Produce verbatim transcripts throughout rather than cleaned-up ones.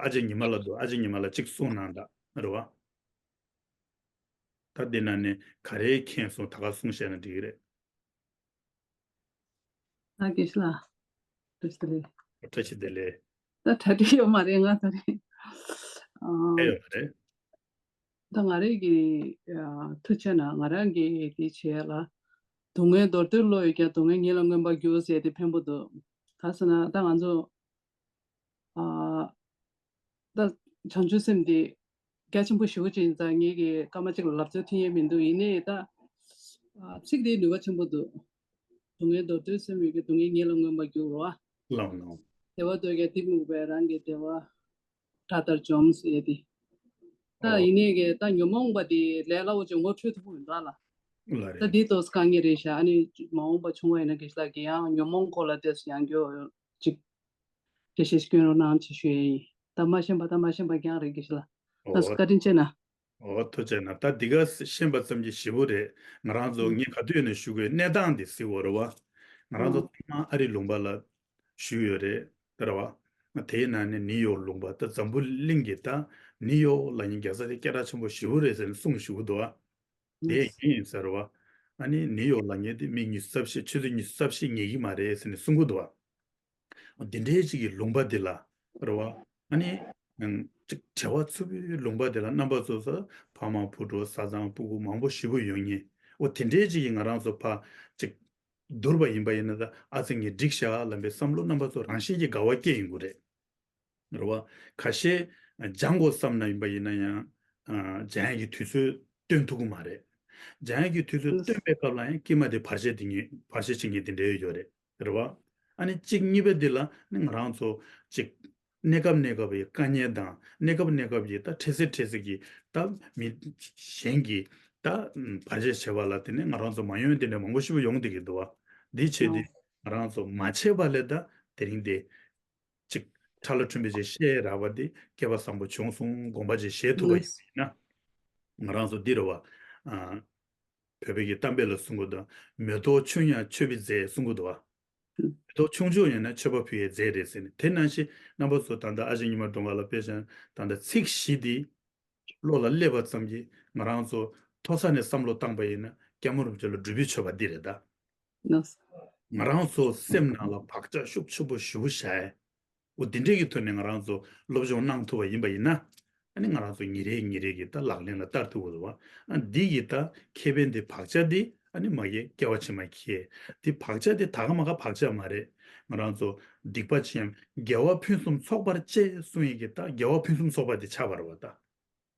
ཨ་ཅེ་ཉི་མ་ལགས་འདུག་ཨ་ཅེ་ཉི་མ་ལགས་གཅིག་གསུངས་གནང་དང་རེད་བ། ད་འདི་ནང་ནས་ག་རེ་མཁྱེན་སོང་ད་ག་གསུངས་བཤད་ན་འགྲིག་གི་རེད། ཨ་དགེ་བཤེས་ལགས། བཀྲ་ཤིས་བདེ་ལེགས། བཀྲ་ཤིས་བདེ་ལེགས། ད་གྲ་སྒྲིག་ཡོད་མ་རེད་ང་ད་རེད། ཨ། ཨེ་ཡོད་མ་རེད། ད་ང་རེ་གི་ཨ་ཐུགས་ཆེ་ན་ང་རང་གི་དེ་བྱས་ལ། སྡུག་བསྔལ་མདོར་བསྡུས་བློ་ཡོད་ཀྱང་སྡུག་བསྔལ་ཉིད་ལ་མངོན་པར་འགྱུར་ཟེར་དེ་ཕན་པོ་འདུག་ག་ཟེར་ན་ད་ང་ཚོ་ཨ་ད་བྱང་ཆུབ་སེམས་དེ་རྒྱ་ཆེན་པོ་ཞེ་པོ་ཅིག་ཡིན་ཙང་ངེད་ཀྱི་སྐར་མ་གཅིག་ལ་ལབ་རྩལ་མཐུན་ཡས་མི་འདུག་ཡིན་ནའི་ད་ཨ་ཚིག་དེའི་ནུས་པ་ཆེན་པོ་འདུག་སྡུག་བསྔལ་མདོར་བསྡུས་སེམས་ཡོད་ཀྱི་སྡུག་བསྔལ་ཉིད་ལ་མངོན་པར་འགྱུར་རོ། ལགས་ལགས། བདེ་བ་འདོད་ཀྱང་གཏི་མུག་པས་རང་གི་བདེ་བ་དགྲ་ལྟར་འཇོམས་ཟེར་ཏེ། ད་ཨོ། ཡིན་ནའི་གི་ད་ཉོན་མོངས་པ་དེ་ལས་སླ་བོ་ཅིག་ངོ་འཕྲོད་ཐུབ་ཀྱི་མི་འདུག་ལ། ལ་ད་རེད། འདི་ཏོག་ཙམ་དཀའ་ངལ་རེད་ཤག་ཨ་ནི་མ་འོངས་པ་བྱུང་བ་ཡིན་ན་དགེ་བཤེས་ལགས་ཀྱིས་ཡང་ཉོན་མོངས་སྐོར་ལ་ཏོག་ཙམ་ཡང་སྐྱོ་ཅིག་འགྲེལ་བཤད་སྐྱོན་རོགས་གནང་ཅིག་ཞུ་ཡས་ཡིན། ད་མ་ཤེས་པ་ད་མ་ཤེས་པ་རྐྱང་རེད་དགེ་བཤེས་ལགས། ད་ཨོ། བཀའ་དྲིན་ཆེ་ན། ཨོ་ཐུགས་རྗེ་གནང་། ད་འདི་ག་ཤེས་པ་ཙམ་གྱིས་ཞེ་པོ་རེད། ང་རང་ཚོ་ཨུ། ངས་ག་དུས་ནས་ཞུ་དགོས་གནས་སྟངས་འདི་གཟིགས་འོ་རེད་བ། ང་རང་ཚོ་ཨུ། ཚང་མ་ཨ་རི་ལུང་པ་ལ་བཞུགས་ཡོད་རེད་རེད་བ། དེའི་ནང་ནས་ནིའུ་ཡོག་ལུང་པ་ད་འཛམ་བུ་གླིང་གི་ད་ནིའུ་ཡོག་ལབ་མཁན་རྒྱལ་ས་དེ་སྐད་གྲགས་ཆེན་པོ་ཞེ་པོ་རེད་ཟེར་ནས་གསུངས་བཞུགས་འདུག་བ། དེ་ཨུ། ཡིན་ཟེར་བ། ཨ་ནི་ནིའུ་ཡོག་ལབ་མཁན་དེ་མི་ཉི་ཤུ་རྩ་བཞི་ཆུ་ཚོད་ཉི་ཤུ་རྩ་བཞི་ཉལ་གི་མ་རེད་ཟེར་ནས་གསུང་གི་འདུག་བ། འདི་འདྲའི་ཅིག་གི་ལུང་པ་འདི་ལ་རེད་བ། ཨ་ནི་ཨང་ཅིག་བྲེལ་བ་འཚུབ་པའི་ལུང་པ་འདི་ལ་རྣམ་པ་ཚོ་ས་ཕ་མ་བུ་གྲོགས་བཟའ་ཚང་སྤུ་གུ་མང་པོ་ཞེ་པོ་ཡོད་ངེས། འོ་དེ་འདྲའི་ཅིག་གི་ང་རང་ཚོ་ཕ་ཅིག་བསྡུར་བ་ཡིན་པ་ཡིན་ན་ད་ཨ་ཙི་ངས་འགྲིག་ཤག་ལབ་པའི་བསམ་བློ་རྣམ་པ་ཚོ་རང་བཞིན་གྱིས་དགའ་བ་སྐྱེ་ཡོང་གི་རེད། རེད་བ། ཁ་ཤས་སྦྱང་དགོས་བསམ་ན་ཡིན་པ་ཡིན་ན་ཡང་ཨ་སྦྱང་ཡག་གི་དུས་ཚོད་སྟོན་ཐུབ་ཀྱི་མ་རེད། སྦྱང་ཡག་གི་དུས་ཚོད་སྟོན་པའི་སྐབས་ལ་ཡང་སྐྱེས་མ་དེ་བར་ཆད་དེ་ངེས་བར་ཆད་བྱེད་མཁན་དེ་འདྲ་ཡོད་རེད། རེད་བ། ཨ་ནི་གཅིག་གཉིས་པ་འདི་ལ་ནི་ང་རང་ཚོ་གཅིག་གནས་སྐབས་གནས་སྐབས་ཀྱི་དཀའ་ངལ་དང་གནས་སྐབས་གནས་སྐབས་ཀྱི་ད་འཕྲལ་སེལ་འཕྲལ་སེལ་གྱི་ད་མི་གཞན་གྱི་ད་བར་ཆད་བྱེད་པ་ལ་དེ་ནི་ང་རང་ཚོ་མ་ཡོང་དེ་འདྲ་མང་པོ་ཞིག་ཡོང་བསྡད་ཀྱི་འདུག་བ། འདི་བྱས་ཏེ་ང་རང་ཚོ་མ་བྱས་པ་ལས་ད་དེ་རིང་དེ་ཅིག་ཁྲ་ལ་ཁྲོན་པའི་ཅིག་བཤད་རག་པ་དེ་སྐལ་པ་བཟང་པོ་བྱུང་སོང་དགོངས་པ་ཅིག་བཞེས་ཐུབ་པ་ཡིན་ན། ང་རང་ཚོ་འདི་རེད་བ། ཨ། བོད་པའི་གི་གཏམ་དཔེ་ལ་གསུང་གི་འདུག་མེ་ཏོག་ཆུང་ཡང་མཆོད་པའི་རྫས་གསུང་གི་འདུག་བ། མེ་ཏོག་ཆུང་ཆུང་ཡིན་ན་མཆོད་པ་ཕུལ་ཡའི་རྫས་རེད་ཟེར་ནས་དེ་ནང་བཞིན་རྣམ་པ་ཚོ་ད་ལྟ་ཨ་ཅེ་ཉི་མ་སྒྲོལ་མ་ལགས་དཔེ་བཞག་ན་ད་ལྟ་ཚིག་བཞི་འདི་བློ་ལ་སླེབས་པ་ཙམ་གྱིས་ང་རང་ཚོ་མཐོ་ས་ནས་བསམ་བློ་བཏང་པ་ཡིན་ན་སྐྱབས་མགོན་རིན་པོ་ཆེ་ལ་སྒྲུབ་པའི་མཆོད་པ་འདི་རེད་ད། ལགས་སོ། ང་རང་ཚོ་སེམས་ནང་ལ་བག་ཆགས་ཤུགས་ཆེན་པོ་ཞེ་པོ་བཞག་ཡས། འོ་འདི་འདྲའི་གི་ཐོག་ནས་ང་རང་ཚོ་སློབ་སྦྱོང་གནང་ཐུབ་པ་ཡིན་པ་ཡིན་ན། ཨ་ནི་ང་རང་ཚོ་ཉིན་རེ་ཉིན་རེ་གི་ད་ལག་ལེན་ལ་བསྟར་ཐུབ་ཀྱི་རེད་བ། ཨ་འདི་གི་ད་ཁེ་ཕན་དེ་བག་ཆགས་དེ་ཨ་ནི་མ་སྐྱེ་སྐྱེ་བ་ཕྱི་མ་སྐྱེ། དེ་བག་ཆགས་དེ་ད་ག་མ་ག་བག་ཆགས་མ་རེད། ང་རང་ཚོ་སྡིག་པ་ཅི་ཡང་དགེ་བ་ཕུན་སུམ་ཚོགས་པར་སྤྱད་གསུང་ཡས་ཀྱི་ད་དགེ་བ་ཕུན་སུམ་ཚོགས་པ་དེ་ཆགས་པ་རེད་བ་ད།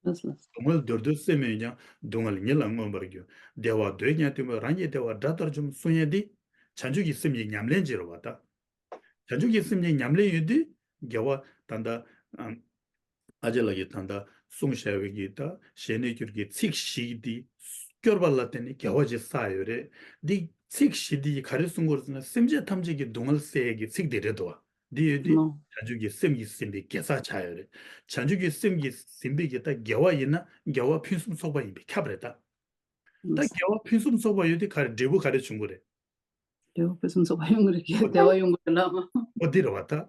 ལགས་སོ། སྡུག་བསྔལ་མདོར་བསྡུས་སེམས་ཡོད་ཀྱང་། སྡུག་བསྔལ་ཉིད་ལ་མངོན་པར་འགྱུར། བདེ་བ་འདོད་ཀྱང་གཏི་མུག་རང་གི་བདེ་བ་དགྲ་ལྟར་འཇོམས་གསུང་ཡས་འདི། བྱང་ཆུབ་ཀྱི་སེམས་ཀྱི་ཉམས་ལེན་བྱེད་རོགས་པ་དང་། བྱང་ཆུབ་ཀྱི་སེམས་ཀྱི་ཉམས་ལེན་ཡོད་དུས་དགེ་བ་ད་ལྟ་ཨ་ཅེ་ལགས་ཀྱིས་ད་ལྟ་གསུངས་བཞག་པའི་གི་ད་ཞལ་ནས་བསྐྱུར་གྱི་ཚིག་བཞི་འདི་སྐྱོར་པ་ལ་བརྟེན་ནས་དགེ་བ་ཅིག་བསགས་ཡོད་རེད། འདི་ཚིག་བཞི་འདི་ག་རེ་གསུང་གི་ཡོད་ཟེར་ན་སེམས་ཅན་ཐམས་ཅད་ཀྱི་སྡུག་བསྔལ་སེལ་ཡས་ཀྱི་ཚིག་དེ་རེད་དོ། འདི་ཡོད་དུས་ནོ། བྱང་ཆུབ་ཀྱི་སེམས་ཀྱིས་ཟིན་པའི་དགེ་རྩ་ཆགས་ཡོད་རེད། བྱང་ཆུབ་ཀྱི་སེམས་ཀྱིས་ཟིན་པའི་གི་ད་དགེ་བ་ཡིན་ན་དགེ་བ་ཕུན་སུམ་ཚོགས་པ་ཡིན་པས་ཁྱབ་རེད་ད། ད་དགེ་བ་ཕུན་སུམ་ཚོགས་པ་ཡོད་དུས་ག་རེ་འབྲས་བུ་ག་རེ་བྱུང་གི་རེད། འབྲས་བུ་ཕུན་སུམ་ཚོགས་པ་ཡོང་གི་རེད་ཀྱི་བདེ་བ་ཡོང་གི་རེད་ལ། འོ་འདི་རེད་བ་ད།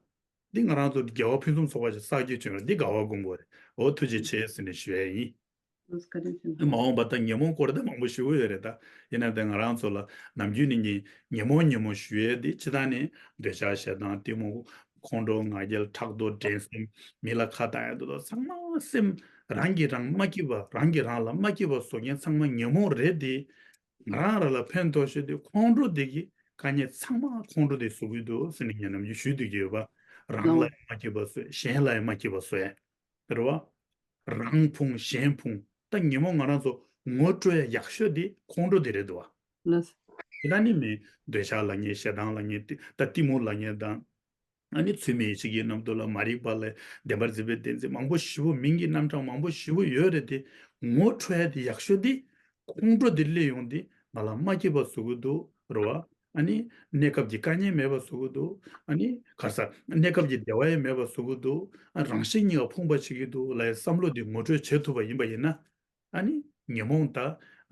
འདི་ང་རང་ཚོ་དགེ་བ་ཕུན་སུམ་ཚོགས་པ་ཞིག་བསགས་རྒྱུ་བྱུང་རེད། འདི་དགའ་བ་སྒོམ་དགོས་རེད། འོ་ཐུགས་རྗེ་ཆེ་ཟེར་ནས་ཞུ་ཡས་ཡིན། ལགས་སོ་བཀའ་དྲིན་ཆེ། མ་འོངས་པ་ད་ཉོན་མོངས་སྐོར་དེ་མང་པོ་ཞུ་གི་ཡོད་རེད་ད། ཡིན་ན་ད་ང་རང་ཚོ་ལ་ནམ་རྒྱུན་ནས་ཉེ་ཉོན་མོངས་ཉོན་མོངས་ཞུ་ཡས་དེ་སྤྱིར་བཏང་ནས་འདོད་ཆགས་ཞེ་སྡང་གཏི་མུག་ཁོང་ཁྲོ་ང་རྒྱལ་ཕྲག་དོག་འགྲན་སེམས་མི་ལ་ཁ་གཏད་ཡས་དེ་དག་ཚང་མ་སེམས་རང་གིས་རང་མ་སྐྱིད་པ་རང་གིས་རང་ལ་མ་སྐྱིད་པ་བཟོ་མཁན་ཚང་མ་ཉོན་མོངས་རེད་དེ། ང་རང་རང་ལ་ཕན་ཐོགས་ཤོས་དེ་ཁོང་ཁྲོ་དེ་གི་དཀའ་ངལ་ཚང་མ་ཁོང་ཁྲོ་དེ་བཟོ་གི་འདུག་ཟེར་ནས་ངས་ནམ་རྒྱུན་ཞུས་བསྡད་ཀྱི་ཡོད་པ། རང་ལ་ཡང་མ་སྐྱིད་པ་བཟོས་གཞན་ལ་ཡང་མ་སྐྱིད་པ་བཟོས། རེད་བ། རང་ཕུང་གཞན་ཕུང་ད་ཉོན་མོངས་ང་རང་ཚོ་ངོ་སྤྲོད་ཡག་ཤོས་དེ་ཁོང་ཁྲོ་དེ་རེད་འདུག་བ། ལགས། དེ་ད་ནི་མི་འདོད་ཆགས་ལབ་མཁན་ཞེ་སྡང་ལབ་མཁན་དེ་ད་གཏི་མུག་ལབ་མཁན་དང་། ཨ་ནི་ཚུལ་མིན་ཡིད་བྱེད་ཀྱི་རྣམ་རྟོག་ལ་མ་རིག་པ་ལ་བདེན་པར་འཛིན་པའི་བདེན་འཛིན་མང་པོ་ཞེ་པོ་མིང་གི་རྣམ་གྲངས་མང་པོ་ཞེ་པོ་ཡོད་རེད་དེ། ངོ་འཕྲོད་ཡ་དེ་ཡག་ཤོས་དེ་ཁོང་ཁྲོ་དེ་སླེབས་ཡོང་དེ་ང་ལ་མ་སྐྱིད་པ་བཟོ་གི་འདུག་རེད་བ། ཨ་ནི་གནས་སྐབས་ཀྱི་དཀའ་ངལ་མེད་པ་བཟོ་གི་འདུག་ཨ་ནི་ག་རེ་ཟ་གནས་སྐབས་ཀྱི་བདེ་བ་ཡང་མེད་པ་བཟོ་གི་འདུག་ཨ་རང་གཞན་གཉིས་ཀ་ཕོངས་པ་བྱེད་ཀྱི་འདུག་ལབ་ཡའི་བསམ་བློ་དེ་ངོ་སྤྲོད་བྱེད་ཐུབ་པ་ཡིན་པ་ཡིན་ན། ཨ་ནི་ཉོན་མོངས་ད་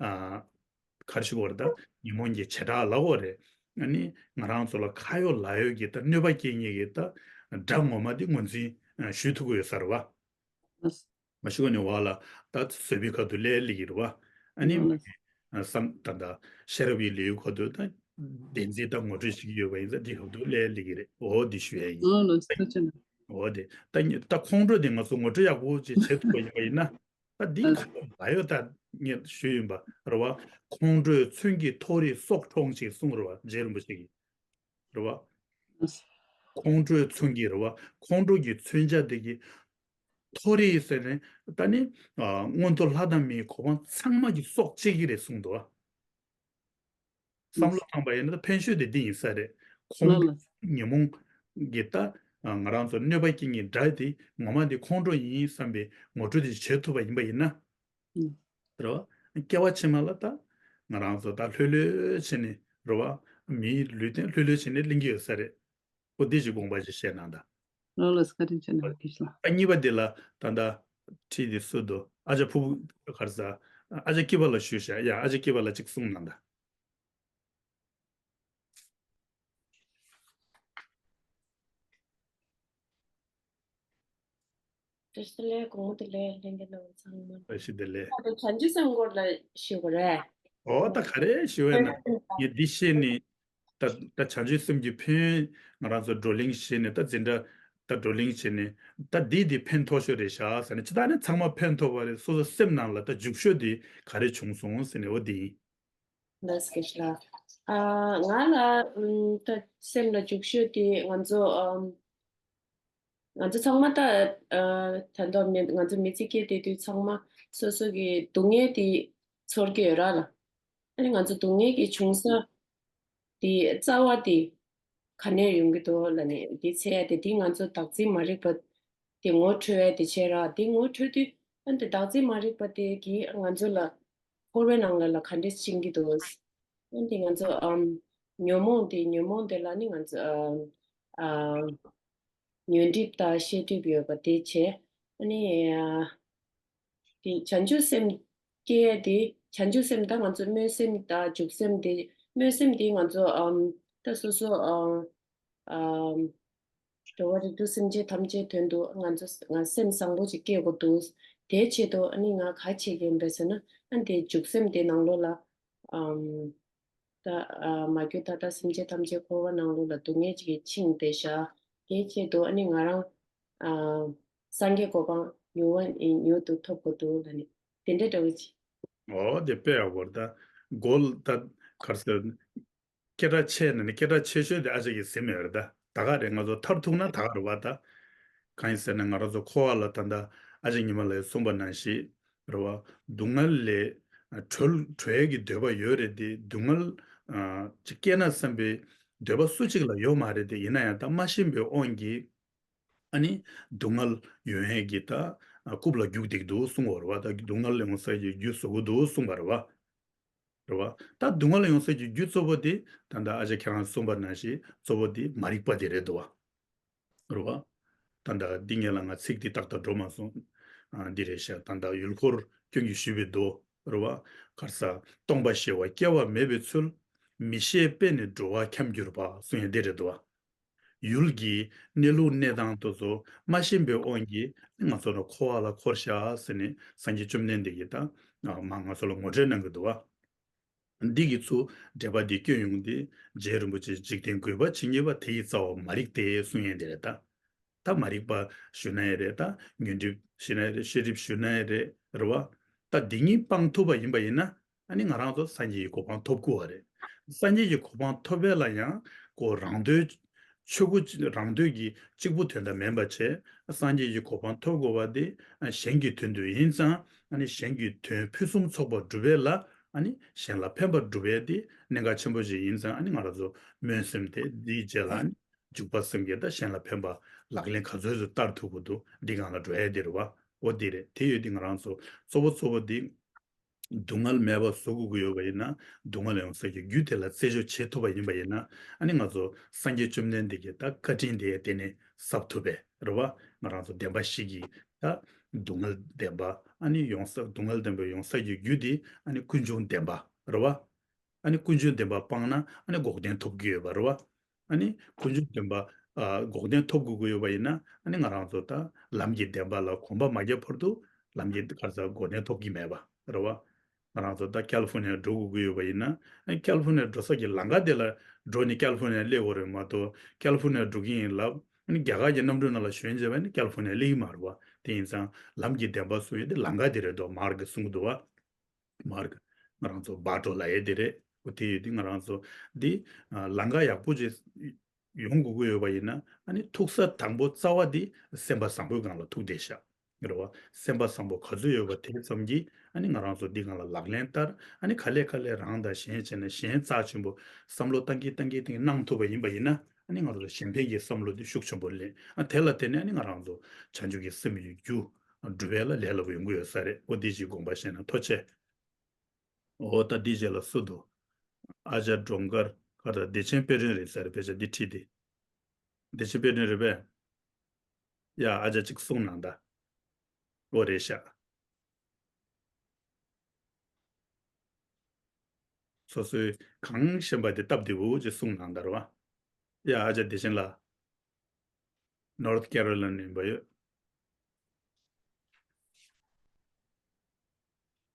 ཨ་ག་རེ་ཞུ་དགོས་རེད་ད། ཉོན་མོངས་ཀྱི་བྱེ་བྲག་ལབ་དགོས་རེད། ཨ་ནི་ང་རང་ཚོ་ལ་ཁ་ཡོད་ལག་ཡོད་ཀྱི་ད་གནོད་པ་སྐྱེལ་མཁན་གྱི་ད་དགྲ་ངོ་མ་དེ་ངོས་འཛིན་ ཞུ་ཐུབ་ཀྱི་ཡོད་ས་རེད་བ། མ་ཞུ་ག་ནས་བ་ལ་ད་བཟོད་པའི་ཁ་ཐུག་ལས་སླེབས་ཀྱི་རེད་བ། ཨ་ནི་བསམ་ད་ད་ཤེས་རབ་ཀྱི་ལེའུ་ཁ་ཐུག་ད་བདེན་འཛིན་ད་ངོ་སྤྲོད་བྱེད་ཀྱི་ཡོད་པ་ཡིན་ཙང་འདི་ཁ་ཐུག་ལས་སླེབས་ཀྱི་རེད། འོ་འདི་ཞུ་ཡ་ཡིན། འོ་འདི་ད་ད་ཁོང་ཁྲོ་དེ་ང་ཚོ་ངོ་སྤྲོད་ཡག་པོ་ཅིག་བྱེད་ཐུབ་པ་ཡིན་པ་ཡིན་ན། ད་འདི་ག་ལ་ཡོད་ད་ངས་ཞུས་ཡིན་པ་རེད་བ། ཁོང་ཁྲོས་མཚོན་གྱི་མཐོ་རིས་སྲོག་འཕྲོག་ཅིག་གསུངས་རེད་བ། རྗེ་རིན་པོ་ཆེ་གིས་རེད་བ། ཁོང་ཁྲོས་མཚོན་གྱི་རེད་བ། ཁོང་ཁྲོ་གི་མཚོན་ཆ་དེ་གི་མཐོ་རིས་ཟེར་ནས་ད་ནི་མངོན་མཐོ་ལྷ་དང་མིའི་གོ་འཕང་ཚང་མ་གི་སྲོག་བཅད་ཀྱི་རེད་གསུངས་འདུག་བ། བསམ་བློ་བཏང་པ་ཡིན་ན་ད་ཕན་ཆོད་དེ་འདི་ཡིན་ས་རེད། ཁོང་ལགས་ལགས། ཉོན་མོངས་ཀྱི་ད་ང་རང་ཚོ་གནོད་པ་སྐྱེལ་མཁན་དགྲ་དེ་ངོ་མ་དེ་ཁོང་ཁྲོ་ཡིན་བསམ་པའི་ངོ་སྤྲོད་དེ་བྱེད་ཐུབ་པ་ཡིན་པ་ཡིན་ན། ཨུམ། རེད་བ། སྐྱེ་བ་ཕྱི་མ་ལ་ད་ང་རང་ཚོ་ད་ལྷོད་ལྷོད་བྱས་ནས་རེད་བ། མིའི་ལུས་རྟེན་ལྷོད་ལྷོད་བྱས་ནས་ལེན་གྱི་ཡོད་ས་རེད། ཨོ་དེ་ཅིག་དགོངས་པ་ཅིག་བཞེས་གནང་དང་། ལགས་ལགས། བཀའ་དྲིན་ཆེ་གནང་བ་དེ་ལ། ཨ་གཉིས་པ་དེ་ལ་ད་ད་ཁྲིད་དེ་སུ་འདུག་ཨ་ཅག་ཕུ་བོ་ག་རེ་ཟ། ཨ་ཅག་སྐྱིད་པ་ལ་ཞུས་བཞག་ཡ། ཨ་ཅག་སྐྱིད་པ་ལ་ཅིག་གསུངས་གནང་དང་། བཀྲ་ཤིས་བདེ་ལེགས། དགོང་མོ་བདེ་ལེགས། ལྷན་རྒྱས་རྣམས་ཚང་མ། བཀྲ་ཤིས་བདེ་ལེགས། ད་བྱང་ཆུབ་སེམས་སྐོར་ལ་ཞུ་དགོས་རེད། ཨོ་ད་ག་རེ་ཞུ་བས་ན་ངས་འདི་ཤེས་ནས་ད་ད་བྱང་ཆུབ་སེམས་ཀྱི་ཕན་ཡོན་ང་རང་ཚོ་བགྲོ་གླེང་བྱས་ནས་ད་འཛིན་གྲྭ་ད་བགྲོ་གླེང་བྱས་ནས་ད་འདི་འདི་ཕན་ཐོགས་ཤོས་རེད་ཤག་ཟེར་ནས་ཇི་ལྟར་ནས་ཚང་མ་ཕན་ཐོགས་པ་རེད། སོ་སོ་སེམས་ནང་ལ་ད་འཇུག་ཤོས་འདི་ག་རེ་བྱུང་སོང་ཟེར་ནས་ཨོ་འདི་ཡིན། ལགས་སོ། བཀྲ་ཤིས་བདེ་ལེགས། ཨ་ང་ལ་ཨམ་ད་སེམས་ལ་འཇུག་ཤོས་དེ་ང་ཚོ་ཨམ་ང་ཚོ་ཚང་མ་ད་ཨ་ད་ལྟ་མི་ང་ཚོ་མི་ཚེ་སྐྱེལ་བསྡད་དུས་ཚང་མ་སོ་སོ་གི་སྡུག་བསྔལ་དེ་ཚོར་གྱི་ཡོད་ར་ལ། ཨ་ནི་ང་ཚོ་སྡུག་བསྔལ་གྱི་བྱུང་ས་དེ་རྩ་བ་དེ་ག་ནས་ཡོང་གི་འདུག་ལབ་ནས་དེ་འཚོལ་ཡ་དེ་དེ་ང་ཚོ་བདག་འཛིན་མ་རིག་པ་དེ་ངོ་འཕྲོད་ཡ་དེ་བྱས་ར། དེ་ངོ་འཕྲོད་དུས་ཨ་ནི་དེ་བདག་འཛིན་མ་རིག་པ་དེ་གིས་ང་ཚོ་ལ་འཁོར་བའི་ནང་ལ་ལ་ག་འདྲས་བྱིང་གི་འདུག་ཨ་ནི་དེ་ང་ཚོ་ཨམ་ཉོན་མོངས་དེ་ཉོན་མོངས་དེ་ལ་ནི་ང་ཚོ་ཨམ་ཨམ་ཉོན་སྒྲིབ་དང་ཤེས་སྒྲིབ་ཡོད་པ་དེ་བྱས། ཨ་ནི་ཨ་དེ་བྱང་ཆུབ་སེམས་སྐྱེ་ཡ་དེ་བྱང་ཆུབ་སེམས་ད་ང་ཚོ་སྨོན་སེམས་དང་འཇུག་སེམས་དེ་སྨོན་སེམས་དེ་ང་ཚོ་ཨམ་ད་སོ་སོ་ཨམ་ཨམ་འགྲོ་བ་རིགས་དྲུག་སེམས་ཅན་ཐམས་ཅད་དོན་དུ་ང་ཚོ་ང་སེམས་བཟང་པོ་ཅིག་སྐྱེ་དགོས་འདུག་དེའི་ཆེད་དུ་ཨ་ནི་ང་ག་བྱེད་ཀྱི་ཡིན་པས་ཟེར་ན་ཨ་ནི་དེ་འཇུག་སེམས་དེ་ནང་ལོགས་ལ་ཨམ་ད་ཨ་མ་གྱུར་ད་ལྟ་སེམས་ཅན་ཐམས་ཅད་འཁོར་བ་ནང་ལོགས་ལ་སྡུག་བསྔལ་ཅིག་གིས་འཆིང་བསྡད་བཞག་དེའི་ཆེད་དུ་ཨ་ནི་ང་རང་ཨ་སངས་རྒྱས་གོ་འཕང་མྱུར་བ་མྱུར་དུ་ཐོབ་དགོས་འདུག་ལབ་ནས་དེ་འདྲ་འདྲ་བོ་ཅིག་ཨོ་དེ་དཔེ་ཡག་པོ་རེད། ད་མགོ་ལ་ད་ག་རེ་ཟེར། སྐད་གྲགས་ཆེ་ན་ནི་སྐད་གྲགས་ཆེ་ཤོས་དེ་ཨ་ཅག་གིས་ཟིན་ཡོད་རེད། ད་ད་ག་རེད། ང་ཚོ་མཐར་ཐུག་ན་ད་ག་རེད་བ། ད་གང་ཡིན་ཟེར་ན་ང་རང་ཚོ་འཁོར་བ་ལ་ད་ལྟ་ཨ་ཅག་ཉི་མ་ལགས་གསུངས་པ་ནང་བཞིན་རེད་བ། སྡུག་བསྔལ་ལས་གྲོལ་གྲོལ་ཡས་ཀྱི་འདོད་པ་ཡོད་རེད་དེ། སྡུག་བསྔལ་ཅིག་སྐྱེས་ན་བསམ་པའི་འདོད་པ་སུ་གཅིག་ལ་ཡོད་མ་རེད་དེ། ཡིན་ན་ཡང་ད་མ་ཤེས་པའི་དབང་གིས་ཨ་ནི་སྡུག་བསྔལ་ཡོང་ཡས་ཀྱི་ད་རྐུབ་ལ་རྒྱུག་བསྡད་ཀྱི་འདུག་གསུངས་པ་རེད་བ། ད་སྡུག་བསྔལ་ཡོང་ས་ཀྱི་རྒྱུ་བཟོ་གི་འདུག་གསུངས་པ་རེད་བ། རེད་བ། ད་སྡུག་བསྔལ་ཡོང་ས་ཀྱི་རྒྱུ་གཙོ་བོ་དེ་ད་ལྟ་ཨ་ཅག་ཁྱེད་རང་གསུངས་པ་ནང་བཞིན་གཙོ་བོ་དེ་མ་རིག་པ་དེ་རེད་འདུག་བ། རེད་བ། ད་ལྟ་འདི་སྔོན་ལ་ང་ཚིག་འདི་ཏག་ཏག་འགྲོ་མ་སོང་། ཨ་འདི་རེད་ཤག་ད་ལྟ་ཡུལ་འཁོར་སྐྱོན་གྱིས་ཞུས་པའི་མདོ་རེད་བ། ག་རེ་ཟ། སྟོང་པ་ཞི་བ་སྐྱེ་བ་མེད་པའི་ཚུལ། མི་ཤེས་པས་ནི་འགྲོ་བ་འཁྱམས་གྱུར་པ་གསུང་ཡ་འདི་རེད་འདུག་བ། ཡུལ་གྱི་གནས་ལུགས་གནས་སྟངས་དེ་ཚོ་མ་ཤེས་པའི་དབང་གིས་ང་ཚོ་ནི་འཁོར་བ་ལ་འཁོར་ཤག་ཟེར་ནས་སངས་རྒྱས་བཅོམ་ལྡན་འདས་ཀྱིས་ད་མ་ང་ཚོ་ལ་ངོ་སྤྲོད་གནང་གི་འདུག་བ། འདི་གི་ཚུལ་འགྲེལ་པ་འདི་སྐྱོན་ཡོང་སྟེ་རྗེ་རིན་པོ་ཆེ་འཇིག་རྟེན་དགོས་པ་ཇི་སྙེད་པ། དེ་ཡི་རྩ་བ་མ་རིག་སྟེ་གསུང་ཡས་འདི་རེད་ད། ད་མ་རིག་པ་ཞུ་ན་ཡང་རེད། ད་ཉོན་སྒྲིབ་ཞུ་ན་ཡང་རེད། ཤེས་སྒྲིབ་ཞུ་ན་ཡང་རེད། རེད་བ། ད་འདི་གཉིས་སྤང་ཐུབ་པ་ཡིན་པ་ཡིན་ན་ཨ་ནི་ང་རང་ཚོ་སངས་རྒྱས་ཀྱི་གོ་འཕང་ཐོབ་དགོས་པ་རེད། སངས་རྒྱས་ཀྱི་གོ་འཕང་ཐོབ་པ་ལ་ཡང་ཁོ་རང་དོན་ཆོས་སྐུ་རང་དོན་གྱི་གཅིག་པུ་དོན་དག་མིན་པ་བྱས། སངས་རྒྱས་ཀྱི་གོ་འཕང་ཐོབ་དགོས་པ་དེ་གཞན་གྱི་དོན་དུ་ཡིན་ཙང་ཨ་ནི་གཞན་གྱི་དོན་ཕུན་སུམ་ཚོགས་པར་སྒྲུབ་པ་ལ་ཨ་ནི་གཞན་ལ་ཕན་པར་སྒྲུབ་པ་དེ་གནད་འགག་ཆེན་པོ་ཞིག་ཡིན་ཙང་ཨ་ནི་ང་རང་ཚོ་སྨོན་སེམས་དེ་འདིའི་རྗེས་ལ་ཨ་ནི་འཇུག་པ་སེམས་བསྐྱེད་དང་གཞན་ལ་ཕན་པ་ལག་ལེན་ག་ཚོད་ཚོད་བསྟར་ཐུབ་དགོས་འདུག་འདི་སྒང་ལ་འགྲོ་ཡ་དེ་རེད་བ། འོ་འདི་རེད། དེ་ཡོད་དེ་ང་རང་ཚོ་གཙོ་བོ་གཙོ་བོ་འདི་སྡུག་བསྔལ་མེད་པ་བཟོ་དགོས་ཀྱི་ཡོད་པ་ཡིན་ན། སྡུག་བསྔལ་ཡོང་ས་ཀྱི་རྒྱུ་དེ་ལ་རྩད་གཅོད་བྱེད་ཐུབ་པ་ཡིན་པ་ཡིན་ན། ཨ་ནི་ང་ཚོ་སངས་རྒྱས་བཅོམ་ལྡན་འདས་ཀྱི་ད་བཀའ་དྲིན་དེ་དེ་ནས་གསབ་ཐུབ་པས་རེད་བ། ང་རང་ཚོ་བདེན་པ་བཞི་གི་ད་སྡུག་བསྔལ་བདེན་པ་ཨ་ནི་ཡོང་ས་སྡུག་བསྔལ་བདེན་པ་ཡོང་ས་ཀྱི་རྒྱུ་དེ་ཨ་ནི་ཀུན་འབྱུང་བདེན་པ་རེད་བ། ཨ་ནི་ཀུན་འབྱུང་བདེན་པ་སྤངས་ན་ཨ་ནི་འགོག་བདེན་ཐོབ་ཀྱི་ཡོད་པ་རེད་བ། ཨ་ནི་ཀུན་འབྱུང་བདེན་པ་ ཨ་འགོག་རྐྱེན་ཐོབ་དགོས་ཀྱི་ཡོད་པ་ཡིན་ན། ཨ་ནི་ང་རང་ཚོ་ད་ལམ་གྱི་བདེན་པ་ལ་གོམ་པ་མ་རྒྱབ་བར་དུ་ལམ་གྱི་ག་རེ་ཟེར་འགོག་རྐྱེན་ཐོབ་ཀྱི་མེད་པ་རེད་བ། ང་རང་ཚོ་ད་ཀལ་ཧྥོར་ནི་ཡ་འགྲོ་དགོས་ཀྱི་ཡོད་པ་ཡིན་ན། ཨ་ནི་ཀལ་ཧྥོར་ནི་ཡ་འགྲོ་ས་ཀྱི་ལམ་ཁ་དེ་ལ་འགྲོ་ནས་ཀལ་ཧྥོར་ནི་ཡ་སླེབས་དགོས་རེད་མ་གཏོགས། ཀལ་ཧྥོར་ནི་ཡ་འགྲོ་གི་ཡིན་ལབ། ཨ་ནི་རྒྱ་གར་གྱི་གནམ་གྲུ་ནང་ལ་ཞོན་བྱས་པ་ནི་ཀལ་ཧྥོར་ནི་ཡ་སླེབས་ཀྱི་མ་རེད་བ། དེ་ཡིན་ཙང་ལམ་གྱི་བདེན་པ་གསུང་ཡས་དེ་ལམ་ཁ་དེ་རེད་དོ། མཱར་ག་གསུང་གི་འདུག་བ། མཱར་ག་ང་རང་ཚོ་བཱ་ཊོ་ལབ་ཡས་དེ་རེད། འོ་དེ་ཡོད་དུས་ང་རང་ཚོ་འདི་ལམ་ཁ་ཡག་པོ་ཅིག་ཡོང་དགོས་ཀྱི་ཡོད་པ་ཡིན་ན། ཨ་ནི་ཐུག་ས་དང་པོ་རྩ་བ་འདི་སེམས་པ་བཟང་པོའི་སྒང་ལ་ཐུག་བསྡད་ཤག་རེད་བ། སེམས་པ་བཟང་པོ་ག་ཚོད་ཡོད་པ་དེ་ཙམ་གྱིས་ཨ་ནི་ང་རང་ཚོ་འདི་སྒང་ལ་ལག་ལེན་བསྟར། ཨ་ནི་ག་ལེ་ག་ལེ་རང་དང་གཞན་བྱས་ནས་གཞན་རྩ་ཆེན་པོ་བསམ་བློ་བཏང་གིན་བཏང་གིན་བཏང་གིན་གནང་ཐུབ་པ་ཡིན་པ་ཡིན་ན། ཨ་ནི་ང་རང་ཚོ་གཞན་ཕན་གྱི་བསམ་བློ་འདི་ཤུགས་ཆེན་པོ་ལེན། ཨ་དེ་ལ་བརྟེན་ནས་ཨ་ནི་ང་རང་ཚོ་བྱང་ཆུབ་ཀྱི་སེམས་ཀྱི་རྒྱུ་སྒྲུབ་པ་ལ་ལས་སླ་པོ་ཡོང་གི་ཡོད་ས་རེད། འོ་འདི་ཅིག་དགོངས་པ་བཞེས་ན་ཐུགས་རྗེ་ཆེ། འོ་ད་འདི་རྗེས་ལ་སུ་འདུག་ཨ་ཅག་སྒྲོལ་དཀར་ག་རེ། བདེ་ཆེན་དཔལ་སྒྲོན་རེད་ས་རེད། དཔེ་ཆ་འདི་ཁྲིད་དེ། བདེ་ཆེན་དཔལ་སྒྲོན་རེད་པས། ཡ་ཨ་ཅག་གཅིག་གསུང་གནང་ད། འོ་རེད་ཤག་སོ་སོའི་གང་ཤེས་པ་དེ་སྟབས་བདེ་པོ་ཅིག་གསུང་གནང་ད་རེད་བ། ཡ་ཨ་ཅག་བདེ་ཆེན་ལགས། ནོར་ཐ་ཀེ་རོ་ལ་ཡིན་ནས་ཡིན་པ་ཡོད།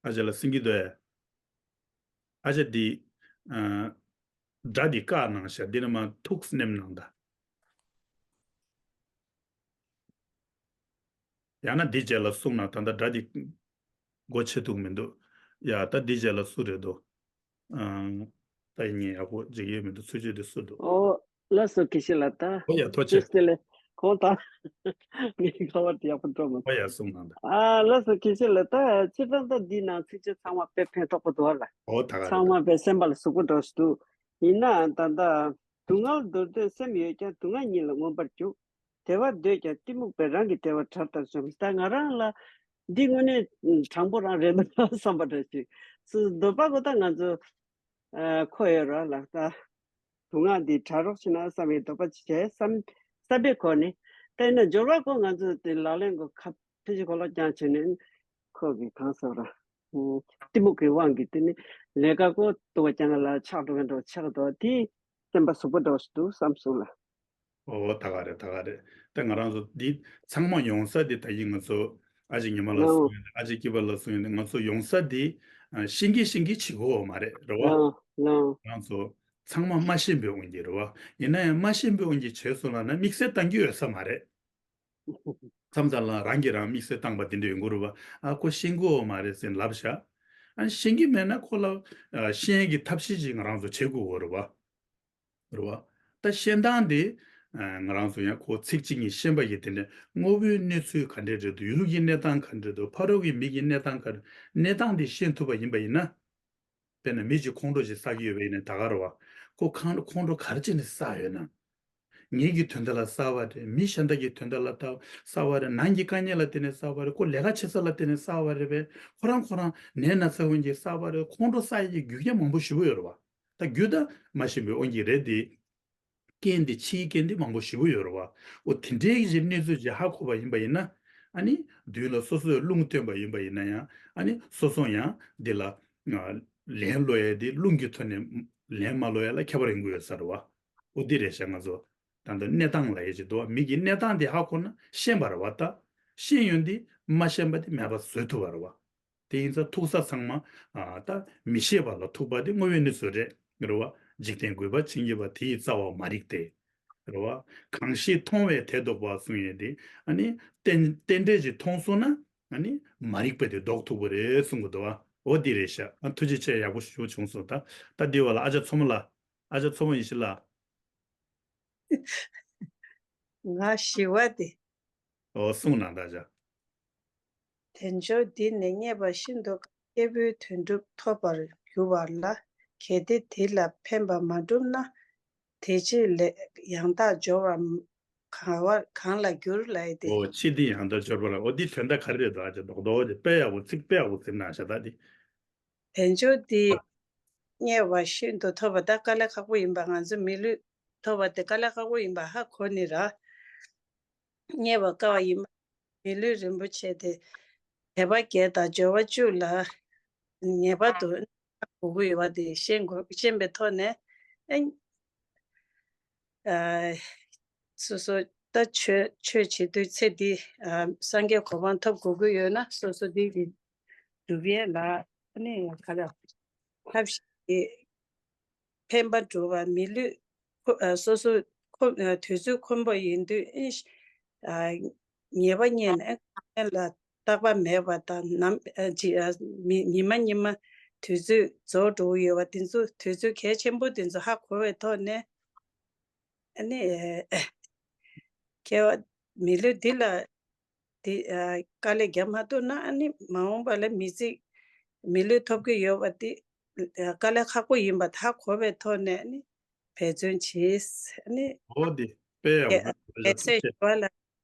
ཨ་ཅག་ལགས་གསན་གྱི་འདུག་ཨེ། ཨ་ཅག་འདི། ཨ། སྒྲ་འདི་བཀག་གནང་ཤག་འདི་ནས་མར་ཐུགས་ནེམ་གནང་དང་། ཡང་ན་འདི་རྗེས་ལ་གསུང་གནང་། ད་ལྟ་སྒྲ་འདི་སྒོ་ཕྱེ་ཐུབ་མི་འདུག་ཡ་ད་འདི་རྗེས་ལ་སུ་རེད་འདུག་ཨང་། ད་ཡིན་ངེས་ཡག་པོ་འཇིགས་ཡོད་མི་འདུག་ཚུལ་ཆོས་དེ་སུ་འདུག་ཨོ། ལགས་སོ། དགེ་བཤེས་ལགས། ད་ཨོ་ཡ་ཐུགས་རྗེ་ཆེ། ཆེ་ལེ། ཁོང་ད་ངའི་ཁ་པར་དེ་ཡག་པོ་འགྲོ་མ་ཨོ་ཡ་གསུང་གནང་ད། ཨ་ལགས་སོ། དགེ་བཤེས་ལགས། ད་སྤྱིར་བཏང་ད་འདི་ནང་ཚིགས་བཅད་ཚང་མ་དཔེ་ཕན་ཐོགས་པོ་འདུག་ལ། ཨོ་ད་ག་རེད་ཚང་ད། མ་དཔེ་སེམས་པ་ལ་ཟུག་པོ་འགྲོ་ཞིག་འདུག་ཡིན་ནའང་ད་ལྟ་སྡུག་བསྔལ་འདོར་འདོད་སེམས་ཡོད་ཀྱང་སྡུག་བསྔལ་ཉིད་ལ་མངོན་པར་རྒྱུག་བདེ་བ་འདོད་ཀྱང་གཏི་མུག་པས་རང་གི་བདེ་བ་དགྲར་ལྟར་འཇོམས། ད་ང་རང་ལ་འདི་དངོས་གནས་དྲང་པོ་རང་རེད་འདུག་བསམ་པ་འདྲ་ཞིག་སུ་འདོད་པ་གོ་ད་ང་ཚོ་ཨ་ཁོ་ཡོད་ར་ལགས། ད་སྡུག་བསྔལ་འདི་དགྲ་རོགས་བྱེད་ན་བསམ་པའི་འདོད་པ་ཅིག་བྱས་བསམ་བསམ་པའི་སྒོ་ནས། ད་ཡིན་ན་སྦྱོར་བ་ཁོ་ང་ཚོ་དེ་ལག་ལེན་གོ་ཁ་ཕན་ཆད་གོ་ལོག་རྐྱང་བྱས་ནས་ཁོ་གི་གང་ཟེར་ར། གཏི་མུག་གི་དབང་གིས་དེ་ནི་ལས་ཀ་ཀོ་ཏུ་བ་ཀྱང་ལ་ཆགས་འགྲོ་མཁན་འགྲོ་ཆགས་འགྲོ་དེ་སེམས་པ་ཟུག་པོ་འགྲོ་ཞིག་འདུག་བསམ་སོང་ལ། ཨོ་ད་ག་རེད། ད་ག་རེད། ད་ང་རང་ཚོ་འདི་ཚང་མ་ཡོང་ས་འདི་ད་ཡིན་ང་ཚོ་ཨ་ཅེ་ཉི་མ་ལ་ཨོ་གསུང་ཡོང་། ཨ་ཅེ་སྐྱིད་པ་ལ་གསུང་ཡོང་། ང་ཚོ་ཡོང་ས་འདི་ཤེས་ཀྱི་ཤེས་ཀྱི་བྱེད་དགོས་མ་རེད་རེད་བ། ཨོ་ཨོ་ང་ཚོ་ཚང་མ་མ་ཤེས་པའི་དབང་གིས་རེད་བ། ཡིན་ན་ཡང་མ་ཤེས་པའི་དབང་གིས་བྱས་སོང་ལབ་ན་དམིགས་བསལ་བཏང་རྒྱུ་ཡོད་ས་མ་རེད། མཚམས་མཚམས་ལ་རང་གིས་རང་དམིགས་བསལ་བཏང་པ་དེ་འདྲ་ཡོང་གི་རེད་བ། ཨ་ཁོ་ཤེས་ཀྱི་ཡོད་མ་རེད་ཟེར་ལབ་བཞག་ཨ་ཤེས་ཀྱི་མེད་ན་ཁོ་ལ་ཨ་ཤེས་ཀྱི་ཐབས་ཤེས་ཅིག་ང་རང་ཚོ་བྱེད་དགོས་ཀྱི་རེད་བ། རེད་བ། ད་ཤེས་སྟངས་དེ་ཨ་ང་རང་ཚོ་ཡང་ཁོ་ཚིག་གཅིག་གཉིས་ཤེས་པ་ཡིན་དེ་འདྲ་དངོས་པོའི་གནས་ཚུལ་ག་འདྲ་རེད་འདུག་ཡུལ་གྱི་གནས་སྟངས་ག་འདྲ་འདུག་ཕ་རོལ་གྱི་མི་གི་གནས་སྟངས་ག་འདྲ། གནས་སྟངས་དེ་ཤེས་ཐུབ་པ་ཡིན་པ་ཡིན་ན། དཔེར་ན་མི་གཅིག་ཁོང་ཁྲོ་ཞིག་བསགས་ཀྱི་ཡོད་པ་ཡིན་ན་ད་ག་རེད་བ། ཁོ་ཁང་ཁོང་ཁྲོ་ག་རེ་བྱས་ནས་བསགས་ཡོད་ན། ངེད་ཀྱི་དོན་དག་ལ་བསགས་པ་རེད། མི་གཞན་དག་གི་དོན་དག་ལ་བསགས་པ་རེད། ནང་གི་དཀའ་ངལ་ལ་བརྟེན་ནས་བསགས་པ་རེད། ཁོ་ལས་ཀ་བྱེད་ས་ལ་བརྟེན་ནས་བསགས་པ་རེད་པས། ཁོ་རང་ཁོ་རང་ནད་ན་ཚ་འོན་གྱི་བསགས་པ་རེད། ཁོང་ཁྲོ་བསགས་ཡས་ཀྱི་རྒྱུ་རྐྱེན་མང་པོ་ཞེ་པོ་ཡོད་རེད་བ། ད་རྒྱུ་ད་མ་ཤེས་པའི་དབང་གིས་རེད་དེ། རྐྱེན་འདི་ཕྱིའི་རྐྱེན་འདི་མང་པོ་ཞེ་པོ་ཡོད་རེད་བ། འོ་དེ་འདྲའི་གི་གནས་ཚུལ་ཅིག་ཧ་གོ་བ་ཡིན་པ་ཡིན་ན། ཨ་ནི་མདུན་ལ་སོ་སོས་རླུང་བཏོན་པ་ཡིན་པ་ཡིན་ན་ཡང་ཨ་ནི་སོ་སོ་ཡང་འདི་ལ་ལན་སློག་ཡས་འདི་རླུང་གི་ཐོག་ནས་ལན་མ་སློག་ཡས་ལ་ཁྱད་པར་ཡོང་གི་ཡོད་ས་རེད་བ། འོ་འདི་རེད་ཤག་ང་ཚོ་ད་ལྟ་གནས་སྟངས་ལབ་ཡས་ཅིག་འདུག་བ། མི་གི་གནས་སྟངས་འདི་ཧ་གོ་ན་ཤེས་པ་རེད་བ། ད་ཤེས་ཡོང་དུས་མ་ཤེས་པ་དེ་མེད་པ་བཟོ་ཐུབ་པ་རེད་བ། དེ་ཡིན་ཙང་ཐུག་ས་ཚང་མ་ཨ་ད་མི་ཤེས་པ་ལ་ཐུག་པ་དེ་དངོས་ཡོད་གནས་ཚུལ་རེད། རེད་བ། འཇིག་རྟེན་རྒུད་པ་འཆིང་བྱེད་པ་དེ་ཡི་རྩ་བ་མ་རིག་སྟེ། རེད་བ། གང་ཞིག་མཐོང་བས་དེ་ལྡོག་པ་གསུང་ཡས་དེ་ཨ་ནི་རྟེན་རྟེན་འབྲེལ་ཅིག་མཐོང་སོང་ན་ཨ་ནི་མ་རིག་པ་དེ་ལྡོག་ཐུབ་པ་རེད་གསུང་གི་འདུག་བ། འོ་འདི་རེད་ཤག་ཨ་ཐུགས་རྗེ་ཆེ། ཡག་པོ་ཞེ་པོ་བྱུང་སོང་། ད་ད་འདི་བ་ལ་ཨ་ཅག་མཚོ་མོ་ལ། ཨ་ཅག་མཚོ་མོ་ཡེ་ཤེས་ལགས། ང་ཞི་བ་དེ། ཨོ་གསུངས་གནང་ད་ཅག་དལ་འབྱོར་འདི་ནི་རྙེད་པ་ཤིན་ཏུ་དཀའ། སྐྱེས་བུའི་དོན་སྒྲུབ་ཐོབ་པར་འགྱུར་བ་ལ། གལ་ཏེ་དེ་ལ་ཕན་པ་མ་བསྒྲུབས་ན། དེ་ཕྱིར་ལས་ཡང་དག་སྦྱོར་བ་གང་བ་གང་ལ་འགྱུར་ལབ་ཡས་དེ། ཨོ་ཕྱིར་འདི་ཡང་དག་སྦྱོར་བ་ལ། ཨོ་འདི་དོན་དག་ག་རེ་རེད་ད་ཅག་རྡོག་རྡོག་ཅིག་དཔེ་ཡག་པོ་ཚིག་དཔེ་ཡག་པོ་ཟིན་གནང་ཤག་ད་འདི། དལ་འབྱོར་འདི་རྙེད་པ་ཤིན་ཏུ་ཐོབ་པ་ད་དཀའ་ལས་ཁག་པོ་ཡིན་པ། ང་ཚོ་མི་ལུས་ཐོབ་པ་དེ་དཀའ་ལས་ཁག་པོ་ཡིན་པ་ཧ་གོ་ནི་ར། རྙེད་པ་དཀའ་བ་ཡིན་པ། མི་ལུས་རིན་པོ་ཆེ་དེ་དད་པ་བརྒྱད་དང་འབྱོར་བ་བཅུ་ལ་ངེས་པར་དུ་དགོས་ཀྱི་ཡོད་པ་དེ་ཤེས་དགོས། ཤེས་པའི་ཐོག་ནས་ཨ། སོ་སོ་ད་ཆོས་ཆོས་བྱེད་དུས་ཚེ་འདི་ཨ་སངས་རྒྱས་གོ་འཕང་ཐོབ་དགོས་ཀྱི་ཡོད་ན་སོ་སོ་འདི་གི་སྒྲུབ་ཡས་ལ་ཨ་ནི་ག་ལ་ཐབས་ཤེས་ཀྱི་ཕན་པ་སྒྲུབ་པ་མི་ལུས་ཁོ་ཨ་སོ་སོ་ཁོ་ཨ་དུས་ཚོད་ཁོམ་པ་ཡིན་དུས་ཨེ་ཨ་ཉེས་པ་རྙེད་ནས་ལ་རྟག་པ་མེད་པ་དང་ནམ་ཨ་ཅི་ཨ་མི་ཉི་མ་ཉི་མ་དུས་ཚོད་རྫོགས་འགྲོ་གི་ཡོད་པ་དེ་ཚོ་དུས་ཚོད་གལ་ཆེན་པོ་དེ་ཚོ་ཧ་གོ་བའི་ཐོག་ནས་ཨ་ནི་ཨེ་ཁྱེད་མི་ལུས་འདི་ལ་དེ་ཨ་དཀའ་ལས་རྒྱག་མ་ཐུབ་ན་ཨ་ནི་མ་འོངས་པ་ལ་མི་ཚེ་མི་ལུས་ཐོབ་ཀྱི་ཡོད་པ་དེ་ཨ་དཀའ་ལས་ཁག་པོ་ཡིན་པ་ཧ་གོ་བའི་ཐོག་ནས་ཨ་ནི་འབད་བརྩོན་བྱེད། ཨ་ནི་འོ་དེ་དཔེ་ཡག་པོ་འབད་བརྩོན་ཞུ་བ་ལ་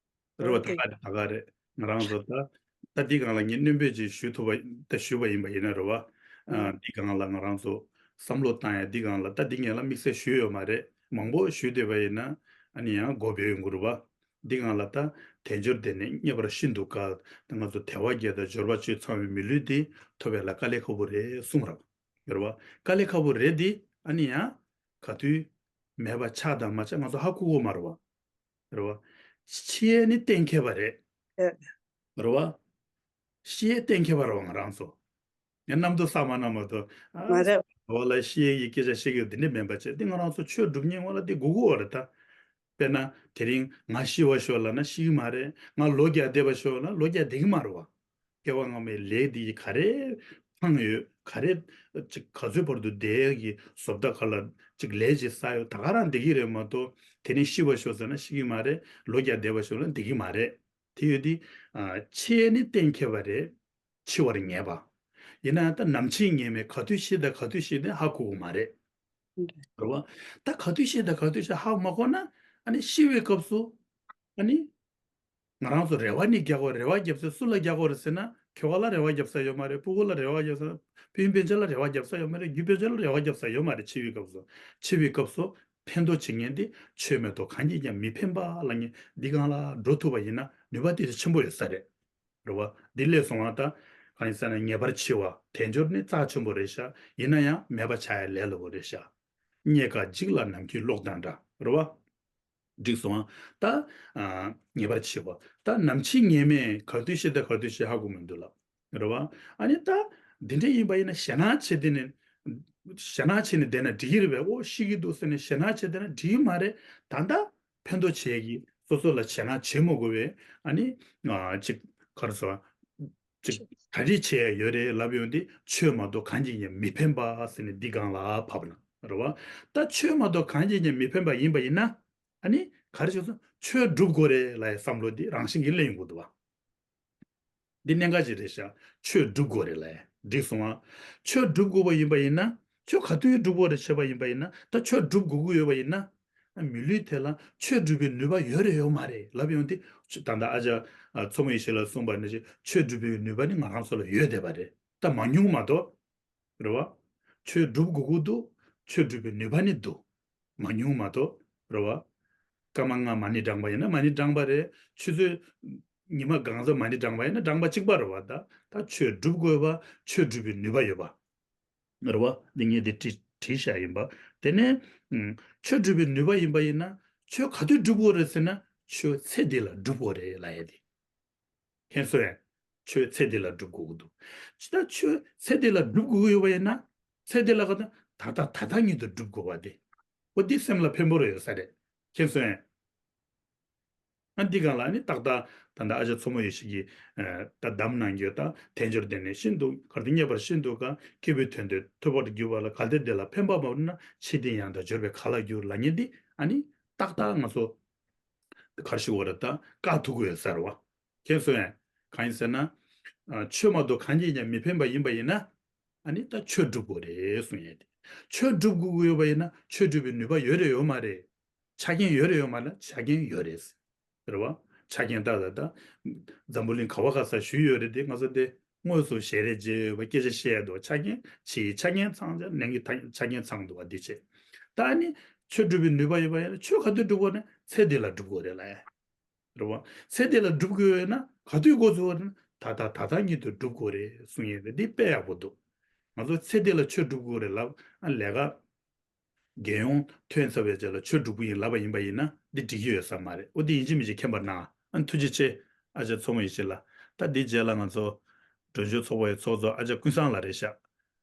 རེད་བ། ད་ག་རེད་ད་ག་རེད། ང་རང་ཚོ་ད་ད་འདི་སྒང་ལ་ངས་སྣོན་པོ་ཅིག་ཞུ་ཐུབ་པ་ད་ཞུས་པ་ཡིན་པ་ཡིན་ན་རེད་བ། ཨ་འདི་སྒང་ལ་ང་རང་ཚོ་བསམ་བློ་བཏང་ཡ་འདི་སྒང་ལ་ད་འདི་ངས་ལ་དམིགས་བསལ་ཞུས་ཡོད་མ་རེད། མང་པོ་ཞུས་བསྡད་པ་ཡིན་ན་ཨ་ནི་ཡང་མགོ་འབོད་ཡོང་གི་རེད་བ། འདི་སྒང་ལ་ད་དལ་འབྱོར་དེ་ནི་རྙེད་པར་ཤིན་ཏུ་དཀའ། ད་ང་ཚོ་དལ་བ་བརྒྱད་དང་འབྱོར་པ་བཅུ་ཚང་བའི་མི་ལུས་འདི་ཐོབ་པའི་ལ་དཀའ་ལས་ཁག་པོ་རེད་གསུངས་ར་བ། ཡོད་རེད་བ། དཀའ་ལས་ཁག་པོ་རེད་འདི་ཨ་ནི་ཡང་ག་དུས་མེད་པ་ཆགས་དང་མ་ཆགས་ང་ཚོ་ཧ་གོ་གི་མ་རེད་བ། རེད་བ། ཤི་ཡས་ནི་གཏན་འཁེལ་བ་རེད། ཨེ། རེད་བ། ཤི་ཡས་གཏན་འཁེལ་བ་རེད་བ་ང་རང་ཚོ། ངས་གནམ་དུ་བསམ་མ་གནང་མ་གཏོགས། ཨ། མ་རེད། འོ་ལ་ཤི་ཡས་ཀྱི་སྐད་ཆ་བཤད་ཀྱི་ཡོད་འདི་འདྲ་མིན་པ་བྱས་འདི་ང་རང་ཚོ་ཆོས་སྒྲུབ་མཁན་ངོ་ལ་འདི་དགོས་ཀྱི་ཡོད་རེད་ད། དཔེར་ན་དེ་རིང་ང་ཤི་བ་ཤོག་ལབ་ན་ཤི་གི་མ་རེད། ང་ལོ་བརྒྱ་བསྡད་པ་ཤོག་ལབ་ན་ལོ་བརྒྱ་བསྡད་ཀྱི་མ་རེད་བ། སྐྱེ་བ་སྔ་མའི་ལས་འདི་ཡི་ག་རེ་འཕངས་ཡོད་ག་རེ་ཅིག་ག་ཚོད་བར་དུ་བསྡད་ཀྱི་བཟོ་ལྟ་ག་ལ་ཅིག་ལས་ཅིག་བསགས་ཡོད་ད་ག་རང་བསྡད་ཀྱི་རེད་མ་གཏོགས་དེ་རིང་ཤི་བ་ཤོག་ཟེར་ན་ཤི་གི་མ་རེད། ལོ་བརྒྱ་བསྡད་པ་ཤོག་ལབ་ན་བསྡད་ཀྱི་མ་རེད། དེ་ཡོད་དེ། ཨ། ཆེས་ནི་གཏན་འཁེལ་བ་རེད། འཆི་བར་ངེས་པ། ཡིན་ན་ད་ནམ་འཆི་ངེས་མེད་ག་དུས་ཤི་དང་ག་དུས་ཤི་ནི་ཧ་གོ་གི་མ་རེད། རེད་བ། ད་ག་དུས་ཤི་དང་ག་དུས་ཤི་ཧ་མ་གོ་ན་ཨ་ནི་ཤི་བའི་སྐབས་སུ་ཨ་ནི་ང་རང་ཚོ་རེ་བ་ནི་རྒྱག་གོ་རེ་བ་རྒྱབ་ས་སུ་ལ་རྒྱག་གོ་རེད་ཟེར་ན་ཁྱོ་ག་ལ་རེ་བ་རྒྱབ་ས་ཡོད་མ་རེད། སྤུ་གུ་ལ་རེ་བ་རྒྱབ་ས། སྤུན་སྤུན་ཆ་ལ་རེ་བ་རྒྱབ་ས་ཡོད་མ་རེད། རྒྱུ་སྤུན་ཆ་ལ་རེ་བ་རྒྱབ་ས་ཡོད་མ་རེད། འཆི་བའི་སྐབས་སུ་འཆི་བའི་སྐབས་སུ་ཕན་ཐོགས་བྱེད་མཁན་དེ་ཆོས་མེད་དོ་གང་གིས་ཀྱང་མི་ཕན་པ་ལ་ངས་འདི་སྒང་ལ་འགྲོ་ཐུབ་པ་ཡིན་ན་ནུས་པ་དེ་ཆེན་པོ་ཡོད་ས་རེད། རེད་བ། འདི་ལས་སོང་བ་ད་གང་ཡིན་ཟེར་ན་ངེས་པར་འཆི་བ་དལ་འབྱོར་ནི་རྩ་ཆེན་པོ་རེད་ཤག་ཡིན་ན་ཡང་མེད་པ་ཆགས་ཡ་ལས་སླ་པོ་རེད་ཤག་རྙེད་དཀའ་འཇིག་ལ་ནམ་མཁའི་གློག་དང་འདྲ་རེད་བ། འགྲིག་སོང་ཨ། ད། ཨ། ངེས་པར་འཆི་བ། ད་ནམ་འཆི་ངེས་མེད་ག་དུས་ཤི་ད་ག་དུས་ཤི་ཧ་གོ་མི་འདུག་ལབ། རེད་བ། ཨ་ནི་ད། འདི་འདྲ་ཡིན་པ་ཡིན་ན་ཞེད་སྣང་བྱེད་དེ་ནི། ཞེད་སྣང་བྱེད་ནས་བསྡད་ན་འགྲིག་གི་རེད་པས། ཨོ་ཤི་གི་འདུག་ཟེར་ནས་ཞེད་སྣང་བྱེད་བསྡད་ན་འགྲིག་གི་མ་རེད། ད་ལྟ་ཕན་ཐོགས་བྱེད་ཀྱི་སོ་སོ་ལ་ཞེད་སྣང་བྱེད་མ་དགོས་པས་ཨ་ནི། ཨ། ཅིག་ག་རེ་ཟེར། ཅིག་གྲ་སྒྲིག་བྱས་ཡོད་རེད་ལབ་ཡོང་དུས་ཆོས་མ་གཏོགས་གང་གིས་ཀྱང་མི་ཕན་པ་ཟེར་ནས་འདི་སྒང་ལ་བབས་ན་རེད་བ། ད་ཆོས་མ་གཏོགས་གང་གིས་ཀྱང་མི་ཕན་པ་ཡིན་པ་ཡིན་ན་ཨ་ནི་ག་རེ་བྱས་སོང་ཆོས་སྒྲུབ་དགོས་རེད་ལབ་ཡའི་བསམ་བློ་འདི་རང་བཞིན་གྱིས་སླེབས་ཡོང་གི་འདུག་བ། འདི་གནད་འགག་ཅིག་རེད་ཤག་ཆོས་སྒྲུབ་དགོས་རེད་ལབ་ཡ་འགྲིག་སོང་ང་། ཆོས་སྒྲུབ་དགོས་པ་ཡིན་པ་ཡིན་ན་ཆོས་ག་དུས་སྒྲུབ་དགོས་རེད་བྱས་པ་ཡིན་པ་ཡིན་ན་ད་ཆོས་སྒྲུབ་དགོས་ཀྱི་ཡོད་པ་ཡིན་ན། མི་ལུས་དེ་ལ་ཆོས་སྒྲུབ་པའི་ནུས་པ་ཡོད་རེད་ཡོད་མ་རེད་ལབ་ཡོང་དུས་ད་ལྟ་ཨ་ཅག་མཚོ་མོ་ཡེ་ཤེས་ལགས་གསུངས་པ་ནང་བཞིན་ཆོས་སྒྲུབ་པའི་ནུས་པ་ནི་ང་རང་ཚོ་ལ་ཡོད་བསྡད་པ་རེད། ད་མང་ཉུང་མ་གཏོགས། རེད་བ། ཆོས་སྒྲུབ་དགོས་ཀྱི་འདུག་ཆོས་སྒྲུབ་པའི་ནུས་པ་ནི་འདུག་མང་ཉུང་མ་གཏོགས། རེད་བ། སྐར་མ་ལྔ་མ་ཎི་བགྲངས་པ་ཡིན་ན་མ་ཎི་བགྲངས་པ་རེད། ཆུ་ཚོད་ཉི་མ་གང་ཙམ་མ་ཎི་བགྲངས་པ་ཡིན་ན་བགྲངས་པ་གཅིག་པ་རེད་བ། ད་ད་ཆོས་སྒྲུབ་དགོས་པ་ཆོས་སྒྲུབ་པའི་ནུས་པ་ཡོད་པ། རེད་བ། འདི་ངས་འདི་བྲིས་བྲིས་བཞག་ཡིན་པ། དེ་ནས་ཨུམ། ཆོས་སྒྲུབ་པའི་ནུས་པ་ཡིན་པ་ཡིན་ན་ཆོས་ག་དུས་སྒྲུབ་དགོས་རེད་ཟེར་ན་ཆོས་ཚེ་འདི་ལ་སྒྲུབ་དགོས་རེད་ལབ་ཡ་དེ། མཁྱེན་སོང་ངས། ཆོས་ཚེ་འདི་ལ་སྒྲུབ་དགོས་ཀྱི་འདུག་ཇི་ལྟར་ཆོས་ཚེ་འདི་ལ་སྒྲུབ་དགོས་ཀྱི་ཡོད་པ་ཡིན་ན་ཚེ་འདི་ལ་ག་ད་ད་ལྟ་ད་ལྟ་ཉིད་དུ་སྒྲུབ་དགོས་པ་དེ། འོ་འདི་སེམས་ལ་ཕན་པོ་རེ་ཡོད་ས་རེད། མཁྱེན་སོང་ངས། ཨ་འདི་གང་ལ་ནི་ཏག་ཏག་ད་ལྟ་ཨ་ཅག་མཚོ་མོ་ཡེ་ཤེས་ཀྱིས་ད་གདམས་གནང་རྒྱུ་ད་དལ་འབྱོར་ལྡན་ནས་ཤིན་ཏུ་གར་དུ་རྙེད་པར་ཤིན་ཏུ་དཀའ། སྐྱེས་བུའི་དོན་དེ་ཐོས་པར་གྱུར་པ་ལ་གལ་ཏེ་དེ་ལ་ཕན་པ་མ་བསྒྲུབས་ན་ཕྱིར་དེ་ཡང་དག་འབྱོར་པས་ག་ལ་འགྱུར་ལབ་མཁན་འདི་ཨ་ནི་ཏག་ཏག་ང་ཚོ་གར་ཞིག་བར་ད་བཀག་ཐུབ་ཀྱི་ཡོད་ས་རེད་བ། མཁྱེན་སོང་ངས། གང་ཡིན་ཟེར་ན། ཆོས་མ་གཏོགས་གང་གིས་ཀྱང་མི་ཕན་པ་ཡིན་པ་ཡིན་ན། ཨ་ནི་ད་ཆོས་སྒྲུབ་དགོས་རེད་གསུང་ཡས་དེ། ཆོས་སྒྲུབ་དགོས་ཀྱི་ཡོད་པ་ཡིན་ན་ཆོས་སྒྲུབ་པའི་ནུས་པ་ཡོད་རེད་ཡོད་མ་རེད། ཆ་རྐྱེན་ཡོད་རེད་ཡོད་མ་རེད་ཆ་རྐྱེན་ཡོད་རེད། རེད་བ། ཆ་རྐྱེན་ད་ད་ད། འཛམ་བུ་གླིང་ག་བ་ག་ས་ཞུས་ཡོད་རེད་དེ་ང་ཚོ་དེ་དངོས་སུ་ཞལ་རས་མཇལ་ཡོད་པ་སྐད་ཆ་བཤད་ཡ་འདུག་ཆ་རྐྱེན་ཕྱིའི་ཆ་རྐྱེན་ཚང་ཆ་ནང་གི་ཆ་རྐྱེན་ཚང་འདུག་བ་འདི་བྱས། ད་ནི་ཆོས་སྒྲུབ་པའི་ནུས་པ་ཡོད་པ་ཡིན་ན་ཆོས་ག་དུས་སྒྲུབ་དགོས་ན་ཚེ་འདི་ལ་སྒྲུབ་དགོས་རེད་ལ། རེད་བ། ཚེ་འདི་ལ་སྒྲུབ་དགོས་ཡོད་ན་ག་དུས་འགོ་ཚུགས་པ་རེད་ན་ད་ལྟ་ད་ལྟ་ཉིད་དུ་སྒྲུབ་དགོས་རེད་གསུང་ཡས་རེད་འདི་དཔེ་ཡག་པོ་འདུག་ང་ཚོ་ཚེ་འདི་ལ་ཆོས་སྒྲུབ་དགོས་རེད་ལབ་ཨ་ལས་ཀ་རྒྱལ་ཡོངས་ཐོན་ཚར་བའི་རྗེས་ལ་ཆོས་སྒྲུབ་ཀྱི་ཡིན་ལབ་པ་ཡིན་པ་ཡིན་ན་འདི་འགྲིག་གི་ཡོད་ས་མ་རེད། འོ་འདི་ཡིན་གཅིག་མིན་གཅིག་མཁྱེན་པ་གནང་། ཨ་ཐུགས་རྗེ་ཆེ། ཨ་ཅག་མཚོ་མོ་ཡེ་ཤེས་ལགས། ད་འདི་རྗེས་ལ་ང་ཚོ་འགྲོ་མགོན་ཚོགས་པ་ཡི་ཚོགས་གཙོ་ཨ་ཅག་ཀུན་བཟང་ལགས་རེད་ཤག་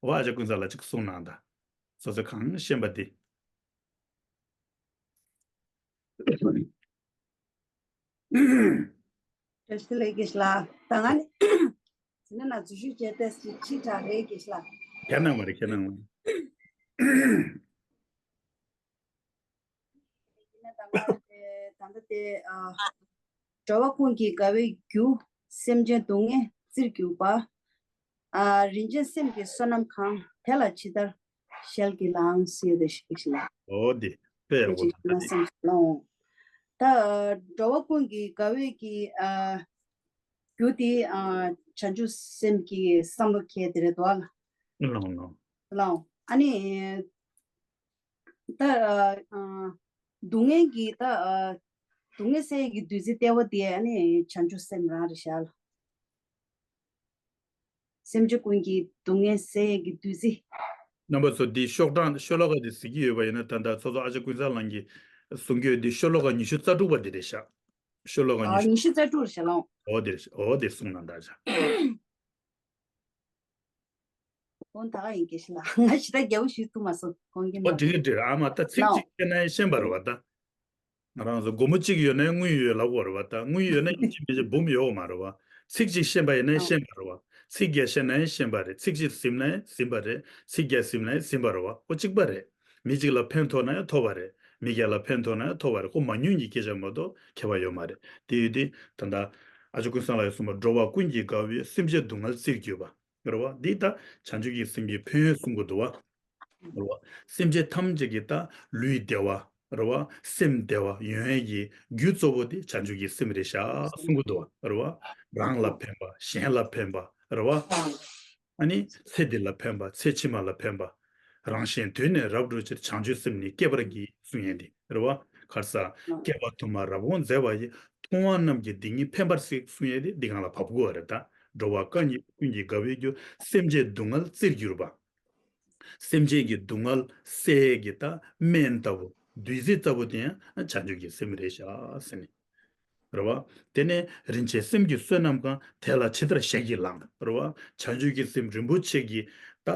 འོ་ཨ་ཅག་ཀུན་བཟང་ལགས་གཅིག་གསུང་གནང་དང་། སོ་སོ་གང་ཤེས་པ་འདི། བཀྲ་ཤིས་བདེ་ལེགས་དགེ་བཤེས་ལགས། ད་ང་ནི་ཟིན་ན་ན་འཛུལ་ཞུགས་བྱས་ཏེ་ཕྱི་དྲགས་རེད་དགེ་བཤེས་ལགས། ཁྱེད་ནང་མ་རེད། ཁྱེད་ནང་མ་རེད། ཡིན་ན་ད་ང་དེ་ད་ལྟ་དེ་ཨ། འགྲོ་བ་ཀུན་གྱི་དགའ་བའི་རྒྱུ། སེམས་ཅན་སྡུག་བསྔལ་རྩིར་གྱུར་པ། ཨ། རིན་ཆེན་སེམས་ཀྱི་བསོད་ནམས་གང་། དེ་ལ་ཇི་ལྟར་ཞལ་གྱིས་བླངས་ཟེར་ཡོད་དེ་ཞིག་ཞིག་ལ། འོ་དེ་དཔེ་ཡག་པོ་དེ་ཅིག་ན་བསམ་ཞིག་ལོང་། ད་འགྲོ་བ་ཀུན་གྱི་དགའ་བའི་གི་ཨ། རྒྱུ་དེ་ཨ། བྱང་ཆུབ་སེམས་ཀྱི་བསམ་བློ་འཁྱེར་དེ་རེད་དོ་ལ། ལོང་ལོང་། ལོང་། ཨ་ནི། ད་ཨ། སྡུག་བསྔལ་གྱི་ད་ཨ། སྡུག་བསྔལ་སེལ་གྱི་བདུད་རྩི་ལྟེ་བ་དེ་ཨ་ནི་བྱང་ཆུབ་སེམས་རང་རེད་ཤག་ལ། སེམས་ཅན་ཀུན་གྱི་སྡུག་བསྔལ་སེལ་གྱི་བདུད་རྩི། རྣམ་པ་ཚོ་འདི་ཤོག་གྲངས་ཤོ་ལོ་ཀ་འདི་གཟིགས་ཀྱི་ཡོད་པ་ཡིན་ན་ད་ལྟ་ཚོགས་གཙོ་ཨ་ཅག་ཀུན་བཟང་ལགས་ཀྱིས་གསུང་གི་ཡོད། འདི་ཤོ་ལོ་ཀ་ཉི་ཤུ་རྩ་དྲུག་པ་འདི་རེད་ཤག་ཤོ་ལོ་ཀ་ཨ། ཉི་ཤུ། ཉི་ཤུ་རྩ་དྲུག་རེད་ཤག་ལོང་། འོ་དེ་རེད་ཤག་འོ་དེ་གསུང་གནང་དང་ཤག་འོ་ད་ག་ཡིན་དགེ་བཤེས་ལགས། ང་ཞེ་དྲག་རྒྱལ་པོ་ཞུ་ཐུབ་མ་སོང་། དགོངས་འགལ་འོ་མ། འགྲིག་གི་འགྲིག་ཨ་མ་ད་ཚིག་ལོང་། གཅིག་བཤད་ན་ཤེས་པ་རེད་བ་ད། ང་རང་ཚོ་སྒོར་མོ་གཅིག་ཡོད་ན་དངུལ་ཡོད་ལབ་དགོས་རེད་བ་ད། དངུལ་ཡོད་ན་ཡིན་གཅིག་མིན་གཅིག་འབུམ་ཡོད་མ་རེད་བ། ཚིག་གཅིག་ཤེས་པ་ཡིན་ན་ཤེས་པ་རེད་བ། ཚིག་བརྒྱ་ཤེས་ན་ཡང་ཤེས་པ་རེད། ཚིག་གཅིག་ཟིན་ན་ཡང་ཟིན་པ་རེད། ཚིག་བརྒྱ་ཟིན་ན་ཡང་ཟིན་པ་རེད་བ། ཨོ་གཅིག་པ་རེད། མི་གཅིག་ལ་ཕན་ཐོགས་ན་ཡང་ཐོགས་པ་རེད། མི་བརྒྱ་ལ་ཕན་ཐོགས་ན་ཡང་ཐོགས་པ་རེད། ཁོ་མ་ཉུང་གི་སྐད་ཆ་མ་གཏོགས་ཁྱད་པར་ཡོད་མ་རེད། དེ་ཡོད་དེ་ད་ལྟ་ཨ་ཅག་ཀུན་བཟང་ལགས་ཀྱིས་གསུངས་པ་འགྲོ་བ་ཀུན་གྱི་དགའ་བའི་སེམས་ཅན་སྡུག་བསྔལ་རྩིར་གྱུར་པ། རེད་བ། འདི་ད་བྱང་ཆུབ་ཀྱི་སེམས་ཀྱི་ཕན་ཡོན་གསུང་གི་འདུག་བ། རེད་བ། སེམས་ཅན་ཐམས་ཅད་ཀྱི་ད་ལུས་བདེ་བ། རེད་བ། སེམས་བདེ་བ་ཡོང་ཡས་ཀྱི་རྒྱུ་གཙོ་བོ་དེ་བྱང་ཆུབ་ཀྱི་སེམས་རེད་ཤག་གསུང་གི་འདུག་བ། རེད་བ། རང་ལ་ཕན་པ་གཞན་ལ་ཕན་པ། རེད་བ། ཨ་ནི་ཚེ་འདི་ལ་ཕན་པ་ཚེ་ཕྱི་མ་ལ་ཕན་པ། རང་གཞན་དུས་ནས་རབ་འགྲོ་ཕྱིར་བྱང་ཆུབ་སེམས་ནི་བསྐྱེད་པར་བགྱི་གསུང་ཡས་འདི་རེད་བ། ག་རེ་ཟ། བསྐལ་པ་དུ་མར་རབ་དབང་མཛད་པ་ཡི། མཐོང་བ་རྣམས་ཀྱི་སྡིག་ཉེས་ཕན་པར་གཟིགས་གསུང་ཡས་དེ་འདི་སྒང་ལ་བབས་དགོས་པ་རེད་ད། འགྲོ་བ་ཀུན་གྱི་ཀུན་གྱི་དགའ་བའི་རྒྱུ། སེམས་ཅན་སྡུག་བསྔལ་རྩིར་གྱུར་པ། སེམས་ཅན་གྱི་སྡུག་བསྔལ་སེལ་གྱི་ད་སྨན་ལྟ་བུ་བདུད་རྩི་ལྟ་བུ་དེ་ཡང་བྱང་ཆུབ་ཀྱི་སེམས་རེད་ཤག་ཟེར་ནས། རེད་བ། དེ་ནས་རིན་ཆེན་སེམས་ཀྱི་བསོད་ནམས་གང་། དེ་ལ་ཇི་ལྟར་ཞལ་གྱིས་བླངས། རེད་བ། བྱང་ཆུབ་ཀྱི་སེམས་རིན་པོ་ཆེ་གི་ད་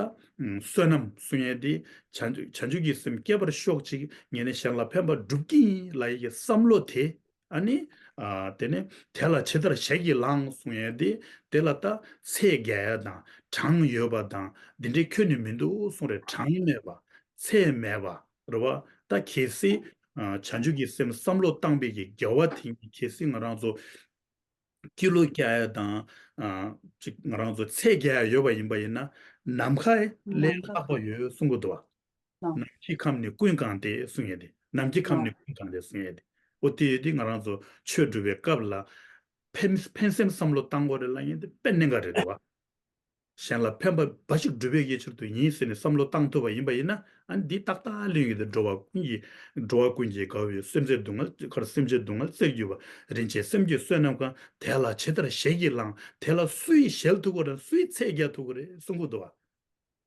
བསོད་ནམས་གསུང་ཡས་དེ་བྱང་བྱང་ཆུབ་ཀྱི་སེམས་བསྐྱེད་པར་ཤོག་ཅིག་ངས་ནི་གཞན་ལ་ཕན་པ་སྒྲུབ་ཀྱི་ཡིན་ལབ་ཡས་ཀྱི་བསམ་བློ་དེ། ཨ་ནི། ཨ། དེ་ནས་དེ་ལ་ཇི་ལྟར་ཞལ་གྱིས་བླངས་གསུང་ཡས་དེ། དེ་ལ་ད་ཚད་བརྒལ་ཡས་དང་གྲངས་ཡོད་པ་དང་འདི་འདྲའི་ཁྱོན་ནས་མི་འདུག་གསུང་རེད། གྲངས་མེད་པ། ཚད་མེད་པ་རེད་བ། ད་གལ་སྲིད། ཨ། བྱང་ཆུབ་ཀྱི་སེམས་བསམ་བློ་བཏང་པའི་གི་དགེ་བ་དེ་གལ་སྲིད་ང་རང་ཚོ་ཀི་ལོ་བརྒྱབ་ཡས་དང་། ཨ། ཅིག་ང་རང་ཚོ་ཚད་བརྒལ་ཡས་ཡོད་པ་ཡིན་པ་ཡིན་ན་ནམ་མཁའ་ལས་ལྷག་པ་ཡོད་གསུང་གི་འདུག་བ། ལགས། ནམ་མཁའི་ཁམས་ནི་ཀུན་གང་སྟེ་གསུང་ཡས་དེ། ནམ་མཁའི་ཁམས་ནི་ལགས། ཀུན་གང་སྟེ་གསུང་ཡས་དེ། ཨོ་དེ་ཡོད་དེ་ང་རང་ཚོ་ཆོས་སྒྲུབ་པའི་སྐབས་ལ་ཕན་ཕན་སེམས་བསམ་བློ་བཏང་དགོས་རེད་ལབ་ཡས་དེ་དཔེ་གནད་འགག་རེད་འདུག་བ། གཞན་ལ་ཕན་པ་འབའ་ཞིག་སྒྲུབ་པའི་ཡེ་ཕྱིར་དུ་ཡིན་ཟེར་ནས་བསམ་བློ་བཏང་ཐུབ་པ་ཡིན་པ་ཡིན་ན། ཨ་ནི་འདི་ཏག་ཏག་ལོས་ཡོང་གི་འདུག་འགྲོ་བ་ཀུན་གྱི་འགྲོ་བ་ཀུན་གྱི་དགའ་བའི་སེམས་ཅན་སྡུག་བསྔལ་གར་སེམས་ཅན་སྡུག་བསྔལ་རྩིར་གྱུར་པ། རིན་ཆེན་སེམས་ཀྱི་བསོད་ནམས་གང་། དེ་ལ་ཇི་ལྟར་ཞལ་གྱིས་བླངས། དེ་ལ་སུས་ཞལ་ཐུག་གོ་ར་སུས་ཚད་བརྒལ་ཐུག་གོ་རེད་གསུང་གི་འདུག་བ།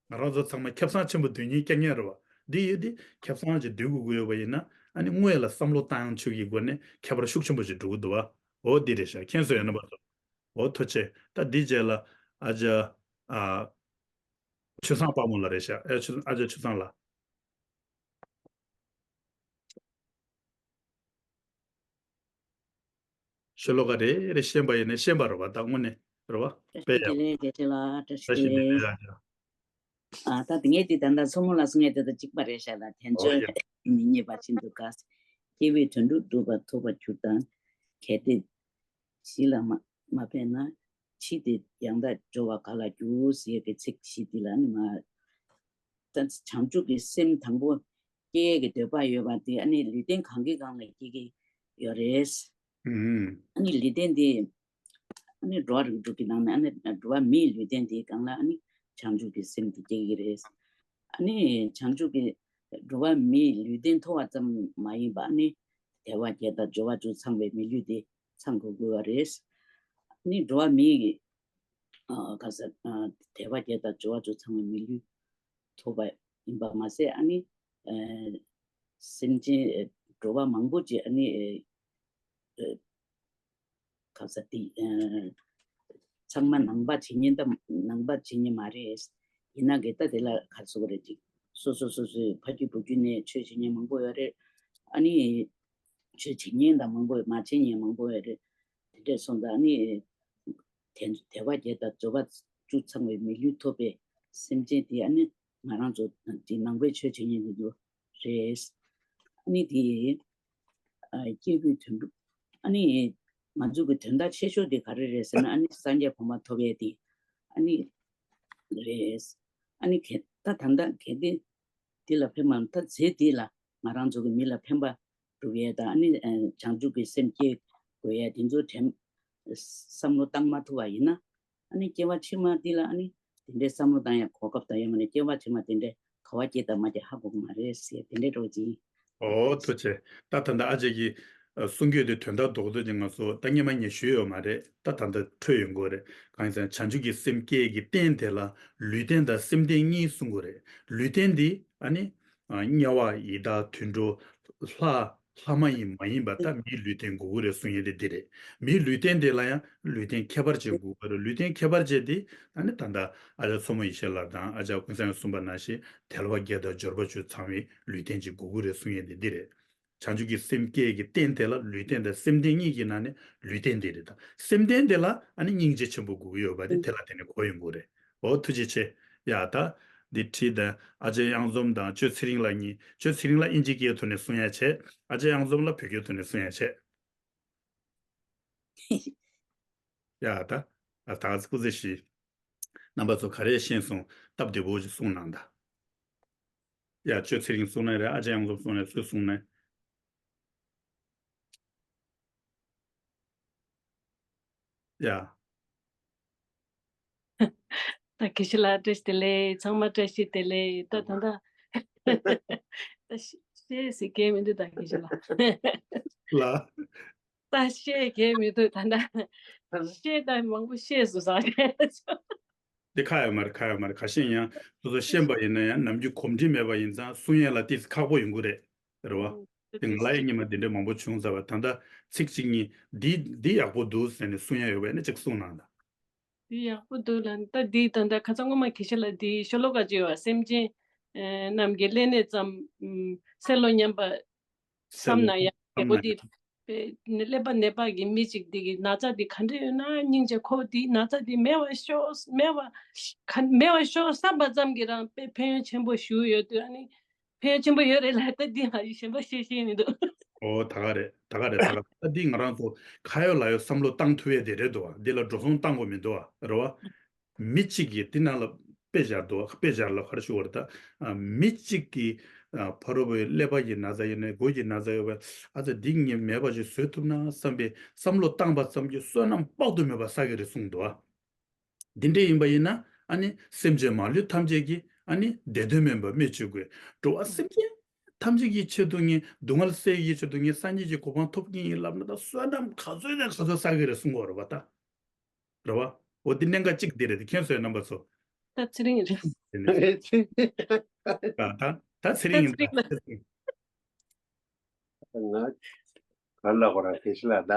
ང་རང་ཚོ་ཚང་མ་ཁེ་བཟང་ཆེན་པོ་འདོད་མཁན་སྐྱེ་མཁན་རེད་བ། འདི་ཡོད་དེ་ཁེ་བཟང་ཅིག་འདོད་དགོས་ཀྱི་ཡོད་པ་ཡིན་ན། ཨ་ནི་དངོས་ལ་བསམ་བློ་བཏང་ཡང་ཆོག་གི་སྒོ་ནས་ཁྱད་པར་ཤུགས་ཆེན་པོ་ཞིག་འགྲོ་གི་འདུག་བ། འོ་འདི་རེད་ཤག་མཁྱེན་སོང་ཡ་རྣམ་པ་ཚོ། འོ་ཐུགས་རྗེ་ཆེ། ད་འདི་རྗེས་ལ་ཨ་ཅག་ཨ། ཆོས་བཟང་དཔལ་མོ་ལགས་རེད་ཤག་ཨེ་ཆོས་ཨ་ཅག་ཆོས་བཟང་ལགས། ཤོ་ལོ་ཀ་རེ་རེ་ཤེས་པ་ཡིན་ན་ཤེས་པ་རེད་བ། ད་དངོས་གནས་རེད་བ། བཀྲ་དཔེ་ཤིས་བདེ་ཡག་ལེགས་དགེ་ཆེ་ལགས། བཀྲ་ཤིས་བཀྲ་ཤིས་བདེ་ལེགས། ལེགས་ཡ། ཨ་ད་དེ་ངས་དེ་ད་ལྟ་མཚོ་མོ་ལགས་གསུང་ཡས་དེ་དང་གཅིག་པ་རེད་ཤག་ད་དལ་འབྱོར་ཨོ་ཡ། མི་རྙེད་པ་ཤིན་ཏུ་དཀའ། སྐྱེ་བོས་དོན་སྒྲུབ་སྒྲུབ་པ་ཐོབ་པར་གྱུར་ཏམ། གལ་ཏེ་གཞི་ལ་མ་མ་ཕན་ན། ཕྱིས་ཏེ་ཡང་དག་འབྱོར་བ་ག་ལ་འགྱུར་ཟེར་ཡས་ཀྱི་ཚིག་བཞི་འདི་ལ་ནི་མ། ད་བྱང་ཆུབ་ཀྱི་སེམས་དང་པོ་སྐྱེ་ཡས་ཀྱི་འདོད་པ་ཡོད་པ་དེ་ཨ་ནི་ལུས་རྟེན་གང་གི་སྒང་ལ་སྐྱེ་གི་ཡོད་རེད། ཨུམ། ཨ་ནི་ལུས་རྟེན་དེ་ཨ་ནི་འགྲོ་བ་རིགས་དྲུག་གི་ནང་ནས་ཨ་ནི་འགྲོ་བ་མིའི་ལུས་རྟེན་དེའི་སྒང་ལ་ཨ་ནི་བྱང་ཆུབ་ཀྱི་སེམས་དེ་སྐྱེ་གི་རེད། ཨ་ནི་བྱང་ཆུབ་ཀྱི་འགྲོ་བ་མིའི་ལུས་རྟེན་ཐོབ་པ་ཙམ་མ་ཡིན་པ་ཨ་ནི་དལ་བ་བརྒྱད་དང་འབྱོར་བ་དྲུག་ཚང་བའི་མི་ལུས་དེ་ཚང་དགོས་དགོས་པ་རེད། ཨ་ནི་འགྲོ་བ་མིའི་ཨ་ག་ས་ཨ་དལ་བ་བརྒྱད་དང་འབྱོར་བ་དྲུག་ཚང་བའི་མི་ལུས་ཐོབ་པ་ཡིན་པ་མ་ཟད་ཨ་ནི་ ཨ་སེམས་ཅན་ཨ་འགྲོ་བ་མང་པོ་ཅིག་ཨ་ནི་ཨ་ཨ་ག་ས་དེ་ཨ་ཚང་མ་ནང་པ་བྱེད་ཉན་ད་ནང་པ་བྱེད་ཉན་མ་རེད། ཡིན་ན་གི་ད་དེ་ལ་ག་ཟེར་དགོས་རེད། ཅིག་སོ་སོ་སོ་སོའི་ཕ་རྒྱུད་བུ་རྒྱུད་ནས་ཆོས་བྱེད་ཉན་མང་པོ་ཡོད་རེད། ཨ་ནི་ཆོས་བྱེད་ཉན་དང་མང་པོ་མ་བྱེད་ཉན་མང་པོ་ཡོད་རེད། དེ་འདྲས་སོང་ཙང་ཨ་ནི་དལ་དལ་བ་བརྒྱད་དང་འབྱོར་པ་བཅུ་ཚང་བའི་མི་ལུས་ཐོབ་པའི་སེམས་ཅན་དེ་ཨ་ནི་ང་རང་ཚོ་དེ་ནང་པའི་ཆོས་བྱེད་ཉན་གྱི་འདུག་རེད། ཨ་ནི་དེ་ཨ་སྐྱེས་བུའི་དོན་གྲུབ། ཨ་ནི་ང་ཚོ་གི་དོན་དག་ཆེ་ཤོས་དེ་ག་རེ་རེད་ཟེར་ན་ཨ་ནི་སངས་རྒྱས་གོ་འཕང་ཐོབ་ཡས་དེ་ཨ་ནི་རེད། ཨ་ནི་གལ་ད་ད་ལྟ་གལ་ཏེ་དེ་ལ་ཕན་པ་ད་ཚེ་འདི་ལ་ང་རང་ཚོ་གི་མི་ལ་ཕན་པ་སྒྲུབ་ཡས་དང་ཨ་ནི་ཨ་བྱང་ཆུབ་ཀྱི་སེམས་སྐྱེ་དགོས་ཡས་དེ་ཚོ་དྲན་བསམ་བློ་བཏང་མ་ཐུབ་པ་ཡིན་ན་ཨ་ནི་སྐྱེ་བ་ཕྱི་མ་འདི་ལ་ཨ་ནི་དེ་འདྲའི་བསམ་བློ་བཏང་ཡས་གོ་སྐབས་དང་ཡང་མིན་ན་སྐྱེ་བ་ཕྱི་མ་དེ་འདྲའི་ག་བ་སྐྱེ་དང་མ་སྐྱེ་ཧ་གོ་གི་མ་རེད་ཟེར་དེ་འདྲའི་འགྲོ་ཅིང་། ཨོ་ཐུགས་རྗེ་ཆེ། ད་ད་ལྟ་ཨ་ཅེ་གི་ཨ་གསུང་རྒྱུན་དེ་དོན་དག་རྡོག་རྡོག་ཅིག་ང་ཚོ་ད་སྔོན་མ་ངས་ཞུས་ཡོད་མ་རེད། ད་ད་ལྟ་འཕྲོད་ཡོང་གི་རེད། གང་ཡིན་ཟེར་ན་བྱང་ཆུབ་ཀྱི་སེམས་སྐྱེ་གི་རྟེན་དེ་ལ་ལུས་རྟེན་དང་སེམས་རྟེན་གཉིས་གསུང་གི་རེད། ལུས་རྟེན་འདི་ཨ་ནི་ཨ་དམྱལ་བ་ཡི་དྭགས་དུད་འགྲོ་ལྷ། ལྷ་མ་ཡིན་མ་ཡིན་པ་ད་མིའི་ལུས་རྟེན་དགོས་ཀྱི་རེད་གསུང་ཡས་དེ་འདི་རེད། མིའི་ལུས་རྟེན་དེ་ལ་ཡང་ལུས་རྟེན་ཁྱད་པར་ཅན་དགོས་ཀྱི་རེད། ལུས་རྟེན་ཁྱད་པར་ཅན་དེ་ད་ནི་ད་ལྟ་ཨ་ཅག་མཚོ་མོ་ཡེ་ཤེས་ལགས་དང་ཨ་ཅག་ཀུན་བཟང་གསུངས་པ་ནང་བཞིན་དལ་བ་བརྒྱད་དང་འབྱོར་པ་བཅུ་ཚང་བའི་ལུས་རྟེན་ཅིག་དགོས་ཀྱི་རེད་གསུང་ཡས་དེ་འདི་རེད། བྱང་ཆུབ་ཀྱི་སེམས་སྐྱེ་གི་རྟེན་དེ་ལ་ལུས་རྟེན་དང་སེམས་རྟེན་གཉིས་ཀྱི་ནང་ནས་ལུས་རྟེན་དེ་རེད། ད་སེམས་རྟེན་དེ་ལ་ཨ་ནི་སྙིང་རྗེ་ཆེན་པོ་དགོས་ཀྱི་ཡོད་པ་དེ་དེ་ལ་དེ་ནས་གོ་ཡོང་གི་རེད། ཨོ་ཐུགས་རྗེ་ཆེ། ཡ་ད། འདི་བྲིས་དང་ཨ་ཅེ་གཡང་འཛོམས་དང་ཆོས་ཚེ་རིང་ལགས་གཉིས། ཆོས་ཚེ་རིང་ལགས་དབྱིན་ཇི་སྐད་ཐོག་ནས་གསུང་ཡ་བྱས། ཨ་ཅེ་གཡང་འཛོམས་ལགས་བོད་སྐད་ཐོག་ནས་གསུང་ཡ་བྱས། ཡ་ད། ཨ་ད་སྐུ་ཚེ་ཞི། རྣམ་པ་ཚོ་ག་རེ་ཤེས་སོང་སྟབས་བདེ་པོ་ཞིག་གསུང་གནང་ད། ཡ་ཆོས་ཚེ་རིང་གསུང་ནའི་རེད། ཨ་ཅེ་གཡང་འཛོམས་གསུང་ནའི་སུས་གསུང་ནའི། ཡ། ད་དགེ་བཤེས་ལགས་བཀྲ་ཤིས་བདེ་ལེགས། ཚང་མ་བཀྲ་ཤིས་བདེ་ལེགས། ད་ད་ད་ད་ཤེས་ཟེར་མཁན་མི་འདུག་ད་དགེ་བཤེས་ལགས། ལ། ད་ཤེས་མཁན་མི་འདུག་ད་ད་ཤེས་ད་མང་པོ་ཤེས་སོང་ཟེར། འདི་ཁ་ཡོད་མ་རེད། ཁ་ཡོད་མ་རེད། ཁ་ཤས་ཡང་སོ་སོ་ཤེས་པ་ཡིན་ན་ཡང་ནམ་རྒྱུན་གོམས་འདྲིས་མེད་པ་ཡིན་ཙང་གསུང་ཡས་ལ་ཏིས་ཁག་པོ་ཡོང་གི་རེད། རེད་བ། ཨང་། དེ་ང་ལ་ཡང་ཉི་མ་དེ་འདྲའི་མང་པོ་བྱུང་ཚར་བ། ད་ལྟ་ཚིག་གཅིག་གཉིས་འདི་འདི་ཡག་པོ་འདུག་ཟེར་ནས་གསུང་ཡ་ཡོད་པས་ན་ཅིག་གསུང་གནང་དང་། འདི་ཡག་པོ་འདུག་ལ་ད་འདི་ད་ལྟ་ཁ་སང་སྔོན་མ་དགེ་བཤེས་ལགས་འདི་ཤོ་ལོ་ཀ་ཅིག་ཡོད་པ། སེམས་ཅན་རྣམས་ཀྱི་ཀླད་ནད་ཙམ་གསལ་ལོ་སྙམ་པ་བསམ་ན་ཡང་བདེ་པོ་འདི་ཀླད་པ་ནད་པ་གི་མི་གཅིག་འདི་གི་ན་ཚ་འདི་ག་འདྲ་ཡོད་ན་སྙིང་རྗེ་ཁོ་འདི་ན་ཚ་འདི་མེད་པ་ཤོག་མེད་པ་ག་མེད་པ་ཤོག་བསམ་པ་ཙམ་གྱིས་རང་དཔེ་ཕན་ཡོན་ཆེན་པོ་ཞིག་ཡོད་དུས་ཨ་ནི། ཕན་ཡོན་ཆེན་པོ་ཡོད་རེད་ལ་ད་འདི་ང་ཡི་གཞན་པ་བཤད་ཤེས་མི་འདུག་ཨོ་ད་ག་རེད། ད་ག་རེད། ད་ག་ད་འདི་ང་རང་ཚོ་ཁ་ཡོད་ལག་ཡོད་བསམ་བློ་བཏང་ཐུབ་ཡས་དེ་རེད་འདུག་བ། འདི་ལ་འགྲོ་སོང་བཏང་དགོས་མི་འདུག་བ། རེད་བ། མི་གཅིག་གིས་འདི་ནང་ལ་དཔེ་སྦྱར་འདུག་བ། དཔེ་སྦྱར་ལ་ག་རེ་ཞུ་བ་རེད་ད། མི་གཅིག་གིས་ཕ་རོལ་པོའི་ཀླད་པ་གི་ན་ཚ་ཡོད་ནས་མགོ་གི་ན་ཚ་ཡོད་པས་ཨ་ཙི་འདི་ངས་མེད་པ་ཞིག་བཟོས་ཐུབ་ན་བསམ་པའི་བསམ་བློ་བཏང་བ་ཙམ་གྱིས་བསོད་ནམས་དཔག་ཏུ་མེད་པ་བསགས་ཀྱི་རེད་གསུངས་འདུག་བ། འདི་འདྲ་ཡིན་པ་ཡིན་ན་ཨ་ནི་སེམས་ཅན་མ་ལུས་ཐམས་ཅད་ཀྱི་ཨ་ནི་བདེ་དོན་སྨོན་པ་སྨོས་ཅི་དགོས། འགྲོ་བ་སེམས་ཅན་ཐམས་ཅད་ཀྱི་ཆེད་དུ་ངས་སྡུག་བསྔལ་སེལ་གྱི་ཆེད་དུ་ངས་སངས་རྒྱས་ཀྱི་གོ་འཕང་ཐོབ་ཀྱི་ཡིན་ལབ་ན་ད་བསོད་ནམས་ག་ཚོད་ནས་ག་ཚོད་བསགས་ཀྱི་རེད་གསུང་གི་ཡོད་རེད་བ་ད། རེད་བ། འོ་འདི་གནད་འགག་གཅིག་འདི་རེད་དེ་མཁྱེན་སོང་ངས་རྣམ་པ་ཚོ། ད་ཚེ་རིང་རེད། ད་ད་ད་ཚེ་རིང་ཡིན་ད། ང་ག་ལ་གོ་ར་ཁེ་ཤི་ལ་ད།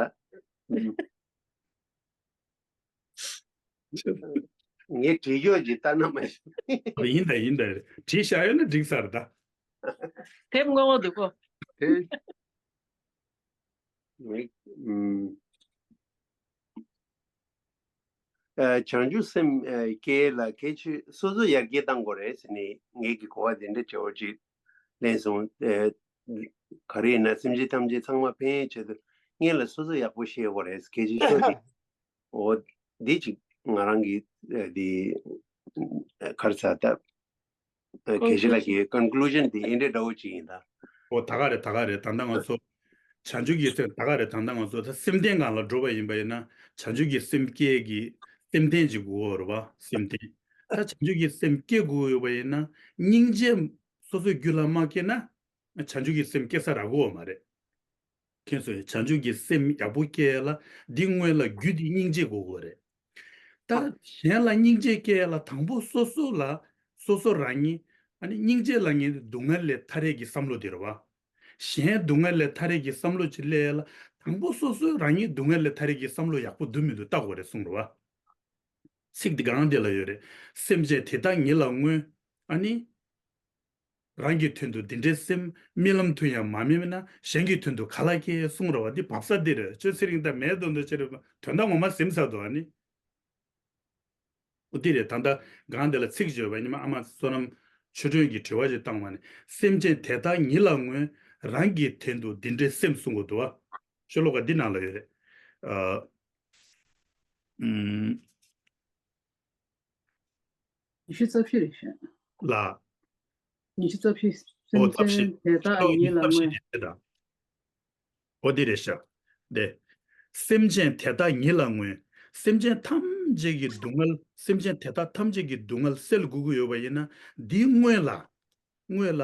ངས་བྲིས་ཡོད་ཀྱི་ལྟ་ན་མ་ཤེས། ཡིན་ད་ཡིན་ད། བྲིས་བཞག་ཡོད་ན་འགྲིག་ས་རེད་ད། དེབ་སྔོན་འོག་འདུག་གོ། དེ་ངས་ཨ་བྱང་ཆུབ་སེམས་ཨ་སྐྱེ་ལ་གལ་ཆེ་སོ་སོ་ཡར་རྒྱས་གཏང་དགོས་རེད་ཟེར་ནས་ངེད་ཀྱི་གོ་བ་དེ་འདྲ་བྱེད་འོ་ཅིག་ལེན་སོང་། ཨ་ག་རེ་ཡིན་ན་སེམས་ཅན་ཐམས་ཅད་ཚང་མ་ཕན་ཡོན་ཆེད་དུ་སྔོན་ལ་སོ་སོ་ཡག་པོ་ཤེས་དགོས་རེད། གལ་ཆེ་ཤོས་དེ། འོ། འདི་ཅིག་ང་རང་གི་ཨ་དེ་ཨ་ག་རེ་ཟ་ད། ཨ་དགེ་བཤེས་ལགས་ཀྱི་ཀོན་ཀུ་ལུ་ཤན་དེ་ཨེ་འདྲའི་འདྲ་བོ་ཅིག་ཡིན་ད། འོ་ད་ག་རེད། ད་ག་རེད། ད་ལྟ་ང་ཚོ་བྱང་ཆུབ་ཀྱི་སེམས་ད་ག་རེད། ད་ལྟ་ང་ཚོ་ད་སེམས་རྟེན་སྒང་ལ་འགྲོ་བ་ཡིན་པ་ཡིན་ན་བྱང་ཆུབ་ཀྱི་སེམས་སྐྱེ་གི་སེམས་རྟེན་ཅིག་དགོས་རེད་བ། སེམས་རྟེན། ད་བྱང་ཆུབ་ཀྱི་སེམས་སྐྱེ་དགོས་ཡོད་པ་ཡིན་ན་སྙིང་རྗེ་སོ་སོའི་རྒྱུད་ལ་མ་སྐྱེས་ན་བྱང་ཆུབ་ཀྱི་སེམས་སྐྱེ་ས་རག་གི་ཡོད་མ་རེད། མཁྱེན་སོང་། བྱང་ཆུབ་ཀྱི་སེམས་ཡག་པོ་སྐྱེ་ཡ་ལ་འདི་སྔོན་ལ་རྒྱུ་འདི་སྙིང་རྗེ་དགོས་དགོས་རེད། ད་གཞན་ལ་སྙིང་རྗེ་སྐྱེ་ཡ་ལ་དང་པོ་སོ་སོ་ལ་སོ་སོ་རང་ཉིད་ ཨ་ནི་སྙིང་རྗེ་ལབ་མཁན་དེ་སྡུག་བསྔལ་ལས་ཐར་ཡས་ཀྱི་བསམ་བློ་དེ་རེད་བ། གཞན་སྡུག་བསྔལ་ལས་ཐར་ཡས་ཀྱི་བསམ་བློ་ཅིག་སླེབས་ཡས་ལ་དང་པོ་སོ་སོའི་རང་ཉིད་སྡུག་བསྔལ་ལས་ཐར་ཡས་ཀྱི་བསམ་བློ་ཡག་པོ་འདུག་མི་འདུག་བལྟ་དགོས་རེད་གསུངས་རེད་བ། ཚིག་འདི་སྒང་དེ་ལ་ཡོད་རེད། སེམས་ཅན་དེ་དག་ཉིད་ལ་བསྔོས། ཨ་ནི། རང་གི་དོན་དུ་འདི་འདྲའི་སེམས། རྨི་ལམ་དུ་ཡང་མ་རྨིས་ན། གཞན་གྱི་དོན་དུ་ག་ལ་སྐྱེ་གསུངས་རེད་བ། འདི་བབས་ས་འདི་རེད། ཅོ་ཚེ་རིང་ད་མེད་དོན་དུ་ཅི་རེད། དོན་དག་ངོ་མ་ཟིན་ཚར་འདུག་ཨ་ནི། འོ་འདི་རེད། ད་ལྟ་སྒང་དེ་ལ་ཚིག་བརྗོད་པ་ཉི་མ་ཨ་མ་བསོད་ནམས་ཆོས་སྒྲོན་གྱིས་དྲི་བ་ཞིག་བཏང་བ་ནི། སེམས་ཅན་དེ་དག་ཉིད་ལ་བསྔོས། རང་གི་དོན་དུ་འདི་འདྲའི་སེམས་གསུང་གི་འདུག་བ། ཤོ་ལོ་ཀ་འདི་ནང་ལ་ཡོད་རེད། ཨ། ཨུམ། ཉི་ཤུ་རྩ་བཞི་རེད་ཤག་ལ། ཉི་ཤུ་རྩ་བཞི། ཨོ་སེམས་རྩ་བཞི། ཅན་དེ་དག་ཉིད་ལ་བསྔོས། ཨོ་འདི་རེད་ཤག་དེ། སེམས་ཅན་དེ་དག་ཉིད་ལ་བསྔོས། སེམས་ཅན་ཐམས་ཅད་ཀྱི་སྡུག་བསྔལ། སེམས་ཅན་དེ་དག་ཐམས་ཅད་ཀྱི་སྡུག་བསྔལ་སེལ་དགོས་ཀྱི་ཡོད་པ་ཡིན་ན། འདིའི་སྔོན་ལ། སྔོན་ལ།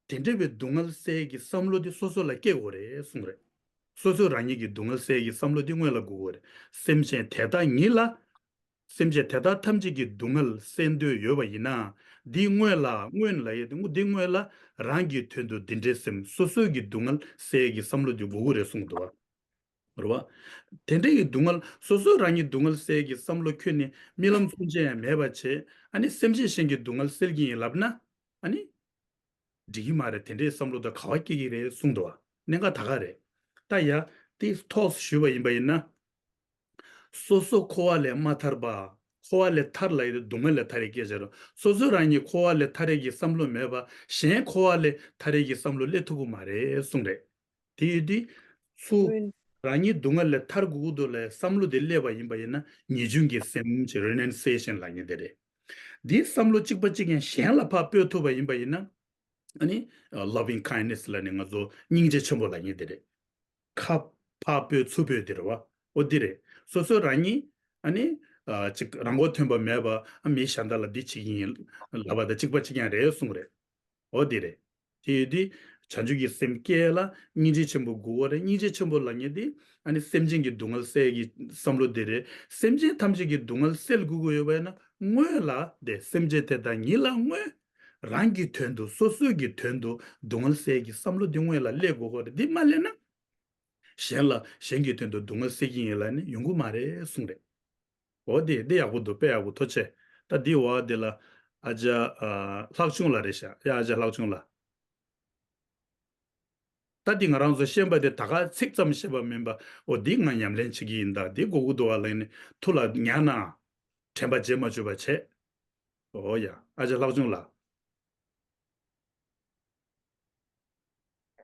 དེ་འདྲ་བའི་སྡུག་བསྔལ་སེལ་གྱི་བསམ་བློ་དེ་སོ་སོ་ལ་སྐྱེ་དགོས་རེད་གསུངས་རེད། སོ་སོས་རང་ཉིད་ཀྱི་སྡུག་བསྔལ་སེལ་གྱི་བསམ་བློ་དེ་སྔོན་ལ་དགོས་དགོས་རེད། སེམས་ཅན་དེ་དག་ཉིད་ལ། སེམས་ཅན་དེ་དག་ཐམས་ཅད་ཀྱི་སྡུག་བསྔལ་སེལ་འདོད་ཡོད་པ་ཡིན་ན། འདིའི་སྔོན་ལ། སྔོན་ལ་ཡོད་དེ། འདིའི་སྔོན་ལ་རང་གི་དོན་དུ་འདི་འདྲའི་སེམས། སོ་སོའི་གི་སྡུག་བསྔལ་སེལ་གྱི་བསམ་བློ་དེ་དགོས་ཀྱི་རེད་གསུངས་འདུག་བ། རེད་བ། དེ་འདྲ་ཡི་སྡུག་བསྔལ། སོ་སོའི་རང་ཉིད་སྡུག་བསྔལ་སེལ་གྱི་བསམ་བློ་ཁྱོན་ནས་རྨི་ལམ་མཚུངས་ཆེན་ཡང་མེད་པ་བྱས། ཨ་ནི་སེམས་ཅན་གཞན་གྱི་སྡུག་བསྔལ་སེལ་གྱི་ཡིན་ལབ་ན། ཨ་ནི། འགྲིག་གི་མ་རེད། དེ་འདྲའི་བསམ་བློ་དེ་ག་བ་སྐྱེ་གི་རེད་གསུངས་འདུག་བ། གནད་འགག་ད་ག་རེད། ད་ཡ། དེ་ཐོག་ཞུས་པ་ཡིན་པ་ཡིན་ན། སོ་སོ་འཁོར་བ་ལས་མ་ཐར་བ། འཁོར་བ་ལས་ཐར་ལབ་ཡོད་དེ་སྡུག་བསྔལ་ལས་ཐར་ཡའི་སྐད་ཆ་རེད། སོ་སོ་རང་ཉིད་འཁོར་བ་ལས་ཐར་ཡའི་གི་བསམ་བློ་མེད་པ། གཞན་འཁོར་བ་ལས་ཐར་ཡའི་གི་བསམ་བློ་སླེབས་ཐུབ་ཀྱི་མ་རེད་གསུངས་རེད། དེ་ཡོད་དུས། ཚུར། རང་ཉིད་སྡུག་བསྔལ་ལས་ཐར་དགོས་ཀྱི་འདུག་ལབ་བསམ་བློ་དེ་སླེབས་པ་ཡིན་པ་ཡིན་ན། ཉེས་སྐྱོན་གྱི་སེམས་ཀྱི་རི་ནན་སེ་ཤན་ལབ་མཁན་དེ་རེད། འདིའི་བསམ་བློ་གཅིག་པ་གཅིག་རྐྱང་གཞན་ལ་ཕར་སྤོས་ཐུབ་པ་ཡིན་པ་ཡིན་ན། ཨ་ནི། loving kindness ལབ་ནས་ང་ཚོ་སྙིང་རྗེ་ཆེན་པོ་ལབ་མཁན་དེ་རེད། ཁ་ཕར་སྤོས་ཚུར་སྤོས་དེ་རེད་བ། ཨོ་འདི་རེད། སོ་སོ་རང་ཉིད། ཨ་ནི། ཨ། ཅིག་རང་མགོ་ཐོན་པ་མེད་པ། ཨ། མི་གཞན་དག་ལ་འདི་བྱེད་ཀྱི་ཡིན་ལབ་པ་དང་གཅིག་པ་གཅིག་རྐྱང་རེད་གསུངས་རེད། འོ་དེ་རེད། དེ་ཡོད་དུས། བྱང་ཆུབ་ཀྱི་སེམས་སྐྱེ་ལ་སྙིང་རྗེ་ཆེན་པོ་དགོས་པ་རེད། སྙིང་རྗེ་ཆེན་པོ་ལབ་མཁན་དེ། ཨ་ནི་སེམས་ཅན་གྱི་སྡུག་བསྔལ་སེལ་གྱི་བསམ་བློ་དེ་རེད། སེམས་ཅན་ཐམས་ཅད་ཀྱི་སྡུག་བསྔལ་སེལ་དགོས་ཀྱི་ཡོད་པ་ཡིན་ན། སྔོན་ལ་དེ་སེམས་ཅན་དེ་དག་ཉིད་ལ་བསྔོས། རང་གི་དོན་དུ། སོ་སོའི་གི་དོན་དུ་སྡུག་བསྔལ་སེལ་གྱི་བསམ་བློ་དེ་སྔོན་ལ་སླེབས་དགོས་ཀྱི་རེད། དེ་མ་སླེབས་ན། གཞན་ལ། གཞན་གྱི་དོན་དུ་སྡུག་བསྔལ་སེལ་གྱི་ཡིན་ལབ་ནི་ཡོང་གི་མ་རེད་གསུངས་རེད། འོ་དེ། དེ་ཡག་པོ་འདུག་དཔེ་ཡག་པོ། ཐུགས་རྗེ་ཆེ། ད་འདི་འོག་དེ་ལ། ཨ་ཅག་ཨ། ལྷག་ཆུང་ལགས་རེད་ཤག་ཡ། ཨ་ཅག་ལྷག་ཆུང་ལགས། ད་འདི་ང་རང་ཚོ་ཤེས་པ་དེ་ད་ག་ཚིག་ཙམ་ཤེས་པ་མིན་པ། འོ་འདི་ང་ཉམས་ལེན་བྱེད་ཀྱི་ཡིན། ད་འདི་དགོས་ཀྱི་འདུག་བ་ལབ་ནི་ཐུགས་ལ་ཉར་ན། དྲན་པ་བརྗེད་མ་བཅུག་པ་བྱེད། འོ་ཡ། ཨ་ཅག་ལྷག་ཆུང་ལགས།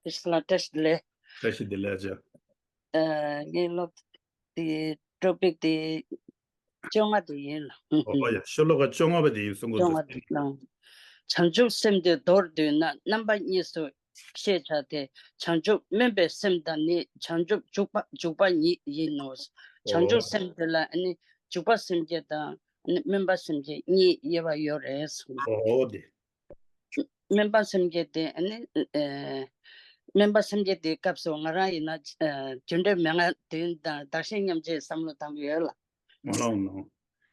བཀྲ་ཤིས་བདེ་ལེགས། བཀྲ་ཤིས་བདེ་ལེགས་ཨ་ཅག་ཨ། ངའི་སློབ་དེ་ཊོ་པིག་དེ་བཅོ་ལྔ་དེ་ཡིན་ལ། ཨོ་ཡ། ཤོ་ལོ་ཀ་བཅོ་ལྔ་པ་དེ་ཡིན་གསུང་གི་བཅོ་འདུག་ལྔ་དེ་ལ། བྱང་ཆུབ་སེམས་དེ་མདོར་བསྡུས་ན། རྣམ་པ་གཉིས་སུ་ཤེས་བྱ་སྟེ། བྱང་ཆུབ་སྨོན་པའི་སེམས་དང་ནི། བྱང་ཆུབ་འཇུག་པ། འཇུག་པ་ཉིད་ཡིན་ནོ། བྱང་ཆུབ་སེམས་དེ་ལ་ནི་འཇུག་པ་སེམས་བསྐྱེད་དང་ནི་སྨོན་པ་སེམས་བསྐྱེད་གཉིས་དབྱེ་བ་ཡོད་རེད་གསུངས། ཨོ་དེ། སྨོན་པ་སེམས་བསྐྱེད་དེ་ནི། ཨ། སྨོན་པ་སེམས་བསྐྱེད་དེའི་སྐབས་སུ་ང་རང་ཡིན་ན། ཨ། རྒྱུ་འབྲས་མན་ངག་བདུན་དང་བདག་གཞན་མཉམ་བརྗེའི་བསམ་བློ་བཏང་གི་ཡོད་ལ། ཨོ་ལོ་ལོ།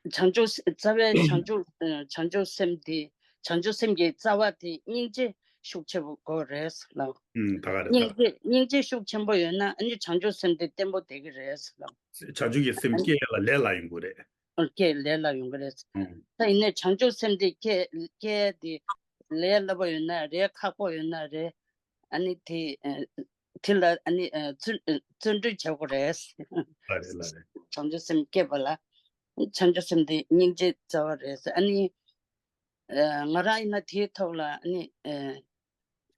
བྱང་ཆུབ་རྩ་བའི་བྱང་ཆུབ། ཨ། བྱང་ཆུབ་སེམས་དེ། བྱང་ཆུབ་སེམས་ཀྱི་རྩ་བ་དེ་སྙིང་རྗེ་ཤུགས་ཆེན་པོ་དགོས་རེད་ལ། ཨུམ། ད་ག་རེད། ད་སྙིང་རྗེ། སྙིང་རྗེ་ཤུགས་ཆེན་པོ་ཡོད་ན་ཨ་ནི་བྱང་ཆུབ་སེམས་དེ་བརྟན་པོ་བསྡད་ཀྱི་རེད་ལ། བྱང་ཆུབ་ཀྱི་སེམས་སྐྱེ་ལ་ལས་སླ་ཡོང་གི་རེད། སྐྱེ་ལས་སླ་ཡོང་གི་རེད། ཨང་། ད་ཡིན་ནའི་བྱང་ཆུབ་སེམས་དེ་སྐྱེ། སྐྱེ་དེ་ལས་སླ་པོ་ཡོད་ན་རེད། ཁག་པོ་ཡོད་ན་རེད། ཨ་ནི་དེ། ཨ། དེ་ལ་ཨ་ནི། ཨ། བརྩོན། བརྩོན་འགྲུས་བྱེད་དགོས་རེད། ལགས་རེད། ལགས་རེད། བྱང་ཆུབ་སེམས་སྐྱེས་པ་ལ་བྱང་ཆུབ་སེམས་དེ་སྙིང་རྗེའི་རྩ་བ་རེད། ཨ་ནི། ཨ། ང་རང་ཡིན་ན་དེའི་ཐོག་ལ་ཨ་ནི། ཨ།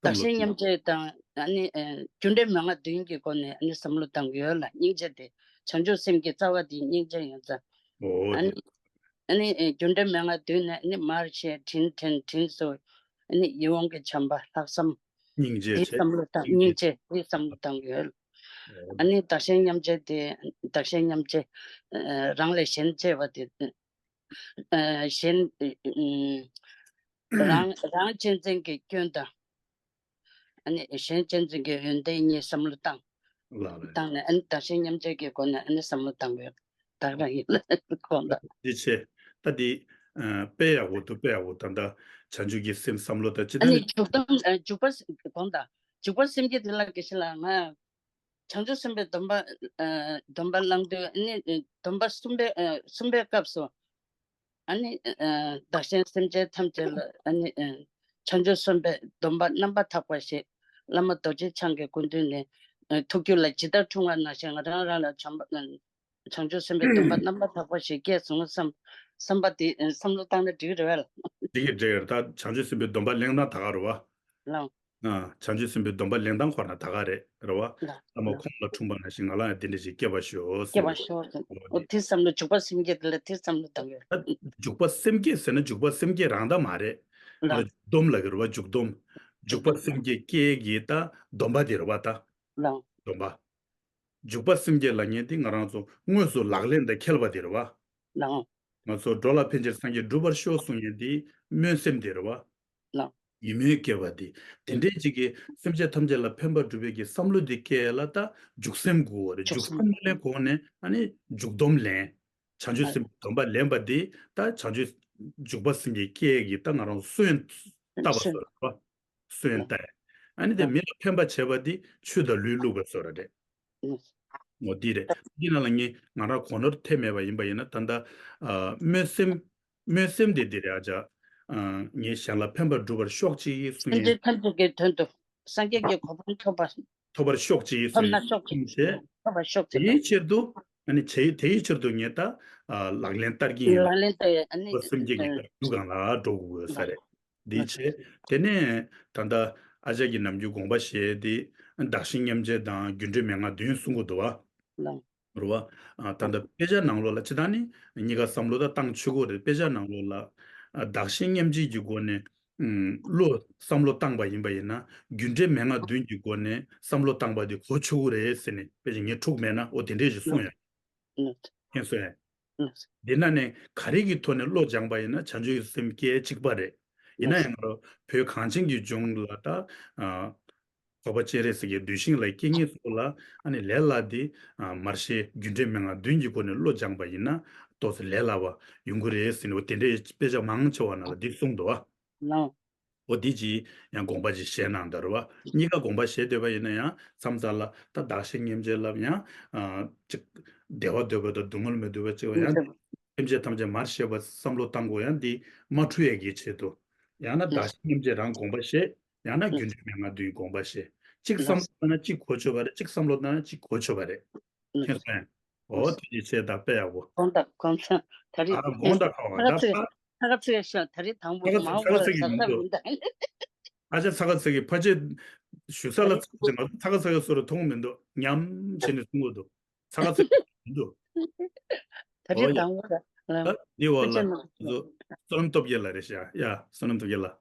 བདག་གཞན་མཉམ་བརྗེ་དང་། ཨ་ནི། ཨ། རྒྱུ་འབྲས་མན་ངག་བདུན་གྱི་སྒོ་ནས་ཨ་ནི་བསམ་བློ་བཏང་གི་ཡོད་ལ། སྙིང་རྗེ་དེ། བྱང་ཆུབ་སེམས་ཀྱི་རྩ་བ་དེ་སྙིང་རྗེ་ཡིན་ཙང་། ཨོ། ཨ་ནི། ཨ་ནི། ཨ། རྒྱུ་འབྲས་མན་ངག་བདུན་ནི་ཨ་ནི་མར་ཤེས། དྲིན་དྲན། དྲིན་གཟོ། ཨ་ནི་ཡིད་འོང་གི་བྱམས་པ། ལྷག་བསམ། སྙིང་རྗེ་བྱས། དེའི་བསམ་བློ་བཏང་། སྙིང་རྗེ། སྙིང་རྗེ་དེའི་བསམ་བློ་བཏང་གི་ཡོད། ཨོ། ཨ་ནི་བདག་གཞན་མཉམ་བརྗེ་དེ། བདག་གཞན་མཉམ་བརྗེ། ཨ། རང་ལས་གཞན་གཅེས་པ་དེ། ཨ། གཞན། ཨ། རང་། རང་གཅེས་འཛིན་གྱི་སྐྱོན་དང་། ཨ་ནི་གཞན་གཅེས་འཛིན་གྱི་ཡོན་ཏན་གཉིས་བསམ་བློ་བཏང་། ལགས་རེད། བཏང་ནས་ཨ་ནི་བདག་གཞན་མཉམ་བརྗེ་གི་སྒོ་ནས་ཨ་ནི་བསམ་བློ་བཏང་དགོས། བདག་རང་ཡིན་ལ་དགོངས་དག། འདི་ཆེ། ད་འདི། ཨ། དཔེ་ཡག་པོ་འདུག་དཔེ་ཡག་པོ། ད་ལྟ་བྱང་ཆུབ་ཀྱི་སེམས་བསམ་བློ་དང་ཅི། ཨ་ནི་ད་འཇུག་སྡོམ། ཨ། འཇུག་པ་དགོངས་དག་འཇུག་པ་སེམས་བསྐྱེད་དེ་ལ་དགེ་བཤེས་ལགས། ང་བྱང་ཆུབ་སེམས་དཔའི་སྡོམ་པ། ཨ། སྡོམ་པ་བླང་དུས། ཨ་ནི་སྡོམ་པ་གསུམ་པའི། ཨ། གསུམ་པའི་སྐབས་སུ། ཨ་ནི། ཨ། བདག་གཞན་སེམས་ཅན་ཐམས་ཅད་ལ། ཨ་ནི། ཨ། བྱང་ཆུབ་སེམས་དཔའི་སྡོམ་པ་རྣམ་པར་དག་པ་ཞིག་བླ་མ་རྡོ་རྗེ་འཆང་གི་སྐུ་མདུན་ནས། ཨ། ཐུགས་རྒྱུད་ལ་ཇི་ལྟར་འཁྲུངས་པ་ནང་བཞིན་ང་རང་རང་ལ་བྱམས་པ། ཨ། བྱང་ཆུབ་སེམས་དཔའི་སྡོམ་པ་རྣམ་པར་དག་པ་ཞིག་སྐྱེས་སོང་བསམ། བསམ་པ་དེ། ཨ། བསམ་བློ་བཏང་ན་འགྲིག་གི་རེད་པས། འགྲིག་གི་རེད། ད་བྱང་ཆུབ་སེམས་དཔའི་སྡོམ་པ་ལེན་སྟངས་ད་ག་རེད་པ། ལགས། ཨ། བྱང་ཆུབ་སེམས་དཔའི་སྡོམ་པ་ལེན་སྟངས་ཁོ་ན་ད་ག་རེད། རེད་པ། ལགས། བླ་མ་ལགས། ཁོང་ལ་འཁྲུངས་པ་ནང་བཞིན་ང་ལ་ཡང་དེ་འདྲ་ཞིག་སྐྱེ་བར་ཤོག་ཟེར། སྐྱེ་བར་ཤོག་ཟེར། འོ་དེ་བསམ་བློ། འཇུག་པ་སེམས་བསྐྱེད་དེ་ལ་དེ་བསམ་བློ་བཏང་ཡོད། ད་འཇུག་པ་སེམས་བསྐྱེད་ཟེར་ན་འཇུག་པ་སེམས་བསྐྱེད་རང་དབང་མ་རེད། ལགས། འཇུག་སྡོམ་ལབ་ཀྱི་རེད་པ། འཇུག་སྡོམ། འཇུག་པ་སེམས་བསྐྱེད་སྐྱེ་ཡས་ཀྱི་ད་སྡོམ་པ་དེ་རེད་པ། ད་ལགས། སྡོམ་པ། འཇུག་པ་སེམས་བསྐྱེད་ལབ་མཁན་དེ་ང་རང་ཚོ་དངོས་སུ་ལག་ལེན་དུ་འཁེལ་བ་དེ་རེད་པ། ལགས། ང་ཚོ་འགྲོ་ལ་ཕན་ཕྱིར་སངས་རྒྱས་འགྲུབ་པར་ཤོག་གསུང་མཁན་དེ་སྨོན་སེམས་དེ་རེད་པ། ལགས། ཉིན་མོའི་སྐྱེ་བ་དེ། དེ་འདྲའི་ཅིག་གིས་སེམས་ཅན་ཐམས་ཅད་ལ་ཕན་པ་སྒྲུབ་པའི་གི་བསམ་བློ་དེ་སྐྱེ་ཡས་ལ་ད་འཇུག་སེམས་དགོས་པ་རེད། འཇུག་སེམས་མ་ལེན་གོང་ནས་ཨ་ནི་འཇུག་སྡོམ་ལེན། བྱང་ཆུབ་སེམས་སྡོམ་པ་ལེན་པ་དེ་ད་བྱང་ཆུབ། འཇུག་པ་སེམས་བསྐྱེད་སྐྱེ་ཡས་ཀྱི་ད་ང་རང་སོན་བཏབ་པ་བཟོ་འདྲ་རེད་པ། སོན་བཏབ་ཡས། ཨ་ནི་དེ་མི་ལ་ཕན་པ་བྱས་པ་དེ་ཆོས་དང་ལུས་བླུགས་པ་བཟོ་འདྲ་རེད། འོ་འདི་རེད། འདི་ནང་ལ་ངས་ང་རང་གོ་ནོར་ཐེབས་མེད་པ་ཡིན་པ་ཡིན་ན། ད་ལྟ། ཨ། སྨོན་སེམས། སྨོན་སེམས་དེ་འདི་རེད། ཨ་ཅག་ཨ། ངས་གཞན་ལ་ཕན་པ་སྒྲུབ་པར་ཤོག་ཅིག་གསུང་སེམས་ཡིན། ཅན་ཐམས་ཅད་ཀྱི་དོན་དུ་སངས་རྒྱས་ཀྱི་གོ་འཕང་ཐོབ་པ། ཐོབ་པར་ཤོག་ཅིག་གསུང་ཐོབ་ན་ཡིན། ཤོག་ཅིག་ཅེས། ཐོབ་པར་ཤོག་ཅིག་དེའི་ལ། ཕྱིར་དུ། ཨ་ནི་བྱས། དེའི་ཕྱིར་དུ་ངས་ད། ཨ། ལག་ལེན་བསྟར་གྱི་ཡིན་ལ། ལག་ལེན་བསྟར་ཡས། ཨ་ནི། སེམས་བསྐྱེད་ཀྱི་ཨ། རྒྱུ་གང་ལ་འགྲོ་དགོས་ས་རེད། འདི་བྱས། དེ་ནས་ད་ལྟ་ཨ་ཅག་གིས་ནམ་རྒྱུན་དགོངས་པ་བཞེས་དེ་བདག་གཞན་མཉམ་བརྗེ་དང་རྒྱུ་འབྲས་མན་ངག་བདུན་གསུང་གི་འདུག་པ། ལགས། རེད་པ། ཨ། ད་ལྟ་དཔེ་ཆ་ནང་ལོགས་ལ་སྤྱིར་བཏང་ནི་གཉིས་ཀ་བསམ་བློ་ད་བཏང་ཆོག་གི་རེད། དཔེ་ཆ་ནང་ལོགས་ལ། ཨ། བདག་གཞན་མཉམ་བརྗེ་གི་སྒོ་ནས། ཨུམ། བློ་བསམ་བློ་བཏང་པ་ཡིན་པ་ཡིན་ན་རྒྱུ་འབྲས་མན་ངག་བདུན་གྱི་སྒོ་ནས་བསམ་བློ་བཏང་པ་དེ་གོ་ཆོག་གི་རེད་ཟེར་ནས། དཔེ་ཆ་ངས་འཁྲུག་མེད་ན་འོ་དེ་འདྲས་ཞིག་གསུངས་ཡོད། ལགས། མཁྱེན་སོང་ངས། ལགས། འདི་ནང་ནས་ག་རེ་གི་ཐོག་ནས་བློ་སྦྱངས་པ་ཡིན་ན་བྱང་ཆུབ་ཀྱི་སེམས་སྐྱེ་གཅིག་པ་རེད། ཡིན་ན་ཡང་ང་རང་བོད་གངས་ཅན་གྱི་ལྗོངས་ལ་ད། ཨ། འཕགས་པ་སྤྱན་རས་གཟིགས་ཀྱི་གདུལ་ཞིང་ལ་སྐྱེ་མཁན་ཚོ་ལ་ཨ་ནི་ལས་སླ་དེ། ཨ། མར་ཤེས་རྒྱུ་འབྲས་མན་ངག་བདུན་གྱི་སྒོ་ནས་བློ་སྦྱངས་པ་ཡིན་ན་ཏོག་ཙམ་ལས་སླ་བ་ཡོང་གི་རེད་ཟེར་ནས་འོ་དེ་འདྲའི་དཔེ་ཆ་མང་ཆེ་བ་ནང་ལ་འདི་གསུངས་འདུག་པ། ལགས། འོ་འདི་ཅིག་ཡང་དགོངས་པ་ཅིག་བཞེས་གནང་དང་། རེད་པ། གཉིས་ཀ་དགོངས་པ་བཞེས་འདོད་པ་ཡིན་ན་ཡང་མཚམས་མཚམས་ལ་ད་བདག་གཞན་མཉམ་བརྗེ་ལབ་ཡང་། ཨ། ཅིག་བདེ་བ་འདོད་པ་དང་སྡུག་བསྔལ་མི་འདོད་པ་ཅིག་ཡང་། སེམས་ཅན་ཐམས་ཅད་མར་ཤེས་པ་བསམ་བློ་བཏང་དགོས། ཡང་འདི་མ་འཁྲུལ་ཡས་ཀྱི་ཆེད་དུ། ཡང་ན་བདག་གཞན་མཉམ་བརྗེ་རང་དགོངས་པ་བཞེས། ཡང་ན་རྒྱུ་འབྲས་མན་ངག་བདུན་དགོངས་པ་བཞེས། གཅིག་བསམ་བློ་བཏང་ན་གཅིག་གོ་ཆོད་པ་རེད། གཅིག་བསམ་བློ་བཏང་ན་གཅིག་གོ་ཆོད་པ་རེད། མཁྱེན་སོང་ངས། འོ་ཐུགས་རྗེ་ཆེ། ད་དཔེ་ཡག་པོ། དགོངས་དག་དགོངས་དག་ད་རེས། ཨ། དགོངས་དག་ཁོ་ད་ཚ་ཚ་ག་ཚ་ག་ཤོད། ད་རེས་དང་པོ་ཚ་ག་མང་པོ་ཚ་ག་ཚ་གི་ས་མི་ས་འདུག་མི་འདུག་ཨ་ཅག་ཚ་ག་ཚ་གི་ཕལ་ཆེར་བཞུགས་ས་ལ་ཚ་ག་ཚ་གི་ང་ཚོ་ཚ་ག་ཚ་གི་བཟོ་འདྲ་མཐོང་མི་འདུག་ཉམས་བྱས་ནས་གསུང་གི་འདུག་ཚ་ག་ཚ་གི་མི་འདུག་ད་རེས་འོ་ཡ། དང་པོ་ར། ད་འདི་འོག་ལ་ང་ཚོ་བསོད་ནམས་སྟོབས་རྒྱལ་ལགས་རེད་ཤག་ཡ། བསོད་ནམས་སྟོབས་རྒྱལ་ལགས།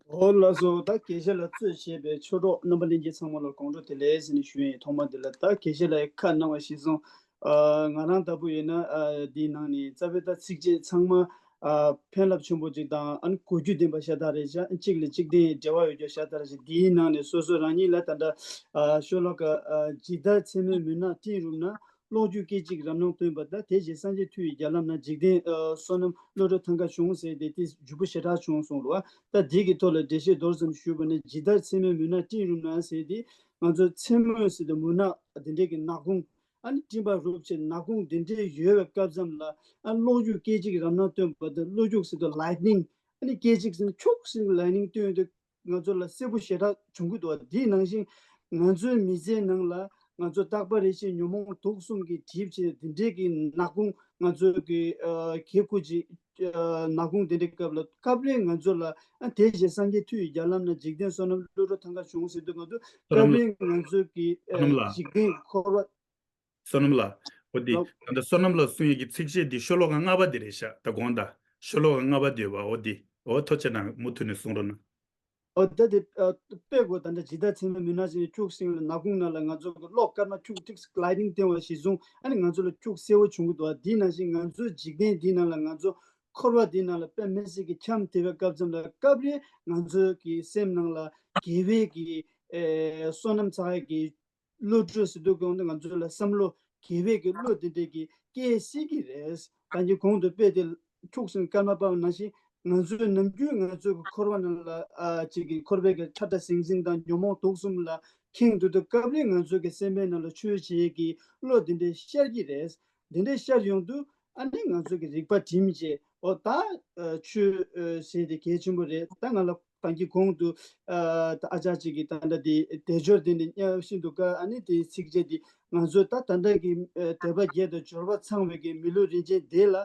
འོ་ལགས་སོ། ད་དགེ་བཤེས་ལགས་གཙོས་བྱས་པའི་ཆོས་གྲོགས་རྣམ་པ་ལྷན་རྒྱས་ཚང་མ་ལ་དགོང་དྲོ་བདེ་ལེགས་ཟེར་ནས་ཞུ་ཡིན། ཐོག་མ་འདི་ལ་ད་དགེ་བཤེས་ལགས་ཁ་གནང་བ་གཞིར་བཟུང་། ཨ། ང་རང་ལྟ་བུ་ཡིན་ན། ཨ། འདིའི་ནང་ནས་རྩ་བའི་ད་ཚིགས་བཅད་ཚང་མ། ཨ། ཕན་རླབས་ཆེན་པོ་ཅིག་དང་། ཨ་ནི་གོ་རྒྱུ་ལྡན་པ་ཤ་སྟག་རེད་ཤག་གཅིག་ལ་གཅིག་དེ་འབྲེལ་བ་ཡོད་རྒྱུ་ཤ་སྟག་རེད་ཤག་འདིའི་ནང་ནས་སོ་སོ་རང་ཉིད་ལ་ད་ལྟ། ཨ། ཤོ་ལོ་ཀ་ཨ། ཇི་ལྟར་ཚད་མའི་མུན་ནག་སྤྲིན་རུབ་ན། གློག་འཁྱུག་སྐད་ཅིག་རབ་སྣང་སྟོན་པ་ལྟར། དེ་བཞིན་སངས་རྒྱས་མཐུ་ཡིས་བརྒྱ་ལམ་ན། འཇིག་རྟེན་ཨ། བསོད་ནམས་བློ་གྲོས་ཐང་ཀ་བྱུང་ཟེར་ཏེ་དེ་འཇུག་པ་ཞེ་དྲག་བྱུང་གསུངས་རེད་པ། ད་འདི་གི་ཐོག་ལ་འགྲེལ་བཤད་མདོར་ཙམ་ཞུས་པ་ན། ཇི་ལྟར་ཚད་མའི་མུན་ནག་སྤྲིན་རུབ་ན་ཟེར་ཏེ། ང་ཚོ་མཚན་མོ་ཟེར་དུས་མུན་ནག་དེ་འདྲའི་གི་ནག་ཁུང་། ཨ་ནི་སྤྲིན་པ་རུབ་བྱས་ནག་ཁུང་དེ་འདྲའི་ཡོད་པའི་སྐབས་ཙམ་ལ། ཨ། གློག་འཁྱུག་སྐད་ཅིག་རབ་སྣང་སྟོན་པ་དང་། གློག་འཁྱུག་ཟེར་དུས་ལའིཊ་ནིང་། ཨ་ནི་སྐད་ཅིག་ཟེར་ན་འཁྱུག་ཟེར་ལའིཊ་ནིང་སྟོན་དུས། ང་ཚོ་ལ་གསལ་པོ་ཞེ་དྲག་བྱུང་གི་འདུག་དེའི་ནང་བཞིན་ང་ཚོའི་མི་ཚེའི་ནང་ལ་ང་ཚོ་རྟག་པ་རེ་བཞིན་ཉོན་མོངས་དུག་གསུམ་གྱིས་སྒྲིབ་བྱས། དེ་འདྲའི་གི་ནག་ཁུང་ང་ཚོ་གི་ཨ་གྱལ་ཁུག་ཅིག་ཨ་ནག་ཁུང་དེ་འདྲའི་སྐབས་ལ། སྐབས་རེ་ང་ཚོ་ལ། ཨ། དེ་བཞིན་སངས་རྒྱས་མཐུ་ཡིས་བརྒྱ་ལམ་ན། འཇིག་རྟེན་བསོད་ནམས་བློ་གྲོས་ཐང་ཀ་བྱུང་ཟེར་དུས། ང་ཚོ་བསོད་ནམས་སྐབས་རེ་ང་ཚོ་གི་ཨ་བསོད་ནམས་ལགས། འཇིག་རྟེན་འཁོར་བ། བསོད་ནམས་ལགས། འོ་འདི། ལགས། ད་ལྟ་བསོད་ནམས་ལགས་གསུང་ཡས་ཀྱི་ཚིགས་བཅད་འདི་ཤོ་ལོ་ཀ་ལྔ་པ་འདི་རེད་ཤག་ད་དགོངས་དག་ཤོ་ལོ་ཀ་ལྔ་པ་འདི་ཡོད་པ། འོ་འདི། འོ་ཐུགས་རྗེ་གནང་། མུ་མཐུད་ནས་གསུང་རོགས་གནང་། འོ་ད་དེ་ཨ་དཔེ་གོ། ད་ལྟ་ཇི་ལྟར་ཚད་མའི་མུན་ནག་ཅན་འཁྱུག་ཟེར་ལ་ནག་ཁུང་ནང་ལ་ང་ཚོ་གི་གློག་སྐར་མ་འཁྱུག་ཐིག་ལའིཊ་ནིང་སྟོན་པ་གཞིར་བཟུང་། ཨ་ནི་ང་ཚོ་ལ་འཁྱུག་གསལ་པོ་བྱུང་གི་འདུག་དེའི་ནང་བཞིན་ང་ཚོའི་འཇིག་རྟེན་འདིའི་ནང་ལ། ང་ཚོ་འཁོར་བ་འདིའི་ནང་ལ་དཔེ་མི་སྲིད་ཀྱི་འཁྱམས་བསྡད་པའི་སྐབས་ཙམ་ལ། སྐབས་རེ་ང་ཚོའི་གི་སེམས་ནང་ལ་དགེ་བའི་གི་ཨེ་བསོད་ནམས་བསགས་ཡས་ཀྱི་བློ་གྲོས་ཟེར་དུས་སྒང་དུ་ང་ཚོ་ལ་བསམ་བློ་ དགེ་བའི་གི་བློ་དེ་འདྲས་ཀྱི་སྐྱེ་སྲིད་ཀྱི་རེད། ད་གིན་གོང་དུ་དཔེ་དེ་འཁྱུག་ཟིན་སྐར་མ་སྤར་བ་ནང་བཞིན། ང་ཚོའི་ནམ་རྒྱུན་ང་ཚོའི་གི་འཁོར་བ་ནང་ལ་ཨ་ཅིག་གི་འཁོར་བའི་གི་ཁྲ་ཁྲ་ཟིང་ཟིང་དང་ཉོན་མོངས་དུག་གསུམ་ལ་ཁེངས་དུས་དུས་སྐབས་རེ་ང་ཚོའི་གི་སེམས་པའི་ནང་ལ་ཆོས་བྱེད་ཀྱི་བློ་དེ་འདྲས་ཤར་གྱི་རེད། དེ་འདྲས་ཤར་ཡོང་དུས་ཨ་ནི་ང་ཚོའི་གི་རིག་པ་བསྒྲིམས་བྱས། འོ་ད་ཨ་ཆོས་ཨ་ཟེར་དེ་གལ་ཆེན་པོ་རེད། ད་ང་ལ་ད་གིན་གོང་དུ་ཨ་ད་ཨ་ཅག་ཅིག་གིས་ད་ལྟ་དེ་དལ་འབྱོར་དེ་འདྲ་གཉེར་བཞིན་འདུག་ག་ཨ་ནི་དེའི་ཚིགས་བཅད་དེ་ང་ཚོས་ད་ད་ལྟ་གི་ཨ་དད་པ་བརྒྱད་དང་འབྱོར་པ་ཚང་བའི་གི་མི་ལུས་རིན་ཆེན་དེ་ལ།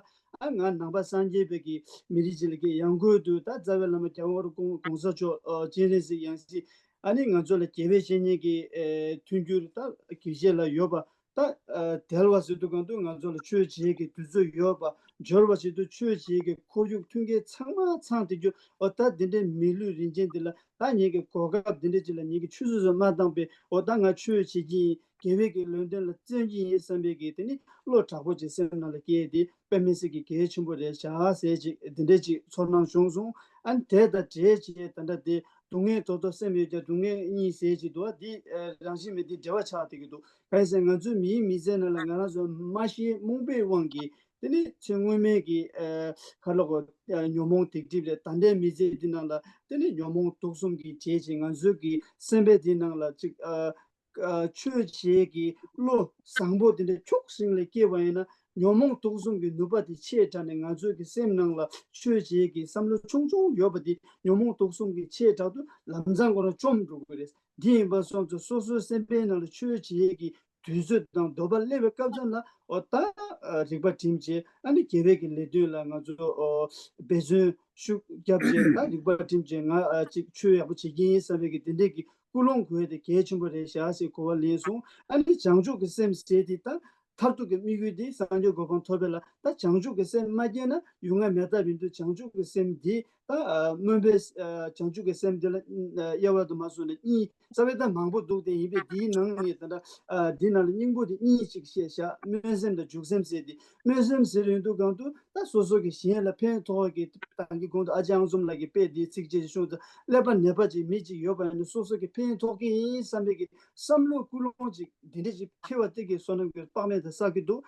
ཨ་ང་ནང་པ་སངས་རྒྱས་པའི་གི་མི་རིགས་ཅིག་ལ་གི་ཡང་སྒོས་དུ་ད་རྩ་བའི་བླ་མ་རྒྱལ་བ་དབང་བསྐུར་གོང་ས་མཆོག་ཨ་སྤྱན་རས་གཟིགས་ཡང་སྲིད་ཨ་ནི་ང་ཚོ་ལ་དགེ་བའི་བཤེས་གཉེན་གྱི་ཨ་མཐུན་འགྱུར་ད་དགེ་བཤེས་ལ་ཡོད་པ། ད་ཨ་དལ་བ་ཟེར་དུས་གང་དུ་ང་ཚོ་ལ་ཆོས་བྱེད་ཀྱི་དུས་ཚོད་ཡོད་པ། འབྱོར་བ་ཟེར་དུས་ཆོས་བྱེད་ཀྱི་ཁོར་ཡུག་མཐུན་རྐྱེན་ཚང་མ་ཚང་སྟེ་རྒྱུ། འོ་ད་འདི་འདྲའི་མི་ལུས་རིན་ཆེན་འདི་ལ་ད་ངེད་ཀྱི་གོ་སྐབས་འདི་འདྲ་ཅིག་ལ་ངེད་ཀྱི་ཆུད་ཟོས་སུ་མ་བཏང་པའི། འོ་ད་ང་ཆོས་བྱེད་ཀྱི་ཡིན། དགེ་བའི་གི་ལུང་བསྟན་ལ་བརྩོན་གྱི་ཡིན་བསམ་པའི་གི་དེ་ནི་བློ་དྲག་པོ་ཅིག་སེམས་ནང་ལ་སྐྱེས་ཏེ་དཔེ་མི་སྲིད་ཀྱི་གལ་ཆེན་པོ་རེད་བཞག་ཟེར་ཅིག་འདི་འདྲ་ཅིག་ཚོར་སྣང་བྱུང་སོང་། ཨ་ནི་དེ་དང་འབྲེལ་བྱས་ད་ལྟ་དེ་སྡུག་བསྔལ་དོ་དོ་སེམས་ཡོད་ཀྱང་སྡུག་བསྔལ་གཉིས་ཟེར་ཅིག་འདུག་བ། འདི་ཨ་རང་བཞིན་མེད་དེ་འབྲེལ་བ་ཆགས་བསྡད་ཀྱི་འདུག་གང་ཡིན་ཟེར་ང་ཚོའི་མིའི་མི་ཚེ་ནང་ལ་ང་རང་ཚོ་མ་ཤེས་རྨོངས་པའི་དབང་གིས་དེ་ནི་ཚེ་སྔོན་མའི་གི་ཨ་ག་ལ་གོ་ཨ་ཉོན་མོངས་སྡིག་སྒྲིབ་རེད། ད་ལྟའི་མི་ཚེ་འདི་ནང་ལ་དེ་ནི་ཉོན་མོངས་དུག་གསུམ་གྱིས་བྱེད་ཅིང་ང་ཚོའི་གི་སེམས་པའི་འདི་ནང་ལ་ཅིག་ཨ་ཨ་ཆོས་བྱེད་ཀྱི་བློ་བཟང་པོ་དེ་འདྲ་འཁྱུག་ཟིང་ལ་སྐྱེས་པ་ཡིན་ན། ཉོན་མོངས་དུག་གསུམ་གྱི་ནུས་པ་དེ་ཆེ་དྲགས་ནས་ང་ཚོའི་གི་སེམས་ནང་ལ་ཆོས་བྱེད་ཀྱི་བསམ་བློ་ཆུང་ཆུང་ཡོད་པ་དེ་ཉོན་མོངས་དུག་གསུམ་གྱིས་ཆེ་དྲགས་དུས་ལམ་སང་ཁོ་རང་བཅོམ་འགྲོ་གི་རེད། འདི་ཡིན་པ་སོང་ཙང་སོ་སོའི་སེམས་པའི་ནང་ལ་ཆོས་བྱེད་ཀྱི་དུས་ཚོད་དང་འདོད་པ་སླེབས་པའི་སྐབས་ཙམ་ལ། འོ་ད་ཨ་རིག་པ་བསྒྲིམས་བྱས་ཨ་ནི་དགེ་བའི་གི་ལས་དོན་ལ་ང་ཚོ་ཨོ་འབད་བརྩོན་ཤུགས་བརྒྱབ་བྱས། ད་རིག་པ་བསྒྲིམས་བྱས་ང་ཨ་ཅིག་ཆོས་ཡག་པོ་བྱེད་ཀྱི་ཡིན་བསམ་པའི་གི་དེ་འདྲས་ཀྱི་ཀུན་སློང་དགོས་དེ་གལ་ཆེན་པོ་རེད་བཞག་ཟེར་གོ་བ་ལེན་སོང་། ཨ་ནི་བྱང་ཆུབ་ཀྱི་སེམས་ཟེར་དེ་ད་མཐར་ཐུག་གི་དམིགས་ཡུལ་དེ་སངས་རྒྱས་གོ་འཕང་ཐོབ་པ་ལ། ད་བྱང་ཆུབ་ཀྱི་སེམས་མ་སྐྱེས་ན་ཡུལ་ལྔ་མེད་ཐབས་ཡིན་དུས་བྱང་ཆུབ་ཀྱི་སེམས་དེ་ད་ཨ་སྨོན་པའི་ཨ་བྱང་ཆུབ་ཀྱི་སེམས་དེ་ལ་ཨ་དབྱེ་བ་དུ་མ་བཟུང་ནས་གཉིས། རྩ་བའི་ད་མང་པོ་འདུག་དེ་ཡིན་པས་དེའི་ནང་ནས་ད་ལྟ་ཨ་འདི་ནང་ལ་སྙིང་པོ་དེ་གཉིས་ཅིག་བཤད་བཞག་སྨོན་སེམས་དང་འཇུག་སེམས་ཟེར་དེ། སྨོན་སེམས་ཟེར་ཡོང་དུས་གང་དུ་ད་སོ་སོ་གི་གཞན་ལ་ཕན་ཐོགས་ཀྱི། ད་གིན་གོང་དུ་ཨ་ཅག་ཨང་ཚོམ་ལགས་ཀྱིས་དཔེ་འདིའི་ཚིགས་བཅད་ཅིག་གསུངས་ཙང་། ཀླད་པ་ནད་པ་ཅིག་མི་ཅིག་ཡོད་པ་ཡིན་ན་སོ་སོ་གི་ཕན་ཐོགས་ཀྱི་ཡིན་བསམ་པའི་གི་བསམ་བློ་ཀུན་སློང་ཅིག་འདི་འདྲ་ཅིག་འཁྱེར་བ་དེ་གི་བསོད་ནམས་ཀྱི་དཔག་མེད་དུ་བསགས་ཀྱི་འདུག་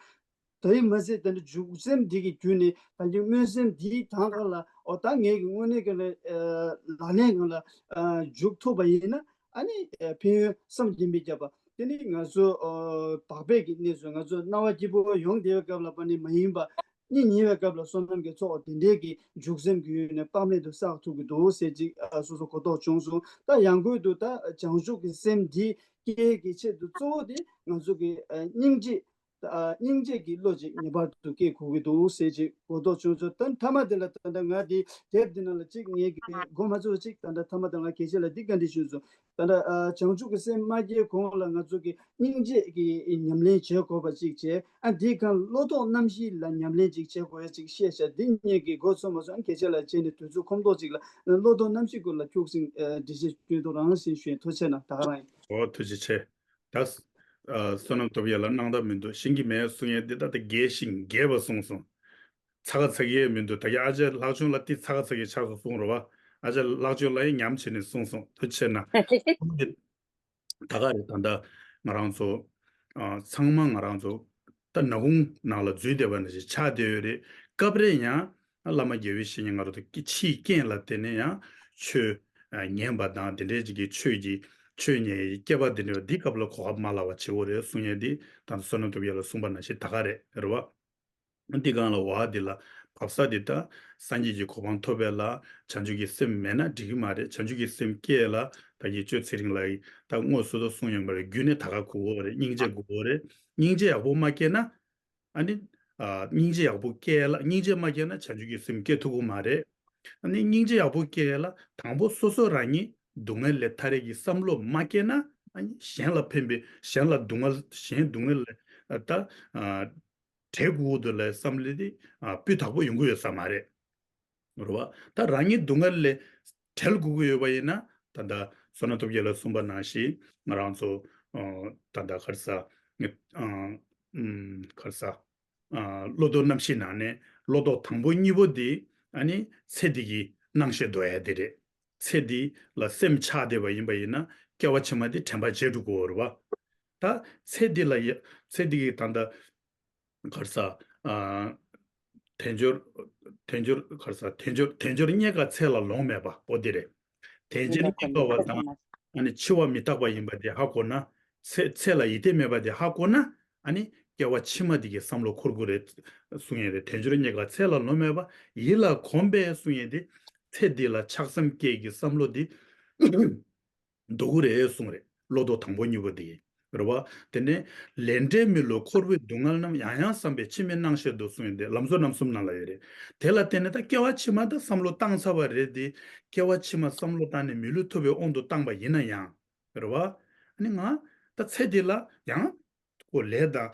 དེ་ཡིན་མ་ཟད་དེ་འདྲ་འཇུག་སེམས་འདི་གི་བརྒྱུད་ནས་ད་གིན་སྨོན་སེམས་འདིའི་དང་གང་ལ་འོ་ད་ངས་ཀྱི་དངོས་གནས་ཀྱི་ལ་ཨ་ལག་ལེན་གང་ལ་ཨ་འཇུག་ཐུབ་པ་ཡིན་ན། ཨ་ནི་ཨ་ཕན་ཡོན་བསམ་གྱིས་མི་ཁྱབ་པ། དེ་ནི་ང་ཚོ་ཨ་བག་ཕེབས་ཀྱི་གནས་སུ་ང་ཚོ་སྣང་བ་སྐྱིད་པོ་ཡོང་བསྡད་པའི་སྐབས་ལ་པ་ནི་མ་ཡིན་པ། གཉིད་ཉལ་བའི་སྐབས་ལ་བསོད་ནམས་ཀྱི་ཚོགས་དེ་འདྲའི་གི་འཇུག་སེམས་ཀྱི་ཡུལ་ནས་དཔག་མེད་དུ་བསགས་ཐུབ་ཀྱི་འདུག་ཟེར་ཅིག་ཨ་སོ་སོ་གོ་རྟོགས་བྱུང་སོང་། ད་ཡང་སྒོས་དུ་ད་བྱང་ཆུབ་ཀྱི་སེམས་འདི་སྐྱེ་གི་ཆེད་དུ་གཙོ་བོ་དེ་ང་ཚོ་གི་ཨ་སྙིང་རྗེ། ཨ་སྙིང་རྗེ་གི་བློ་ཅིག་ངེས་པར་དུ་སྐྱེ་དགོས་ཀྱི་འདུག་ཟེར་ཅིག་གོ་རྟོགས་བྱུང་སོང་། ད་མཐའ་མ་དེ་ལ་ད་ལྟ་ང་འདི་དེབ་འདི་ནང་ལ་ཅིག་ངས་གི་མགོ་མ་ཚོས་ཅིག་ད་ལྟ་མཐའ་མ་དེ་ང་དགེ་བཤེས་ལགས་འདི་བཀའ་འདྲི་ཞུས་སོང་། ད་ལྟ་ཨ་བྱང་ཆུབ་ཀྱི་སེམས་མ་སྐྱེས་གོང་ལ་ང་ཚོ་གི་སྙིང་རྗེ་གི་ཉམས་ལེན་བྱེད་དགོས་པ་ཅིག་བྱས། ཨ་འདིའི་སྒང་བློ་ལྡོག་རྣམ་བཞི་ལ་ཉམས་ལེན་ཅིག་བྱེད་དགོས་ཡ་ཅིག་བཤད་ཤག་འདི་ངས་གི་མགོ་ཚོས་མ་ཚོས། ཨ་དགེ་བཤེས་ལགས་བྱས་ནས་དུས་ཚོད་ཁོམ་ཏོག་ཅིག་ལ་བློ་ལྡོག་རྣམ་བཞི་སྐོར་ལ་ཁྱུག་ཅིག་ཨ་འགྲེལ་བཤད་སྐྱོན་ཐུབ་རང་བཞིན་ཞུ་ཡ། ཐུགས་རྗེ་ཆེ་གནང་། ད་ག་རང་ཡིན། འོ་ཐུགས་རྗེ་ཆེ། ད་ཨ་བསོད་ནམས་སྟོབས་རྒྱལ་ལགས་སྣང་དག་མི་འདུག་ཤེས་ཀྱི་མེད་གསུང་ཡས་འདི་ད་ལྟ་རྒས་ཤིང་རྒས་པ་གསུངས་སོང་། ཚ་ག་ཚ་གི་མི་འདུག་ད་ག་ཨ་ཅག་ལྷག་ཆུང་ལགས་འདི་ཚ་ག་ཚ་གི་ཆགས་སོང་གསུངས་རེད་བ། ཨ་ཅག་ལྷག་ཆུང་ལགས་ཡང་ཉམས་བྱས་ནས་གསུངས་སོང་། ཐུགས་རྗེ་ཆེ་གནང་། ད་ག་རེད། ད་ལྟ་ང་རང་ཚོ་ཨ་ཚང་མ་ང་རང་ཚོ་ད་ནག་ཁུང་ནང་ལ་འཛུལ་བསྡད་པ་ནང་བཞིན་ཆགས་བསྡད་ཡོད་རེད། སྐབས་རེ་ཡང་བླ་མ་དགེ་བའི་བཤེས་གཉེན་ང་རང་ཚོ་ཕྱིའི་རྐྱེན་ལ་བརྟེན་ནས་ཡང་ཆོས་ཨ་ཉན་པ་དང་དེ་འདྲའི་ཅིག་གི་ཆོས་ཀྱི་ཆོས་ཉན་ཡའི་སྐལ་པ་དེ་འདྲ་བ་འདི་སྐབས་ལ་གོ་སྐབས་མ་ལགས་པ་བྱེད་དགོས་རེད་གསུང་ཡས་འདི་ད་ལྟ་བསོད་ནམས་སྟོབས་རྒྱལ་ལགས་གསུངས་པ་ནང་བཞིན་ད་ག་རེད་རེད་བ། འདི་སྒང་ལ་འོ་འདི་ལ་བབས་ས་འདི་ད་སངས་རྒྱས་ཀྱི་གོ་འཕང་ཐོབ་པའི་ལ་བྱང་ཆུབ་ཀྱི་སེམས་མེད་ན་འགྲིག་གི་མ་རེད། བྱང་ཆུབ་ཀྱི་སེམས་སྐྱེ་ལ་ད་གིན་གཅོད་ཚེ་རིང་ལགས་ཀྱིས་ད་དངོས་སུ་ད་གསུངས་ཡོད་པ་རེད། རྒྱུད་ནས་ད་ག་དགོས་ཀྱི་རེད། སྙིང་རྗེ་དགོས་ཀྱི་རེད། སྙིང་རྗེ་ཡག་པོ་མ་སྐྱེས་ན། ཨ་ནི། ཨ་སྙིང་རྗེ་ཡག་པོ་སྐྱེ་ལ་སྙིང་རྗེ་མ་སྐྱེས་ན་བྱང་ཆུབ་ཀྱི་སེམས་སྐྱེ་ཐུབ་ཀྱི་མ་རེད། ཨ་ནི་སྙིང་རྗེ་ཡག་པོ་སྐྱེ་ལ་དང་པོ་སོ་སོ་རང་ཉིད་སྡུག་བསྔལ་ལས་ཐར་ཡས་ཀྱི་བསམ་བློ་མ་སྐྱེས་ན། ཨ་ནི་གཞན་ལ་ཕན་པའི་གཞན་ལ་སྡུག་བསྔལ་གཞན་སྡུག་བསྔལ་ལས་ད་ཨ་བྲལ་དགོས་ཀྱི་འདུག་ལབ་བསམ་བློ་དེ་ཨ་སྤུས་དག་པོ་ཡོང་གི་ཡོད་ས་མ་རེད། རེད་བ། ད་རང་ཉིད་སྡུག་བསྔལ་ལས་བྲལ་དགོས་ཀྱི་ཡོད་པ་ཡིན་ན་ད་ལྟ་བསོད་ནམས་སྟོབས་རྒྱལ་ལགས་གསུངས་པ་ནང་བཞིན་ང་རང་ཚོ་ཨ་ད་ལྟ་ག་རེ་ཟ་ཨ་ཨུམ་ག་རེ་ཟ་ཨ་བློ་ལྡོག་རྣམ་བཞིའི་ནང་ནས་བློ་ལྡོག་དང་པོ་གཉིས་པོ་འདི་ཨ་ནི་ཚེ་འདི་གི་སྣང་ཤས་ལྡོག་ཡ་དེ་རེད། ཚེ་འདི་ལ་སེམས་ཆགས་བསྡད་པ་ཡིན་པ་ཡིན་ན་སྐྱེ་བ་ཕྱི་མ་དེ་དྲན་པ་བརྗེད་འགྲོ་གི་ཡོད་རེད་བ། ད་ཚེ་འདི་ལ་ཡ་ཚེ་འདི་གི་ད་ལྟ་གར་ས་ཨ་དལ་འབྱོར་དལ་འབྱོར་གར་ས་དལ་འབྱོར་དལ་འབྱོར་རྙེད་དཀའ་ཚེ་ལ་ལོང་མེད་པ་འོ་དེ་རེད། དལ་འབྱོར་རྙེད་དཀའ་བ་དང་ཨ་ནི་འཆི་བ་མི་རྟག་པ་ཡིན་པ་དེ་ཧ་གོ་ན། ཚེ་ཚེ་ལ་ཡིད་བརྟན་མེད་པ་དེ་ཧ་གོ་ན། ཨ་ནི་སྐྱེ་བ་ཕྱི་མ་དེ་གི་བསམ་བློ་འཁོར་དགོས་རེད་གསུང་ཡས་རེད། དལ་འབྱོར་རྙེད་དཀའ་ཚེ་ལ་ལོང་མེད་པ་ཡིད་ལ་གོམས་པས་གསུང་ཡས་དེ། ཚེ་འདི་ལ་ཆགས་སེམས་སྐྱེ་གི་བསམ་བློ་དེ་འདུག་གི་རེད་གསུང་རེད། བློ་ལྡོག་དང་པོ་གཉིས་པོ་དེ་རེད་བ། དེ་ནས་ལས་འབྲས་མི་བསླུ་འཁོར་བའི་སྡུག་བསྔལ་རྣམས། ཡང་ཡང་བསམ་པས་འཆི་མེད་སྣང་ཤས་སྡུག་གསུང་ཡས་དེ་ལམ་གཙོ་རྣམ་གསུམ་ནང་ལ་ཡོད་རེད། དེ་ལ་བརྟེན་ནས་ད་སྐྱེ་བ་ཕྱི་མ་ད་བསམ་བློ་བཏང་ཚར་བ་རེད་དེ། སྐྱེ་བ་ཕྱི་མ་བསམ་བློ་བཏང་ནས་མི་བསླུ་ཐུབ་པའི་དབང་དུ་བཏང་པ་ཡིན་ན་ཡང་། རེད་བ། ཨ་ནི་ང་ད་ཚེ་འདི་ལ་ཡང་ཁོ་ལས་དང་།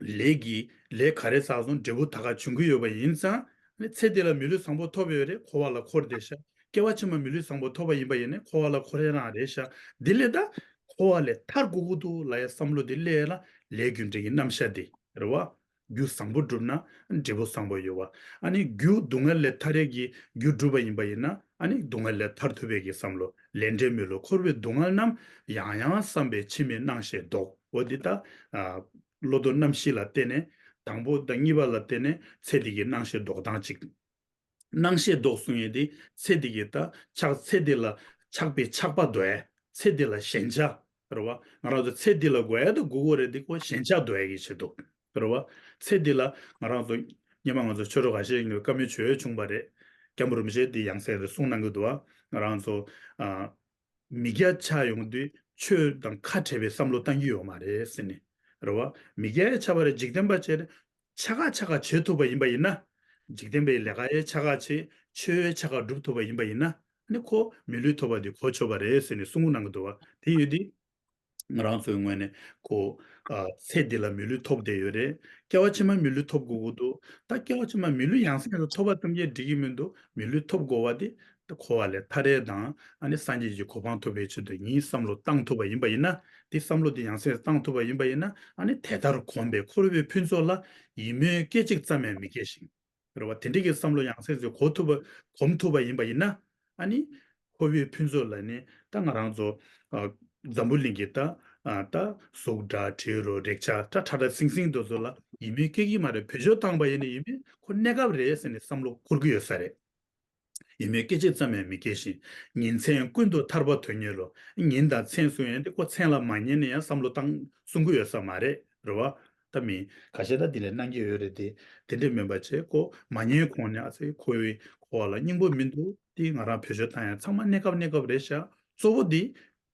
ལས་ཀྱི་ལས་ག་རེ་བསགས་སོང་འབྲས་བུ་ད་ག་བྱུང་གི་ཡོད་པ་ཡིན་ཙང་། ཨ་ནི་ཚེ་འདི་ལ་མི་ལུས་བཟང་པོ་ཐོབ་ཡོད་རེད། འཁོར་བ་ལ་འཁོར་བསྡད་ཤག་སྐྱེ་བ་ཕྱི་མ་མི་ལུས་བཟང་པོ་ཐོབ་པ་ཡིན་པ་ཡིན་ནའི་འཁོར་བ་ལ་འཁོར་ཡས་རང་རེད་ཤག་འདི་ལས་ད་འཁོར་བ་ལས་ཐར་དགོས་ཀྱི་འདུག་ལབ་ཡས་བསམ་བློ་འདི་སླེབས་ཡས་ལ་ལས་རྒྱུ་འབྲས་ཀྱི་རྣམ་གཞག་འདི་རེད་བ། རྒྱུ་བཟང་པོ་བསྒྲུབས་ན་འབྲས་བུ་བཟང་པོ་ཡོད་པ། ཨ་ནི་རྒྱུ་སྡུག་བསྔལ་ལས་ཐར་ཡས་ཀྱི་རྒྱུ་བསྒྲུབས་པ་ཡིན་པ་ཡིན་ན། ཨ་ནི་སྡུག་བསྔལ་ལས་ཐར་ཐུབ་པའི་གི་བསམ་བློ། ལས་འབྲས་མི་བསླུ་འཁོར་བའི་སྡུག་བསྔལ་རྣམས། ཡང་ཡང་བསམ་པས་འཆི་མེད་སྣང་ཤས་ལྡོག་འོ་འདི་ད་ཨ་བློ་ལྡོག་རྣམ་བཞི་ལ་བརྟེན་ནས། དང་པོ་དང་གཉིས་པ་ལ་བརྟེན་ནས་ཚེ་འདི་གི་སྣང་ཤས་ལྡོག་སྟངས་གཅིག་སྣང་ཤས་ལྡོག་གསུང་ཡས་དེ་ཚེ་འདི་གི་ད་ཆགས་ཚེ་འདི་ལ་ཆགས་པའི་ཆགས་པ་ལྡོག་ཡས། ཚེ་འདི་ལ་ཞེན་ཆགས་རེད་བ། ང་རང་ཚོ་ཚེ་འདི་ལ་དགོས་ཡས་དང་དགོས་དགོས་རེད་དེ་ཁོ་ཞེན་ཆགས་ལྡོག་ཡས་ཀྱི་ཆེད་དུ་རེད་བ། ཚེ་འདི་ལ་ང་རང་ཚོ་སྔོན་མ་ང་ཚོ་ཆོས་གྲོགས་ཁ་ཤས་ཀྱིས་བཀའ་མོལ་བྱོས་བྱུང་བ་རེད། སྐྱབས་མགོན་རིན་པོ་ཆེ་དེ་ཡང་སེ་རེ་གསུང་གནང་གི་འདུག་བ། ང་རང་ཚོ་ཨ། མི་སྐྱ་ཆགས་ཡོང་དུས་ཆོས་དང་ཁ་བྲལ་བའི་བསམ་བློ་བཏང་གི་ཡོད་མ་རེད་ཟེར་ནས་རེད་བ། མི་སྐྱ་ཆགས་པ་རེད། འཇིག་རྟེན་པ་བྱས་ནས་ཆ་ག་ཆ་ག་བྱེད་ཐུབ་པ་ཡིན་པ་ཡིན་ན། འཇིག་རྟེན་པའི་ལས་ཀ་ཡའི་ཆ་ག་བྱེད། ཆོས་ཡའི་ཆ་ག་སྒྲུབ་ཐུབ་པ་ཡིན་པ་ཡིན་ན། ཨ་ནི་ཁོ་མི་ལུས་ཐོབ་པ་དེ་གོ་ཆོད་པ་རེད་ཟེར་ནས་གསུང་གནང་གི་འདུག་བ། དེ་ཡོད་དུས་ང་རང་ཚོའི་ངོས་ནས་ཁོ་ཨ་ཚེ་འདི་ལ་མི་ལུས་ཐོབ་བསྡད་ཡོད་རེད། སྐྱེ་བ་ཕྱི་མ་མི་ལུས་ཐོབ་དགོས་ཀྱི་འདུག་ད་སྐྱེ་བ་ཕྱི་མ་མི་ལུས་ཡང་སེ་ཐོབ་པ་ཙམ་གྱིས་འགྲིག་གི་མི་འདུག་མི་ལུས་ཐོབ་དགོས་པ་དེ། ད་འཁོར་བ་ལས་ཐར་ཡས་དང་ཨ་ནི་སངས་རྒྱས་ཀྱི་གོ་འཕང་ཐོབ་པའི་ཆེད་དུ་ཡིན་བསམ་བློ་བཏང་ཐུབ་པ་ཡིན་པ་ཡིན་ན། དེ་བསམ་བློ་དེ་ཡང་སེ་བཏང་ཐུབ་པ་ཡིན་པ་ཡིན་ན། ཨ་ནི་དེ་ལྟར་གོམས་པའི་འཁོར་བའི་ཕུན་ཚོགས་ལ་ཡིད་སྨོན་སྐད་ཅིག་ཙམ་ཡང་མི་སྐྱེ་ཞིང་། རེད་བ། དེ་འདྲའི་གི་བསམ་བློ་ཡང་སེ་གོ་ཐུབ་པ་གོམས་ཐུབ་པ་ཡིན་པ་ཡིན་ན། ཨ་ནི་འཁོར་བའི་ཕུན་ཚོགས་ལ་ནི་ད་ང་རང་ཚོ་ཨ་འཛམ་བུ་གླིང་གི་ད་ཨ་ད་གཟུགས་སྒྲ་དྲི་རོ་རེག་བྱ་ད་ཁྲ་ཁྲ་ཟིང་ཟིང་དེ་ཚོ་ལ་ཡིད་སྨོན་སྐྱེ་གི་མ་རེད། བེད་སྤྱོད་བཏང་པ་ཡིན་ན་ཡིད་སྨོན་ཁོ་གནས་སྐབས་རེད་ཟེར་ནས་བསམ་བློ་འཁོར་གི་ཡོད་ས་རེད། ཡིད་སྨོན་སྐད་ཅིག་ཙམ་ཡང་མི་སྐྱེ་ཞིང་། ཉིན་མཚན་ཀུན་ཏུ་ཐར་པ་དོན་གཉེར་རོ། ཉིན་དང་མཚན་གསུང་ཡས་དེ་ཁོ་མཚན་ལ་མ་ཉན་ནས་ཡང་བསམ་བློ་བཏང་གསུང་གི་ཡོད་ས་མ་རེད། རེད་བ། ད་མི་ཁ་ཤས་ད་དེ་ལས་གནང་གི་ཡོད་རེད་དེ། དེ་འདྲས་མིན་པ་བྱས་ཁོ་མ་ཉན་གོང་ནས་ཨ་ཙི་ཁོའི་འཁོར་བ་ལ་སྙིང་པོ་མི་འདུག་དེ་ང་རང་བེད་སྤྱོད་བཏང་ཡ་ཚང་མ་གནས་སྐབས་གནས་སྐབས་རེད་ཤག་གཙོ་བོ་དེ་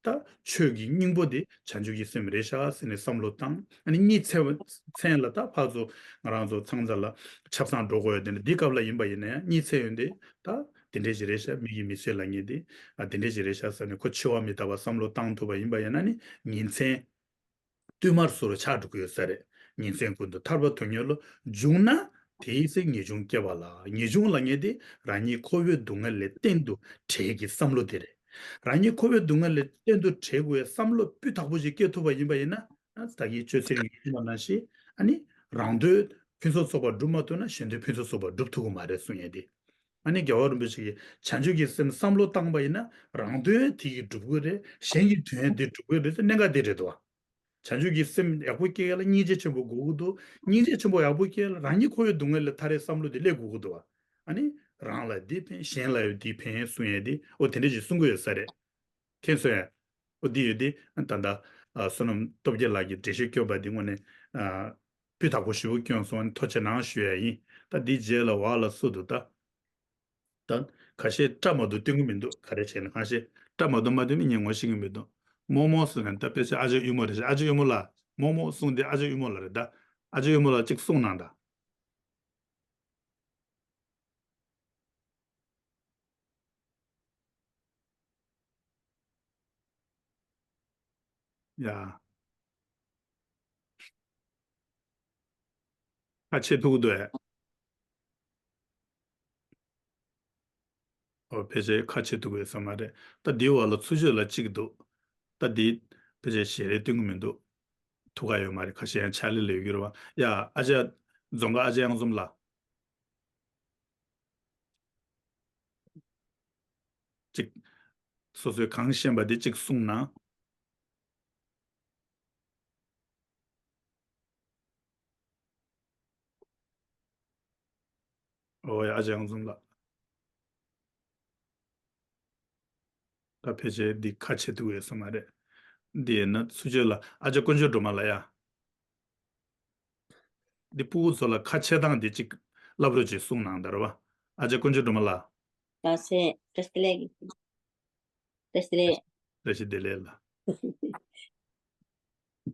ད་ཆོས་ཀྱི་སྙིང་པོ་དེ་བྱང་ཆུབ་ཀྱི་སེམས་རེད་ཤག་ཟེར་ནས་བསམ་བློ་བཏང་། ཨ་ནི་གཉིད་ཚད་མཚན་ལ་ད་ཕར་ཚུར་ང་རང་ཚོ་ཚང་ཚ་ལ་ཆབ་གསང་འགྲོ་དགོས་ཡོད་དེ་འདྲ་འདི་སྐབས་ལ་ཡིན་པ་ཡིན་ན་ཡང་གཉིད་ཚད་ཡོད་དེ་ད་དེ་འདྲས་ཞིག་རེད་ཤག་མི་གི་མི་ཚེ་ལ་ངེས་དེ་ཨ་དེ་འདྲས་ཞིག་རེད་ཤག་ཟེར་ནས་ཁོ་འཆི་བ་མི་རྟག་པ་བསམ་བློ་བཏང་ཐུབ་པ་ཡིན་པ་ཡིན་ན་ནི་ཉིན་མཚན། བསྟུད་མར་སོ་རུ་ཆགས་འགྲོ་གི་ཡོད་ས་རེད། ཉིན་མཚན་ཀུན་ཏུ་ཐར་པ་དོན་གཉེར་ལོ། བྱུང་ན་དེའི་ཚེ་ངེས་འབྱུང་སྐྱེ་བ་ལ། ངེས་འབྱུང་ལ་ངེས་ཏེ་རང་ཉིད་འཁོར་བའི་སྡུག་བསྔལ་ལས་གཏན་དུ་བྲལ་གྱི་བསམ་བློ་དེ་རེད། རང་ཉིད་འཁོར་བའི་སྡུག་བསྔལ་ལས་གཏན་དུ་བྲལ་དགོས་པའི་བསམ་བློ་སྤུས་དག་པོ་ཞིག་སྐྱེ་ཐུབ་པ་ཡིན་པ་ཡིན་ན། ད་གིན་ཆོས་ཚན་གྱི་ཡིན་པ་ནང་བཞིན་ཨ་ནི་རང་དོན་ཕུན་སུམ་ཚོགས་པ་སྒྲུབ་མ་ཐུབ་ན་གཞན་དོན་ཕུན་སུམ་ཚོགས་པ་སྒྲུབ་ཐུབ་ཀྱི་མ་རེད་གསུང་ཡས་དེ། ཨ་ནི་རྒྱལ་བ་རིན་པོ་ཆེ་གིས་བྱང་ཆུབ་ཀྱི་སེམས་བསམ་བློ་བཏང་པ་ཡིན་ན་རང་དོན་དེ་གིས་སྒྲུབ་དགོས་རེད། གཞན་གྱི་དོན་དེ་སྒྲུབ་དགོས་རེད་ཟེར་གནད་འགག་དེ་རེད་དོ། བྱང་ཆུབ་ཀྱི་སེམས་ཡག་པོ་སྐྱེ་ཡ་ལ་སྙིང་རྗེ་ཆེན་པོ་དགོས་ཀྱི་འདུག་སྙིང་རྗེ་ཆེན་པོ་ཡག་པོ་སྐྱེ་ཡ་ལ་རང་ཉིད་འཁོར་བའི་སྡུག་བསྔལ་ལས་ཐར་ཡའི་བསམ་བློ་དེ་སླེབས་དགོས་ཀྱི་འདུག་ཨ་ནི་རང་ལ་འདི་ཕན་གཞན་ལ་ཡང་འདི་ཕན་གསུང་ཡས་དེ་འོ་དེ་འདྲ་ཞིག་གསུང་གི་ཡོད་ས་རེད། མཁྱེན་སོང་ཡ། འོ་འདི་ཡོད་དེ་ད་ལྟ་བསོད་ནམས་སྟོབས་རྒྱལ་ལགས་ཀྱིས་འགྲེལ་བཤད་བསྐྱོན་པ་འདི་དངོས་གནས་སྤུས་དག་པོ་ཞེ་པོ་བསྐྱོན་སོང་། ཐུགས་རྗེ་གནང་ཞུ་ཡ་ཡིན། ད་འདི་རྗེས་ལ་བ་ལ་སུ་འདུག་ད། ད་ཁ་ཤས་སྐྲ་མ་འདུག་སྟོན་གི་མི་འདུག་ག་རེ་བྱས་ན་ཁ་ཤས་སྐྲ་མ་འདུག་མ་འདུག་ནི་ངས་ངོ་ཤེས་གི་མི་འདུག་རྨོ་མོ་ཟེར་ན་ད་དཔེ་ཆ་ཨ་ཅག་གཡུ་མོ་རེད་ཤག་ཨ་ཅག་གཡུ་མོ་ལགས། རྨོ་མོ་གསུང་དེ་ཨ་ཅག་གཡུ་མོ་ལགས་རེད་ད། ཨ་ཅག་གཡུ་མོ་ལགས་གཅིག་གསུང་གནང་ད། ཡ། ཁ་ཕྱེ་ཐུབ་འདུག་ཨེ། ཨོ་ཕལ་ཆེར་ཁ་ཕྱེ་ཐུབ་ཀྱི་ཡོད་ས་མ་རེད། ད་འདིའི་འོག་ལ་ཚུར་ཤོག་ལ་གཅིག་འདུག་ད་འདི་ཕལ་ཆེར་ཞལ་རས་སྟོན་གྱི་མི་འདུག་ཐུགས་ཁག་ཡོད་མ་རེད། ཁ་ཤས་ཡང་ཕྱག་ལས་ལས་ཡོད་ཀྱི་རེད་བ། ཡ་ཨ་ཅག་རྫོང་དཀར་ཨ་ཅག་གཡང་འཛོམས་ལགས། གཅིག་སོ་སོས་གང་ཤེས་པ་དེ་གཅིག་གསུངས་ན། ཨོ་ཡ། ཨ་ཅག་ཡང་འཛོམས་ལགས། ད་ཕལ་ཆེར་འདི་ཁ་ཕྱེ་ཐུབ་ཡོད་ས་མ་རེད། འདི་ཡིན་ན་ཚུར་ཕྱོགས་ལ་ཨ་ཅག་དཀོན་མཆོག་སྒྲོལ་མ་ལགས་ཡ། འདི་སྤུ་གུ་ཚོ་ལ་ཁ་ཕྱེ་སྟངས་འདི་གཅིག་བསླབ་རོགས་བྱེད་གསུངས་གནང་དང་རེད་པ། ཨ་ཅག་དཀོན་མཆོག་སྒྲོལ་མ་ལགས། ལགས་སེ། བཀྲ་ཤིས་བདེ་ལེགས། བཀྲ་ཤིས་བདེ་ལེགས། བཀྲ་ཤིས་བདེ་ལེགས་ལགས།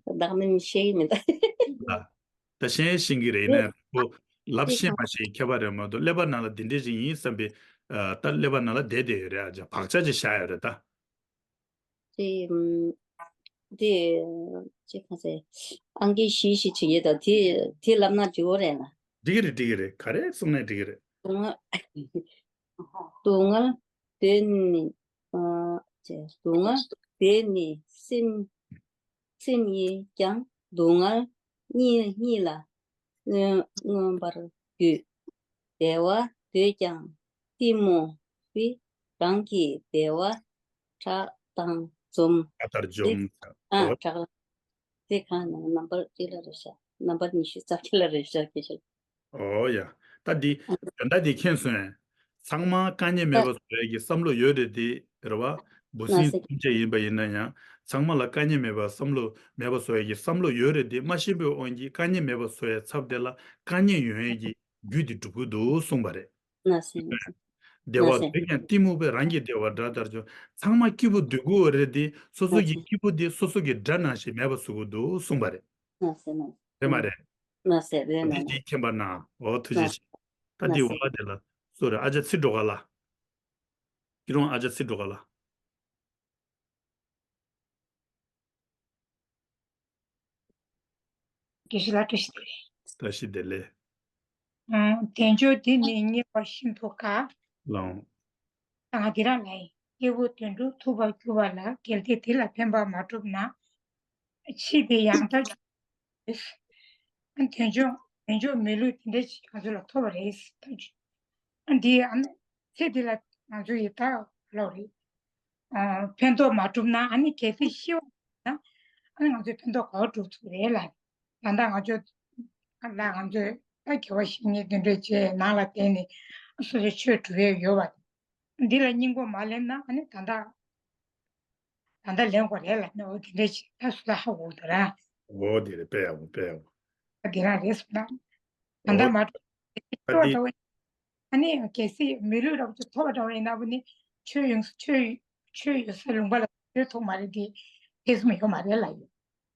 བདག་མིན་ཤེས་ཀྱི་མི་འདུག་ལ། ད་ཤེས་ཤེས་ཀྱི་རེད། ཡིན་ན་ཁོ་ལབ་ཤེས་མ་ཤེས་ཁྱད་པར་རེད་མ་གཏོགས། ཀླད་པ་ནང་ལ་འདི་འདྲས་ཅིག་ཡིན་བསམ་པའི་ཨ། ད་ཀླད་པ་ནང་ལ་བསྡད་བསྡད་ཡོད་རེད། ཨ་ཅག་བག་ཆགས་ཅིག་བཞག་ཡོད་རེད་ད། དེ་ཨམ། དེ་ཅི་གང་ཟེར། ཨང་ཀི་བཞི་བཞི་བྱེད་ཀྱི་ད། དེ་དེ་ལབ་ན་འགྲིག་གི་རེད་ལ། འགྲིག་གི་རེད། འགྲིག་གི་རེད། ག་རེ་གསུངས་ནའི་འགྲིག་གི་རེད། སྡུག་བསྔལ། སྡུག་བསྔལ་གདོད་ནས། ཨ། ཅེས། སྡུག་བསྔལ་གདོད་ནས་སེམས། སེམས་ཡིན་ཀྱང་སྡུག་བསྔལ་གཉིས་གཉིས་ལ་མངོན་མངོན་པར་བརྒྱུད། བདེ་བ་འདོད་ཀྱང་གཏི་མུག་གིས་རང་གི་བདེ་བ་བྲག་དང་འཛོམས། བྲག་ལྟར་འཇོམས། ཨ། ཨོ། བྲག་ལ། དེ་གང་ན་ནམ་བར་གཅིག་ལ་རེད་ཤག་ནམ་བར་ཉི་ཤུ་རྩ་གཅིག་ལ་རེད་ཤག་སྐད་ཆ། ཨོ་ཡ། ད་འདི་ཨ། དོན་དག་འདི་མཁྱེན་སོང་ངས། ཚང་མ་དཀའ་ངལ་མེད་པ་བཟོ་ཡས་ཀྱི་བསམ་བློ་ཡོད་རེད་དེ་རེད་བ། འབུ་སྲིན་ཐམས་ཅད་ཡིན་པ་ཡིན་ན་ཡང་། ཚང་མ་ལ་དཀའ་ངལ་མེད་པ་བསམ་བློ་མེད་པ་བཟོ་ཡས་ཀྱི་བསམ་བློ་ཡོད་རེད་དེ། མ་ཤེས་པའི་དབང་གིས་དཀའ་ངལ་མེད་པ་བཟོ་ཡས་ཚབ་དེ་ལ་དཀའ་ངལ་ཡོང་ཡས་ཀྱི་རྒྱུ་དེ་སྒྲུབ་ཀྱི་འདུག་གསུངས་པ་རེད། ལགས་སེ། ལགས་སེ། བདེ་བ་འདོད་ཀྱང་གཏི་མུག་པས། རང་གི་བདེ་བ་དགྲ་ལྟར་འཇོམས། ཚང་མ་སྐྱིད་པོ་འདོད་ཀྱི་ཡོད་རེད་དེ། སོ་སོ་གི་སྐྱིད་པོ་དེ་སོ་སོ་གི་དགྲ་ནང་བཞིན་མེད་པ་བཟོ་གི་འདུག་གསུངས་པ་རེད། ལགས་སེ། ལགས་སེ། རེད་མ་རེད། ལགས་སེ། རེད། འདི་ལགས། འདི་མཁྱེན་པ་ན། འོ། ཐུགས་རྗེ་ཆེ། ད་འདི་འོ་ལ་དེ་ལ་སུ་རེད། ཨ་ཅག་ཚེ་སྒྲོལ་དཀར་ལགས། ཀི་རོང་ཨ་ཅག་ཚེ་སྒྲོལ་དཀར་ལགས། དགེ་བཤེས་ལགས། བཀྲ་ཤིས་བདེ་ལེགས། བཀྲ་ཤིས་བདེ་ལེགས། ཨ། དལ་འབྱོར་འདི་ནི་རྙེད་པ་ཤིན་ཏུ་དཀའ། ལགས། ང་འདི་རང་ལ་ཡིན། སྐྱེས་བུ་དོན་གྲུབ་ཐུབ་པར་གྱུར་པ་ལ། གལ་ཏེ་དེ་ལ་ཕན་པ་མ་བསྒྲུབས་ན། ཕྱིས་དེ་ཡང་དག་ཨ། དལ་འབྱོར་དལ་འབྱོར་མི་ལུས་དེ་འདྲ་ཞིག་ང་ཚོ་ལ་ཐོབ་པ་རེད། ཨ། འདི་ཨ་ནི་ཚེ་འདི་ལ་ང་ཚོ་ཡི་དྭགས་ལོ་རེད། ཨ། ཕན་ཐོགས་མ་བསྒྲུབས་ན། ཨ་ནི་གལ་སྲིད་ཤི་བ་ཡིན་ན། ཨ་ནི་ང་ཚོས་ཕན་ཐོགས་ག་པར་སྒྲུབ་ཐུབ་རེད་ལབ། ད་ལྟ་ང་ཚོ་ལ་ང་ཚོས་ད་དགེ་བ་བཤེས་གཉེན་དེ་འདྲ་བྱས། ནང་ལ་བསྡད་ནས་སོ་སོའི་ཆོས་སྒྲུབ་ཡས་ཡོད་པ། འདི་ལ་སྙིང་པོ་མ་ལེན་ན། ཨ་ནི་ད་ལྟ་ད་ལྟ་ལེན་དགོས་རེད་ལབ་ནས། འོ་དེ་འདྲ་ཞིག་ད་སུ་ལ་ཧ་གོ་འདུག་ར། འོ་དེ་རེད། དཔེ་ཡག་པོ། དཔེ་ཡག་པོ། ད་དེ་རང་རེད་སོང་ན། ད་ལྟ་འོ་མ་ད་འགྲོ་ད་འགྲོ་འདི། འགྲོ་འགྲོ། ཨ་ནི་གལ་སྲིད་མི་ལུས་རབ་ཏུ་ཐོབ་པ་འདྲ་བ་ཡིན་ན། བུ་ནི་ཆོས་ཡོང་ཆོས་ཆོས་ཡོད་ས་ལུང་པ་ལ་ཆོས་ཐོབ་མ་རེད་དེ། ཐེ་ཚོམ་ཡོད་མ་རེད་ལབ་ཡོད།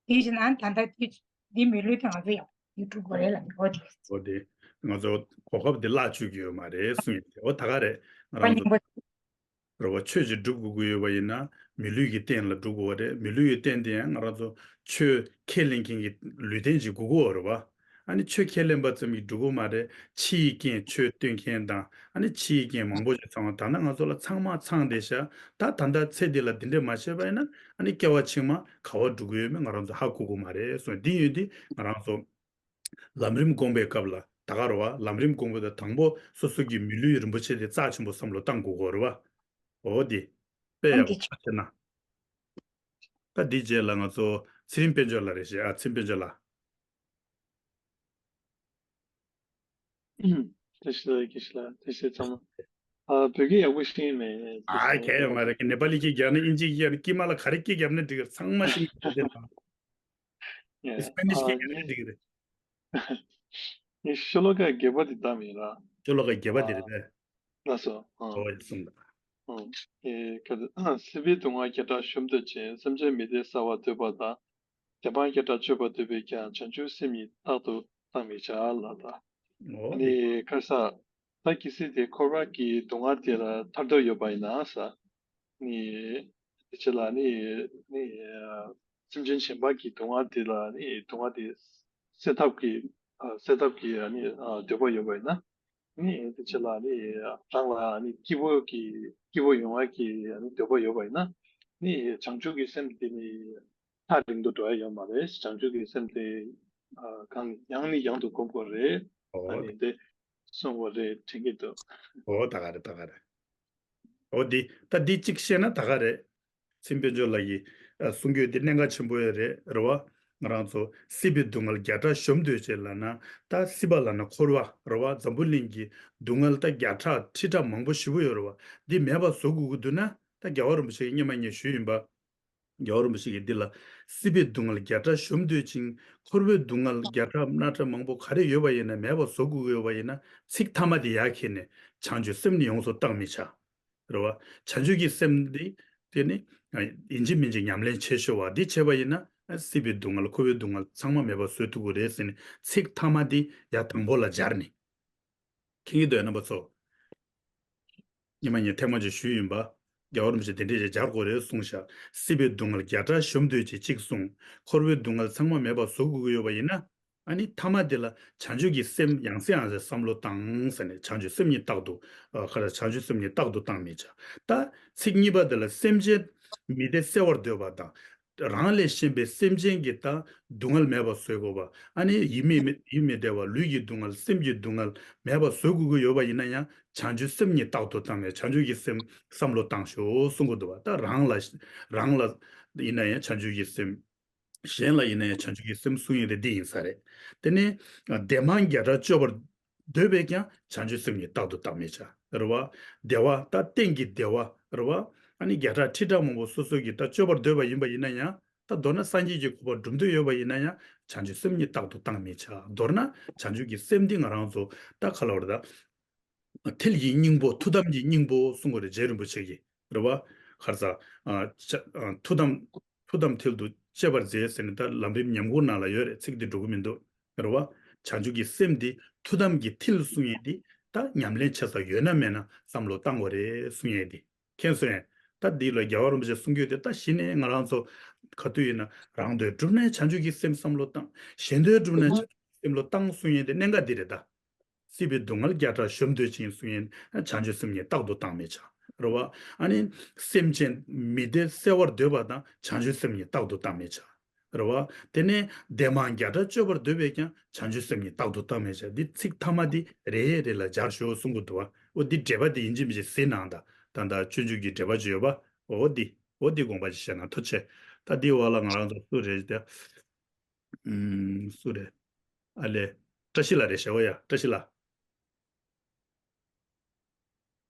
དེ་བཞིན་ཨ་ནི་ད་ལྟ་འདི་འདི་མི་ལུས་དེ་ང་ཚོ་ཡག་པོ་སྒྲུབ་དགོས་རེད་ལབ་ཡོད། འོ་དེ། འོ་དེ། ང་ཚོ་གོ་སྐབས་འདི་བརླག་བཅུག་གི་ཡོད་མ་རེད་གསུངས་ཡོད་དེ། འོ་ད་ག་རེད། ང་རང་ཚོ་རེད་བ། ཆོས་ཅིག་སྒྲུབ་དགོས་ཀྱི་ཡོད་པ་ཡིན་ན། མི་ལུས་ཀྱི་རྟེན་ལ་སྒྲུབ་དགོས་པ་རེད། མི་ལུས་ཀྱི་རྟེན་དེ་ཡང་ང་རང་ཚོ་ཆོས་ཁས་ལེན་མཁན་གྱི་ལུས་རྟེན་ཅིག་དགོས་ཀྱི་ཡོད་རེད་བ། ཨ་ནི་ཆོས་ཁས་ལེན་པ་ཙམ་གྱིས་འགྲིག་གི་མ་རེད། ཕྱི་ཡི་རྐྱེན་ཆོས་སྟོན་མཁན་དང་། ཨ་ནི་ཕྱི་ཡི་རྐྱེན་མང་པོ་ཞིག་ཚང་བ། ད་ནི་ང་ཚོ་ལ་ཚང་མ་ཚང་བསྡད་ཤག་ད་ད་ལྟ་ཚེ་འདི་ལ་འདི་འདྲས་མ་བྱས་པ་ཡིན་ན། ཨ་ནི་སྐྱེ་བ་ཕྱི་མ་ག་པར་འགྲོ་གི་ཡོད་མེད་ང་རང་ཚོ་ཧ་གོ་གི་མ་རེད་གསུངས། འདི་ཡོད་དེ་ང་རང་ཚོ་ལམ་རིམ་སྒོམ་པའི་སྐབས་ལ། ད་ག་རེད་བ། ལམ་རིམ་སྒོམ་པ་དང་དང་པོ་སོ་སོ་གི་མི་ལུས་རིན་པོ་ཆེ་དེ་རྩ་ཆེན་པོ་བསམ་བློ་བཏང་དགོས་ཀྱི་ཡོད་རེད་བ། འོ་དེ། དཔེ་ཡག་པོ་ཆགས་ན། ད་འདི་རྗེས་ལ་ང་ཚོ་ཚེ་རིང་དཔལ་འབྱོར་ལགས་རེད་ཤག་ཨ། ཚེ་རིང་དཔལ་འབྱོར་ལགས། བཀྲ་ཤིས་བདེ་ལེགས། བཀྲ་ཤིས་བདེ་ལེགས། བཀྲ་ཤིས་བདེ་ལེགས་ཚང་མ། ཨ། བོད་སྐད་ཡག་པོ་ཤེས་མེད། ཨ། གལ་ཡོད་མ་རེད། ནེ་པ་ལི་སྐད་རྒྱག་ན། ཨིན་ཇི་སྐད་རྒྱག་ན། དཀྱིལ་མ་ལ་ག་རེ་སྐད་བརྒྱབ་ན་འགྲིག་གི་རེད། ཚང་མ་ཤེས་ཀྱི་རེད། ཨ། སི་པེ་ནིཤ་སྐད་རྒྱག་ན་འགྲིག་གི་རེད། ངས་ཤོ་ལོ་ཀ་བརྒྱད་པ་དེ་བཏང་མེད་ར། ཤོ་ལོ་ཀ་བརྒྱད་པ་དེ་རེད་པས། ལགས་སོ། ཨ། ཨོ་ཡ། གསུངས་དང་། ཨ། ཨེ། ག་རེ། ཨ། སྲིད་པའི་སྡུག་བསྔལ་བརྒྱ་ཕྲག་གཞོམ་འདོད་ཅིང་། སེམས་ཅན་མི་བདེ་སེལ་བར་འདོད་པ་དང་། བདེ་བ་བརྒྱ་ཕྲག་སྤྱོད་པར་འདོད་པས་ཀྱང་། བྱང་ཆུབ་སེམས་ཉིད་རྟག་ཏུ་བཏང་མི་བྱ་ལབ་ད། ཨོ་ཨ་ནི་དེ། ཁ་ས། ད་གལ་སྲིད་དེ་འཁོར་བ་གི་སྡུག་བསྔལ་དེ་ལ་ཐར་འདོད་ཡོད་པ་ཡིན་ན་ས། ནི། དེ་ཕྱིར་ལ་ནི། ནི། སེམས་ཅན་གཞན་པ་གི་སྡུག་བསྔལ་དེ་ལ་ནི། སྡུག་བསྔལ་དེ་སེལ་ཐབས་ཀྱི། ཨ། སེལ་ཐབས་ཀྱི་ནི། ཨ། འདོད་པ་ཡོད་པ་ཡིན་ན། ནི། དེ་ཕྱིར་ལ་ནི། རང་ལ་ནི་སྐྱིད་པོ་གི། སྐྱིད་པོ་ཡོང་བ་གི་ནི་འདོད་པ་ཡོད་པ་ཡིན་ན། ནི། བྱང་ཆུབ་ཀྱི་སེམས་དེ་ནི། ཐག་རིང་དུ་འགྲོ་ཡ་ཡོད་མ་རེད། བྱང་ཆུབ་ཀྱི་སེམས་དེ། ཨ། གང་ཡང་ནས་ཡང་དུ་སྒོམ་དགོས་རེད། ཨོ། ཨ་ནི་དེ་གསུང་དགོས་རེད་དྲན་གྱི་འདུག་ཨོ། ད་ག་རེད། ད་ག་རེད། ཨོ་འདི། ད་འདི་གཅིག་བཤད་ན་ད་ག་རེད། ཚེ་རིང་དཔལ་འབྱོར་ལགས་ཀྱིས། ཨ། གསུང་རྒྱུ་འདི་གནད་འགག་ཆེན་པོ་ཡོད་རེད། རེད་བ། ང་རང་ཚོ་སྲིད་པའི་སྡུག་བསྔལ་བརྒྱ་ཕྲག་གཞོམ་འདོད་ཅེས་ལབ་ན། ད་སྲིད་པ་ལབ་ན་འཁོར་བ་རེད་བ། འཛམ་བུ་གླིང་གི་སྡུག་བསྔལ་ད་བརྒྱ་ཕྲག་ཁྲི་ཕྲག་མང་པོ་ཞེ་པོ་ཡོད་རེད་བ། འདི་མེད་པ་བཟོ་དགོས་ཀྱི་འདུག་ན། ད་རྒྱལ་བ་རིན་པོ་ཆེ་གིས་སྔོན་མ་ངས་ཞུས་ཡིན་པ། རྒྱལ་བ་རིན་པོ་ཆེ་གིས་འདི་ལ། སྲིད་པའི་སྡུག་བསྔལ་བརྒྱ་ཕྲག་གཞོམ་འདོད་ཅིང་། འཁོར་བའི་སྡུག་བསྔལ་བརྒྱ་ཕྲག་སྣ་ཕྲན་མང་པོ་ག་རེ་ཡོད་པ་ཡིན་ན་མེད་པ་བཟོ་དགོས་ཀྱི་ཡོད་པ་ཡིན་ན། ཚིག་མཐའ་མ་དེ་ཡར་འཁྱེར་ནས་བྱང་ཆུབ་སེམས་ནི་ཡོངས་སུ་བརྟག་མི་བྱ། རེད་བ། བྱང་ཆུབ་ཀྱི་སེམས་འདི་དེ་ནི་ཡིན་གཅིག་མིན་གཅིག་ཉམས་ལེན་བྱེད་ཤོག་བ། འདི་བྱས་པ་ཡིན་ན་སྲིད་པའི་སྡུག་བསྔལ་འཁོར་བའི་སྡུག་བསྔལ་ཚང་མ་མེད་པ་བཟོ་ཐུབ་ཀྱི་རེད་ཟེར་ནས་ཚིག་མཐའ་མ་འདི་ཡར་དང་པོ་ལ་སྦྱར་ནས། མཁྱེན་གྱི་འདུག་ཡ་རྣམ་པ་ཚོ། ཉི་མ་ངས་ཐེངས་མ་གཅིག་ཞུས་ཡིན་པ། རྒྱལ་བ་རིན་པོ་ཆེ་དེ་འདྲས་ཅིག་སྦྱར་དགོས་རེད་གསུངས་ཤག་སྲིད་པའི་སྡུག་བསྔལ་བརྒྱ་ཕྲག་གཞོམ་འདོད་ཅིང་གཅིག་གསུངས། འཁོར་བའི་སྡུག་བསྔལ་ཚང་མ་མེད་པ་བཟོ་དགོས་ཀྱི་ཡོད་པ་ཡིན་ན། ཨ་ནི་མཐའ་མ་དེ་ལ་བྱང་ཆུབ་ཀྱི་སེམས་ཡང་སེ་ཡང་སེ་བསམ་བློ་བཏང་ཟེར་ནས་བྱང་ཆུབ་སེམས་ཉིད་རྟག་ཏུ། ཨ། ག་རེ། བྱང་ཆུབ་སེམས་ཉིད་རྟག་ཏུ་བཏང་མི་བྱ། ད་ཚིག་གཉིས་པ་དེ་ལ་སེམས་ཅན་མི་བདེ་བསལ་བར་འདོད་པ་དང་། རང་ལས་གཞན་པའི་སེམས་ཅན་གྱི་ད་སྡུག་བསྔལ་མེད་པ་བཟོ་དགོས་པ། ཨ་ནི་ཡིད་མི་ཡིད་མི་བདེ་བ། ལུས་ཀྱི་སྡུག་བསྔལ། སེམས་ཀྱི་སྡུག་བསྔལ་མེད་པ་བཟོ་དགོས་ཀྱི་ཡོད་པ་ཡིན་ན་ཡང་བྱང་ཆུབ་སེམས་ཉིད་རྟག་ཏུ་བཏང་ནས་བྱང་ཆུབ་ཀྱི་སེམས་བསམ་བློ་བཏང་ཤོག་གསུང་གི་འདུག་བ། ད་རང་ལ་རང་ལ་ཡིན་ན་ཡང་བྱང་ཆུབ་ཀྱི་སེམས། གཞན་ལ་ཡིན་ན་ཡང་བྱང་ཆུབ་ཀྱི་སེམས་གསུང་ཡས་དེ་འདི་ཡིན་ས་རེད། དེ་ནས་བདེ་མང་བརྒྱ་ཕྲག་སྤྱོད་པར་འདོད་པས་ཀྱང་བྱང་ཆུབ་སེམས་ཉིད་རྟག་ཏུ་བཏང་མི་བྱ། རེད་བ། བདེ་བ་ད་གཏན་གྱི་བདེ་བ་རེད་བ། ཨ་ནི་བརྒྱ་ཕྲག་ཁྲི་ཕྲག་མང་པོ་སོ་སོ་གིས་ད་སྤྱོད་པར་འདོད་པ་ཡིན་པ་ཡིན་ན་ཡང་། ད་མདོར་ན་སངས་རྒྱས་ཀྱི་གོ་འཕང་སྒྲུབ་འདོད་ཡོད་པ་ཡིན་ན་ཡང་བྱང་ཆུབ་སེམས་ཉིད་རྟག་ཏུ་བཏང་མི་བྱ། མདོར་ན་བྱང་ཆུབ་ཀྱི་སེམས་འདི་ང་རང་ཚོ་ད་ག་ལབ་རེད་ད། མཐིལ་གྱི་སྙིང་པོ། ཐུགས་དམ་གྱི་སྙིང་པོ་གསུང་གི་རེད། རྗེ་རིན་པོ་ཆེ་གིས། རེད་བ། ག་རེ་ཟ། ཨ། ཆ། ཨ། ཐུགས་དམ། ཐུགས་དམ་མཐིལ་དུ་བཅས་པར་མཛད་ཟེར་ནས་ད་ལམ་རིམ་ཉམས་མགུར་ནང་ལ་ཡོད་རེད། ཚིག་འདི་འགྲོ་གི་མི་འདུག་རེད་བ། བྱང་ཆུབ་ཀྱི་སེམས་འདི་ཐུགས་དམ་གྱི་མཐིལ་གསུང་ཡས་འདི་ད་ཉམས་ལེན་བྱེད་ས་ཡོད་ན་མེད་ན་བསམ་བློ་བཏང་དགོས་རེད་གསུང་ཡས་འདི། མཁྱེན་སོང་ངས། ད་འདི་ལ་རྒྱལ་བ་རིན་པོ་ཆེ་གསུང་རྒྱུ་དེ་ད་གཞི་ནས་ང་རང་ཚོ་ག་དུས་ཡིན་ན་རང་འདོད་བསྒྲུབས་ནས་བྱང་ཆུབ་ཀྱི་སེམས་བསམ་བློ་བཏང་། གཞན་དོན་བསྒྲུབས་ནས་བྱང་ཆུབ་ཀྱི་སེམས་བློ་བཏང་གསུང་ཡས་དེ་གནད་འགག་འདི་རེད་ད། སྲིད་པའི་སྡུག་བསྔལ་བརྒྱ་ཕྲག་གཞོམ་འདོད་ཅིང་གསུང་ཡས་བྱང་ཆུབ་སེམས་ཉིད་རྟག་ཏུ་བཏང་མི་བྱ། རེད་བ། ཨ་ནི་སེམས་ཅན་མི་བདེ་བསལ་བར་འདོད་པ་དང་བྱང་ཆུབ་སེམས་ཉིད་རྟག་ཏུ་བཏང་མི་བྱ། རེད་བ། དེ་ནས་བདེ་མང་བརྒྱ་ཕྲག་སྤྱོད་པར་འདོད་པས་ཀྱང་བྱང་ཆུབ་སེམས་ཉིད་རྟག་ཏུ་བཏང་མི་བྱ། འདི་ཚིག་མཐའ་མ་འདི་རེ་རེ་ལ་སྦྱར་ཤོག་གསུང་གི་འདུག་བ། འོ་འདི་འགྲེལ་པ་འདི་ཡིན་གཅིག་མིན་གཅིག་གཟིགས་གནང་དང་། ད་ལྟ་སྤྱོད་འཇུག་གི་འགྲེལ་པ་ཅིག་ཡོད་པ། འོ་འདི། འོ་འདི་དགོངས་པ་ཅིག་བཞེས་ན་ཐུགས་རྗེ་ཆེ། ད་འདི་འོག་ལ་ང་རང་ཚོ་སུ་རེད་དེ། ཨུམ། སུ་རེད། ཨ་ལས། བཀྲ་ཤིས་ལགས་རེད་ཤག་འོ་ཡ། བཀྲ་ཤིས་ལགས།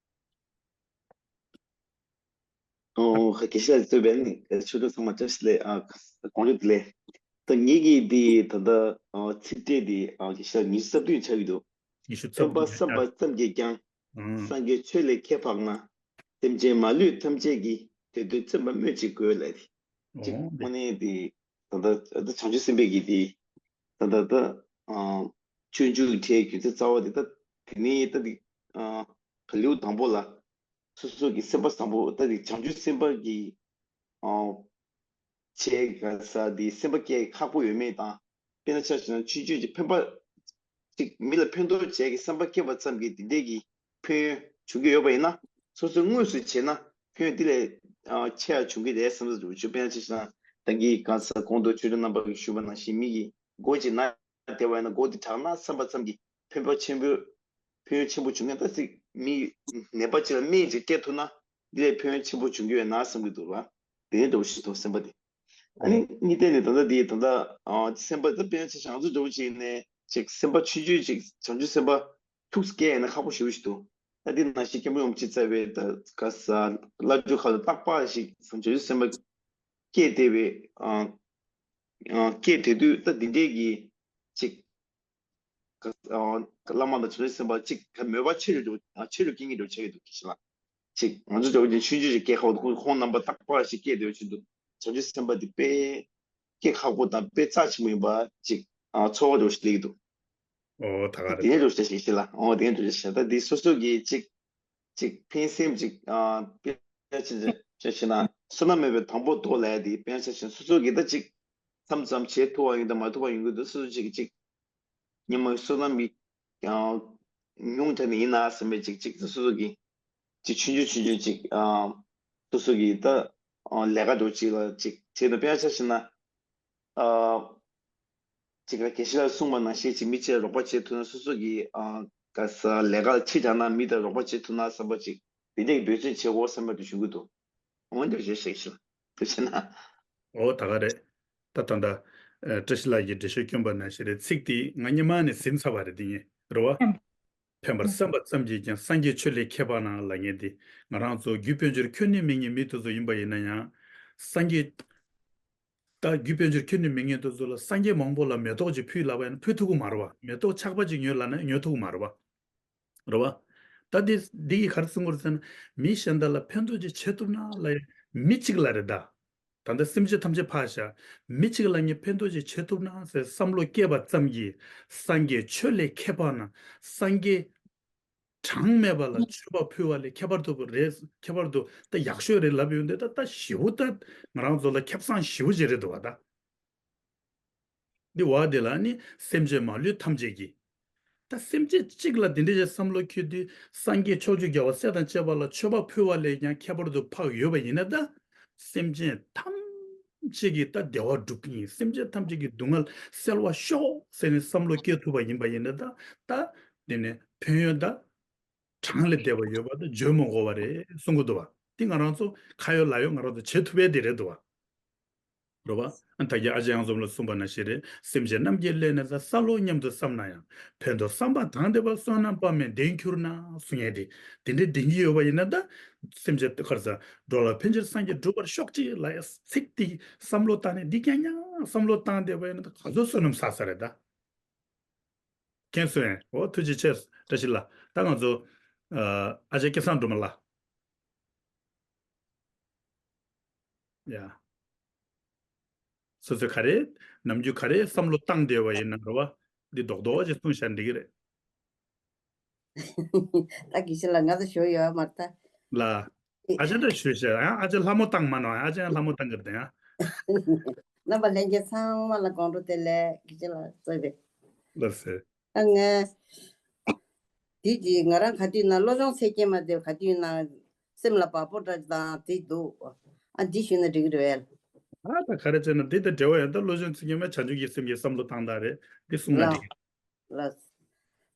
ཨོ། དགེ་བཤེས་ལགས་གཙོས་པའི་ནི་ཆོས་གྲོགས་ཚང་མ་བཀྲ་ཤིས་བདེ་ལེགས། ཨ། དགོངས་འཇགས་བདེ་ལེགས། ད་ངེད་ཀྱི་འདི་ད་ལྟ་ཨ་ཚིག་ཕྲད་འདི་ཨ་དགེ་བཤེས་ལགས་ཉི་ཤུ་རྩ་བདུན་ཆགས་ཀྱི་འདུག་ཉི་ཤུ་རྩ་བདུན། སེམས་པ་བསམ་པ་ཙམ་གྱིས་ཀྱང་། ཨང་། སངས་རྒྱས་ཆོས་ལས་ཁྱད་འཕགས་ན། སེམས་ཅན་མ་ལུས་ཐམས་ཅད་ཀྱི། དེ་དོན་བརྩོན་པར་སྨོས་ཅི་དགོས་ལབ་དེ། གཅིག་ཨོ་དངོས་གནས་དེ་ད་ལྟ་ད་བྱང་ཆུབ་སེམས་དཔའི་གི་དེ་ད་ལྟ་ད་ཨ་སྤྱོད་འཇུག་གི་གྲས་རྒྱུ་མཚན་རྩ་བ་དེ་ད་དེ་ནས་ད་དེ་ཨ་ག་ལེའུ་དང་པོ་ལ། སོ་སོ་གི་སེམས་པ་བཟང་པོ་ད་དེ་བྱང་ཆུབ་སེམས་དཔའ་གི་ཨ་བྱས་ག་ས་དེ་སེམས་པ་སྐྱེ་ཁག་པོ་ཡོད་མེད་དང་། དཔེར་ན་ཆ་བཞག་ན་ཆུང་ཆུང་གི་ཕན་པ་ཅིག་མི་ལ་ཕན་ཐོགས་བྱས་ཀྱི་བསམ་པ་སྐྱེས་པ་ཙམ་གྱིས་དེ་འདྲས་ཀྱི་ཕན་ཡོན་བྱུང་གི་ཡོད་པ་ཡིན་ན། སོ་སོས་དངོས་སུ་བྱས་ན་ཕན་ཡོན་དེ་ལས་ཨ་ཆེ་བ་བྱུང་གི་རེད་བསམ་ས་འདུག་དཔེར་ན་ཆ་བཞག་ན་ད་གིན་ག་ས་གོང་དུ་ཆོས་གྲོགས་རྣམ་པ་གིས་ཞུས་པ་ནང་བཞིན་མི་གི་མགོ་ཅིག་ན། བདེ་བ་ཡིན་ན་མགོ་དེ་དྲག་ན་བསམ་པ་ཙམ་གྱིས་ཕན་པ་ཆེན་པོ། ཕན་ཡོན་ཆེན་པོ་བྱུང་ན། ད་ཅིག་མི་ནད་པ་ཅིག་ལ་སྨན་ཅིག་སྤྲད་ཐུབ་ན་འདི་ལས་ཕན་ཡོན་ཆེན་པོ་བྱུང་གི་ཡོད་ན་བསམ་གྱི་འདུག་ལ། དེ་འདྲ་བོ་ཞིག་འདུག་སེམས་པ་དེ། ཨ་ནི་གཉིས་ཐད་ནས་ད་ལྟ་དེ་ད་ལྟ་ཨ་སེམས་པ་ད་དཔེར་ན་ཆ་བཞག་ང་ཚོ་འདྲ་བོ་ཅིག་ནས་ཅིག་སེམས་པ་ཆུང་ཆུང་ཅིག་བྱང་ཆུབ་སེམས་པ་ཐུགས་སུ་སྐྱེ་ཡ་ན་ཁག་པོ་ཞེ་པོ་ཞིག་འདུག་ད་དེ་ནང་བཞིན་མཁན་པོ་རིན་པོ་ཆེས་སྩལ་བའི་ད་ག་ས་བླ་སྒྲུབ་ཁ་ལ་རྟག་པར་ཞིག་བྱང་ཆུབ་སེམས་པ་སྐྱེས་བསྡད་པའི་ཨ་ཨ་སྐྱེས་བསྡད་དུས་ད་འདི་འདྲས་ཀྱི་ཅིག་བླ་མ་དང་བྱང་ཆུབ་སེམས་དཔའ་གཅིག་ག་མོས་པ་ཆེ་རུ་འགྲོ། ཆེ་རུ་སྐྱེ་གི་འགྲོ་བྱེད་ཀྱི་འདུག་གི་ཞིག་ལ། གཅིག་ང་ཚོ་འདྲ་བོ་ཅན་ཆུང་ཆུང་ཞིག་སྐྱེ་ཁག་འདུག་ཁོང་རྣམ་པ་རྟག་པར་ཞིག་སྐྱེ་བསྡད་ཡོད་ཕྱིན་དུ་བྱང་ཆུབ་སེམས་དཔའ་འདི་དཔེ་སྐྱེ་ཁག་པོ་དང་དཔེ་རྩ་ཆེན་པོ་ཡིན་པ་གཅིག་ཚོར་བ་འདྲ་བོ་ཞིག་སླེབས་ཀྱི་འདུག་ཨོ་ད་ག་རེད། དེ་འདྲ་བོ་ཞིག་ཞིག་ལ། ཨོ་དེ་འདྲ་བོ་ཞིག་ད་འདི་སོ་སོ་གི་གཅིག་གཅིག་ཕན་སེམས་གཅིག་དཔེ་ཆ་ཆེ་ཆེ་ཆེ་ན་བསོད་ནམས་མེད་པའི་དང་པོ་ཐོག་ལ་འདི་དཔེ་ཆ་ཆེ་སོ་སོ་གི་ད་གཅིག་མཚམས་མཚམས་བྱེད་ཐུབ་པ་ཡོང་དང་མ་ཐུབ་པ་ཡོང་གི་འདུག་སོ་སོ་གཅིག་གཅིག་ཉི་མ་བསོད་ནམས་ཀྱི་ཉུང་དྲགས་ནས་ཡིན་ན་བསམ་པའི་ཅིག་ཅིག་སོ་སོ་གི་ཅིག་ཆུང་ཆུང་ཆུང་ཆུང་ཅིག་སོ་སོ་གི་ད་ལས་ཀ་འདྲ་ཅིག་ལ་ཅིག་བྱས་ན། དཔེར་ན་ཆ་བཞག་ན་ཅིག་ལ་དགེ་བཤེས་ལ་གསུངས་པ་ནང་བཞིན་ཅིག་མི་གཅིག་ལ་རོགས་པ་བྱེད་ཐུབ་ན་སོ་སོ་གི་ག་ས་ལས་ཀ་ལ་ཕྱི་དྲགས་ན་མི་དང་རོགས་པ་བྱེད་ཐུབ་ན་བསམ་པ་ཅིག་དེ་འདྲའི་འབད་བརྩོན་བྱེད་དགོས་བསམ་པ་དེ་བྱུང་གི་འདུག་འོ་འདྲ་བྱས་ཤིག་ཤིག་དུ་བྱས་ན། ཨོ་ད་ག་རེད། ད་ད་ད། ཨ། བཀྲ་ཤིས་ལགས་ཀྱིས་འགྲེལ་བཤད་བསྐྱོན་པ་ནང་བཞིན་རེད། ཚིག་དེ་ང་སྔོན་མ་ནས་ཟིན་ཚར་བ་རེད། དེ་ངས་རེད་བ། ཕན་པར་བསམ་པ་ཙམ་གྱིས་ཀྱང་སངས་རྒྱས་ཆོས་ལས་ཁྱད་པར་ན་ལབ་མཁན་དེ། ང་རང་ཚོ་རྒྱུ་དཔལ་འབྱོར་ཁྱོན་ནས་མེད་མཁན་དེ་ཚོ་ཡིན་པ་ཡིན་ན་ཡང་། སངས་རྒྱས། ད་རྒྱུ་དཔལ་འབྱོར་ཁྱོན་ནས་མེད་མཁན་དེ་ཚོ་ལ་སངས་རྒྱས་མང་པོ་ལ་མེ་ཏོག་ཅིག་ཕུལ་ལབ་པ་ཡིན་ན་ཕུལ་ཐུབ་ཀྱི་མ་རེད་བ། མེ་ཏོག་ཆག་པ་ཅིག་ཉོས་ལབ་ན་ཉོ་ཐུབ་ཀྱི་མ་རེད་བ། རེད་བ། ད་འདི་འདི་གིས་ག་རེ་གསུང་གི་རེད་ཟེར་ན། མི་གཞན་དག་ལ་ཕན་ཐོགས་ཅིག་བྱེད་ཐུབ་ན་ལབ་ཡ། མི་གཅིག་ལ་རེད་ད། ད་ལྟ་སེམས་ཅན་ཐམས་ཅད་ཕར་བཞག་མི་གཅིག་ལ་ངས་ཕན་ཐོགས་ཅིག་བྱེད་ཐུབ་ན་ཟེར་བསམ་བློ་སྐྱེས་པ་ཙམ་གྱིས། སངས་རྒྱས་ཆོས་ལས་ཁྱད་པར་ན། སངས་རྒྱས་གྲངས་མེད་པ་ལ་མཆོད་པ་ཕུལ་བ་ལས་ཁྱད་པར་དུ་རེད། ཁྱད་པར་དུ་ད་ཡག་ཤོས་རེད་ལབ་ཡོང་དུས། ད་ད་ཞེ་པོ་ད་ང་རང་ཚོ་ལ་ཁེ་བཟང་ཞེ་པོ་ཅིག་རེད་འདུག་བ་ད། འདི་བ་འདི་ལ་ནི་སེམས་ཅན་མ་ལུས་ཐམས་ཅད་ཀྱི། ད་སེམས་ཅན་གཅིག་ལ་འདི་འདྲའི་བསམ་བློ་འཁྱེར་དུས། སངས་རྒྱས་ཕྱོགས་བཅུའི་རྒྱལ་བ་སྲས་དང་བཅས་པ་ལ་མཆོད་པ་ཕུལ་བ་ལས་ཀྱང་ཁྱད་པར་དུ་འཕགས་ཡོད་པ་ཡིན་ན། ད་སེམས་ཅན་ཐམས་ཅད་ཀྱི་ད་བདེ་བ་སྒྲུབ་མཁན། སེམས་ཅན་ཐམས་ཅད་ཀྱི་སྡུག་བསྔལ་སེལ་བར་ཤོག་ཟེར་ནས་བསམ་བློ་སྐྱེ་ཐུབ་པ་ཡིན་པ་ཡིན་ན། ད་ད་འདི་ནས་ཕན་ཡོན་ད་གྲངས་ལས་འདས་པ་ཡོད་པ་ད་བརྗོད་མི་དགོས་པ་རེད་གསུང་གི་འདུག་བ། འདི་ང་རང་ཚོ་ཁ་ཡོད་ལག་ཡོད་ང་རང་ཚོ་བྱེད་ཐུབ་པའི་དེ་རེད་འདུག་བ། རེད་བ། ཨ། ད་གིན་ཨ་ཅག་གཡང་འཛོམས་ལ་གསུངས་པ་ནང་བཞིན་རེད། སེམས་ཅན་རྣམས་ཀྱི་ལས་ནི་བསགས། བསགས་ལོ་སྙམ་དུ་བསམ་ན་ཡང་། ཕན་འདོགས་བསམ་པ་དང་ལྡན་པ། བསོད་ནམས་དཔག་མེད་ལྡན་གྱུར་ན་གསུང་ཡས་དེ། དེ་འདྲའི་ལྡན་གྱི་ཡོད་པ་ཡིན་ན། ད་སེམས་ཅན་ག་རེ་ཟ། འགྲོ་ལ་ཕན་ཕྱིར་སངས་རྒྱས་འགྲུབ་པར་ཤོག་ཅིག་ལབ་ཡ་ཚིག་དེ་བསམ་བློ་བཏང་ནས། འདི་རྐྱང་རྐྱང་བསམ་བློ་བཏང་བསྡད་པ་ཡིན་ན། ད་ག་ཚོད་བསོད་ནམས་བསགས་ས་རེད་ད། མཁྱེན་སོང་ངས། འོ་ཐུགས་རྗེ་ཆེ། བཀྲ་ཤིས་ལགས། ད་ང་ཚོ་ཨ་ཅག་སྐལ་བཟང་སྒྲོལ་མ་ལགས། ཡ། སོ་སོས་ག་རེ་ནམ་རྒྱུན་ག་རེ་བསམ་བློ་བཏང་བསྡད་པ་ཡིན་ན་རེད་བ། འདི་རྡོག་རྡོག་ཅིག་གསུངས་བཞག་འགྲིག་གི་རེད། ད་དགེ་བཤེས་ལགས་ང་ཚོ་ཞུ་ཡོད་མ་རེད་ད། ལ། ཨེ། ཨ་ཅག་འདྲ་ཞུས་ཤག་ཡང་ཨ་ཅག་ལྷ་མོ་བཏང་མ་ནོ། ཨ་ཅག་ཡང་ལྷ་མོ་བཏང་གི་རེད་ཡ། རྣམ་པ་ལྷན་རྒྱས་ཚང་མ་ལ་དགོང་དྲོ་བདེ་ལེགས། དགེ་བཤེས་ལགས་གསོལ་བས། ལགས་སེ། ཨ་ངས། དེ་གྱིས་ང་རང་ག་དུས་ན་བློ་སྦྱོང་ཚིག་བརྒྱད་མ་དེ་ག་དུས་ན་སེམས་ལ་བབ་པོ་འདྲ་དང་དེ་འདུག་ཨ་འདི་ཞུས་ན་འགྲིག་གི་རེད་པས། ཨ་ད་ག་རེ་བྱས་ན་འདི་དང་འབྲེལ་བ་ཡོད། ད་བློ་སྦྱོང་ཚིག་བརྒྱད་མ་བྱང་ཆུབ་ཀྱི་སེམས་ཀྱི་བསམ་བློ་བཏང་སྟངས་རེད། འདི་གསུངས་ན་ལགས། འགྲིག་ལགས།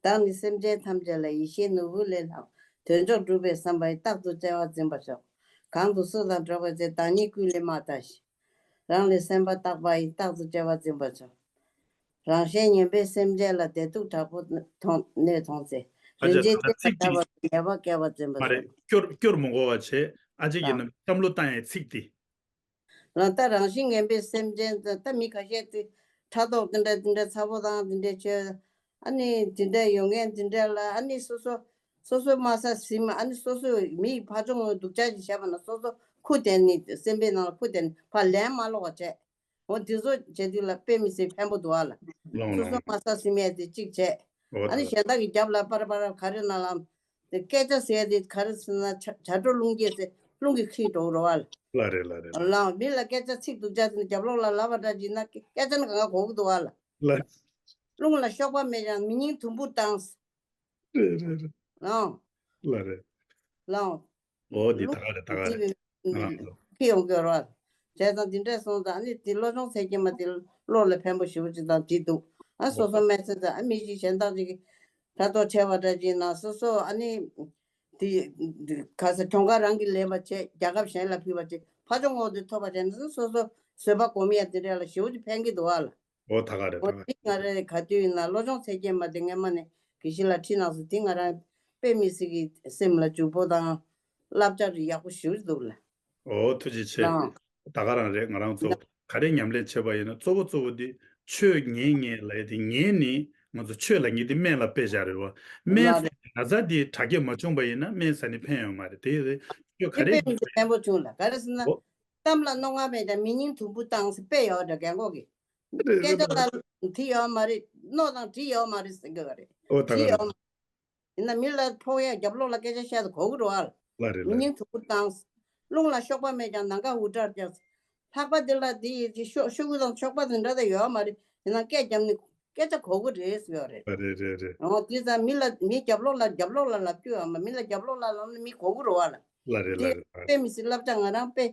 བདག་ནི་སེམས་ཅན་ཐམས་ཅད་ལ། ཡེ་ཤེས་ནོར་བུ་ལས་ལྷག་དོན་མཆོག་སྒྲུབ་པའི་བསམ་པ་ཡིས། རྟག་ཏུ་སྐྱེ་བ་འཛིན་པར་ཤོག་གང་དུ་སུ་དང་འགྲོགས་པའི་ཚེ། བདག་ཉིད་ཀུན་ལས་མ་ཐར་ཞིང་། རང་ལས་སེམས་པ་བརྟག་པ་ཡིས། རྟག་ཏུ་སྐྱེ་བ་འཛིན་པར་ཤོག་རང་གཞན་ངན་པའི་སེམས་ཅན་ལ། བདེ་སྡུག་དྲག་པོ་མཐོང་ནས་མཐོང་ཚེ། ཨ་ཅག་རིན་ཆེན་ད་ཚིག་གཅིག་ཉེས་པ་བསྐལ་པ་འཛིན་པར་མ་རེད། ཤོག་སྐྱོར་སྐྱོར་མི་དགོས་པ་བྱས། ཨ་ཅག་གིས་ནི་བསམ་བློ་བཏང་ཡའི་ཚིག་དེ། ལ་ད་རང་བཞིན་ངན་པའི་སེམས་ཅན་ད་ད་མི་ཁ་ཤས་དེ་ཕྲག་དོག་དེ་འདྲ་དེ་འདྲ་ཚ་པོ་དང་དེ་འདྲ་བྱས། ཨ་ནི་དེ་འདྲ་ཡོད་མཁན་དེ་འདྲ་ལ། ཨ་ནི་སོ་སོ་སོ་སོ་དམའ་ས་ཟིན་མ། ཨ་ནི་སོ་སོ་མི་ཡི་ཕར་ཕྱོགས་ངོས་སྡུག་ཅག་ཅིག་བྱས་པ་ན་སོ་སོ་ཁུ་དན་ནི་སེམས་པའི་ནང་ལ་ཁུ་དན་ནི་ཕར་ལན་མ་སློག་པ་བྱས། འོ་དེ་ཚོ་བྱས་དུས་ལ་དཔེ་མི་སྲིད་ཕན་པོ་འདུག་ཨ་ལ། ལོང་སོ་སོ་ལོང་དམའ་ས་ཟིན་མཁན་དེ་གཅིག་བྱས། འོ་ཨ་ནི་ད་གཞན་དག་གི་རྒྱབ་ལ་པར་པར་ག་རེ་ན་ལ། དེ་སྐད་ཆ་ཟེར་དེ་ག་རེ་ཟེར་ན། བྱ་བྱ་སྒྲོ་རླུང་རྒྱས་ཟེར་རླུང་གིས་འཁྱེར་འགྲོ་རོགས་ཨ་ལ། ལ་རེད་ལ་རེད་ལ། ལའང་མི་ལ་སྐད་ཆ་ཚིག་སྡུག་ཅག་ཟེར་ན་རྒྱབ་ལོགས་ལ་ལབ་པ་འདྲ་བྱས་ན་སྐད་ཆ་ནི་གང་ག་གོ་གི་འདུག་ཨ་ལ། ལ། རླུང་ལ་གཤོག་པ་མེད་ཀྱང་མི་སྙིང་དུམ་བུ་བཏང་། རེད་རེད་རེད། ལའང་། ལ་རེད། ལའང་། འོ་འདི་ད་ག་རེད་ད་ག་རེད། ང་རང་ཚོ། ཁྱི་ཡོང་གི་རོགས། བྱས་ཙང་འདི་འདྲས་སོང་ཙང་ཨ་ནི་འདི་བློ་སྦྱོང་ཚིག་བརྒྱད་མ་འདི་བློ་ལ་ཕན་པོ་ཞེ་པོ་ཅིག་དང་འདི་འདུག་ཨ་སོ་སོ་སྨན་རྩིས་དང་ཨ་མི་གཞི་གཞན་དག་ཅིག་གིས་ཕྲག་དོག་ཆེ་བ་འདྲ་ཅིག་ན་སོ་སོ་ཨ་ནི་འདི་ག་ས་གྱོང་ཁ་རང་གིས་ལེན་པ་བྱས། རྒྱལ་ཁབ་གཞན་ལ་ཕུལ་བ་བྱས། ཕར་ཕྱོགས་ངོས་འདི་ཐོབ་པ་བྱས་ན་སོ་སོ་བཟོད་པ་སྒོམ་ཡ་འདི་འདྲ་ལ་ཞེ་པོ་ཅིག་ཕན་གི་འདུག་ཨ་ལ། འོ་ད་ག་རེད་འོ་ད་ག་དེ་ང་རེ་ག་དུས་ཡིན་ན་བློ་སྦྱོང་ཚིག་བརྒྱད་མ་དེ་སྔས་མ་ནས་དགེ་བཤེས་ལགས་ཁྲིད་གནང་སོང་། དེ་ང་རང་དཔེ་མི་སྲིད་ཀྱི་སེམས་ལ་འཇུག་པོ་དང་བསླབ་བྱ་རེ་ཡག་པོ་ཞེ་པོ་འདུག་ལ། འོ་ཐུགས་རྗེ་ཆེ། ལའང་། ད་ག་རང་རེད། ང་རང་ཚོ་ག་རེ་ཉམས་ལེན་བྱས་པ་ཡིན་ན་གཙོ་བོ་གཙོ་བོ་དེ་ཆོས་ཉན་ཉན་ལབ་ཡ་དེ། ཉན་ནི་ང་ཚོ་ཆོས་ལབ་མཁན་དེ་སྨན་ལ་དཔེ་བཞག་རེད་བ། སྨན་ཟ་ན་ན་ཚ་དེ་དྲག་སྐྱེད་མ་བྱུང་བ་ཡིན་ན་སྨན་ཟ་ནི་ཕན་ཡོད་མ་རེད། དེ་རེད། ཆོས་ག་རེ་ཉན་ཕན་པོ་བྱུང་ལ། ག་རེ་ཟེར་ན། འོ། གཏམ་ལ་རྣོ་ངར་མེད་ཀྱང་མི་སྙིང་དུམ་བུ་བཏང་ཟེར་དཔེ་ཡོད་འདྲ་རྒན་གོག་གི། སྐད་ཆ་ལ་དྲི་ཡོད་མ་རེད། རྣོ་དང་དྲི་ཡོད་མ་རེད་ཟེར་གི་རེད། ཨོ་ད་ག་དྲི་ཡོད་མ་རེད། ཡིན་ན་མི་ལ་ཕོག་ཡ་རྒྱབ་ལོགས་ལ་སྐད་ཆ་བཤད་དུ་གོ་གི་རེད་བ། ལ་རེད་ལ་མི་རེད། སྙིང་དུམ་བུ་བཏང་། རླུང་ལ་གཤོག་པ་མེད་ཀྱང་ནམ་མཁའ་འུར་སྒྲ་རྒྱག་ལྷག་པ་འདི་ལ་འདི་ཡི་ཤོ་ཤོག་གུ་དང་གཤོག་པ་དེ་འདྲ་ད་ཡོད་མ་རེད། ཡིན་ན་སྐད་རྒྱབ་ནི་སྐད་ཆ་གོ་གི་རེད་ཟེར་ཡོད་རེད། ལ་རེད་རེད་རེད། ཨོ་དེ་ཙང་མི་ལ་མི་རྒྱབ་ལོགས་ལ་རྒྱབ་ལོགས་ལ་ལབ་རྒྱུ་ཡོད་མ། མི་ལ་རྒྱབ་ལོགས་ལ་ལབ་ན་མི་གོ་གི་རེད་བ་ལ། ལ་རེད་ལ་དེ་རེད་ལ་རེད། དཔེ་མི་སྲིད་བསླབ་བྱ་ང་རང་དཔེ་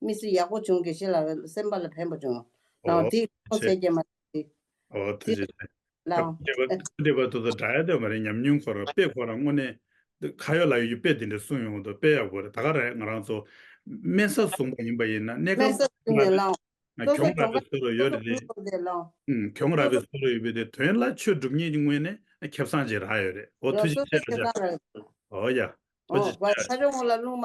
མི་སྲིད་ཡག་པོ་བྱུང་། དགེ་བཤེས་ལགས་སེམས་པ་ལ་ཕན་པ་བྱུང་། ཨོ་ལའང་དེ་ཐུགས་རྗེ་ཆེ། ཚད་ཀྱི་མ་རེད། ཨོ་ཐུགས་རྗེ་ཆེ། ལའང་། ཐུགས་བདེ་པ་ཐུགས་བདེ་པ་དེ་ཚོ་འདྲ་ཡ་དེ་མ་རེད། ཉམས་མྱོང་ཁོ་རང་དཔེ་ཁོ་རང་དངོས་གནས་ཁ་ཡོད་ལག་ཡོད་ཀྱི་དཔེ་དེ་འདྲ་གསུངས་ཡོང་དུས་དཔེ་ཡག་པོ་རེད། ད་ག་རེད། ང་རང་ཚོ་སྨན་ས་བཟུང་པ་ཡིན་པ་ཡིན་ན་གནས་སྨན་ས་བཟུང་ནས་སྐབས་ལའང་ སོ་སོ་གྱོང་རག་པའི་བཟོ་འདྲ་ཡོད་རེད་དེ། སོ་སོ་གྱོང་རག་པའི་བཟོ་འདྲ་ཡོད་པའི་དེ་དོན་ལ་ཆོས་སྒྲུབ་མཁན་གྱི་ངོས་ནས་ཁེ་བཟང་ཅིག་རག་ཡོད་རེད། འོ་ཐུགས་རྗེ་ཆེ་ཨ་ཅག་ཨོ་ཡ། ཨོ་ཕ་ཆོས་ཆོས་ཆོས། ཆོས་ཆོས།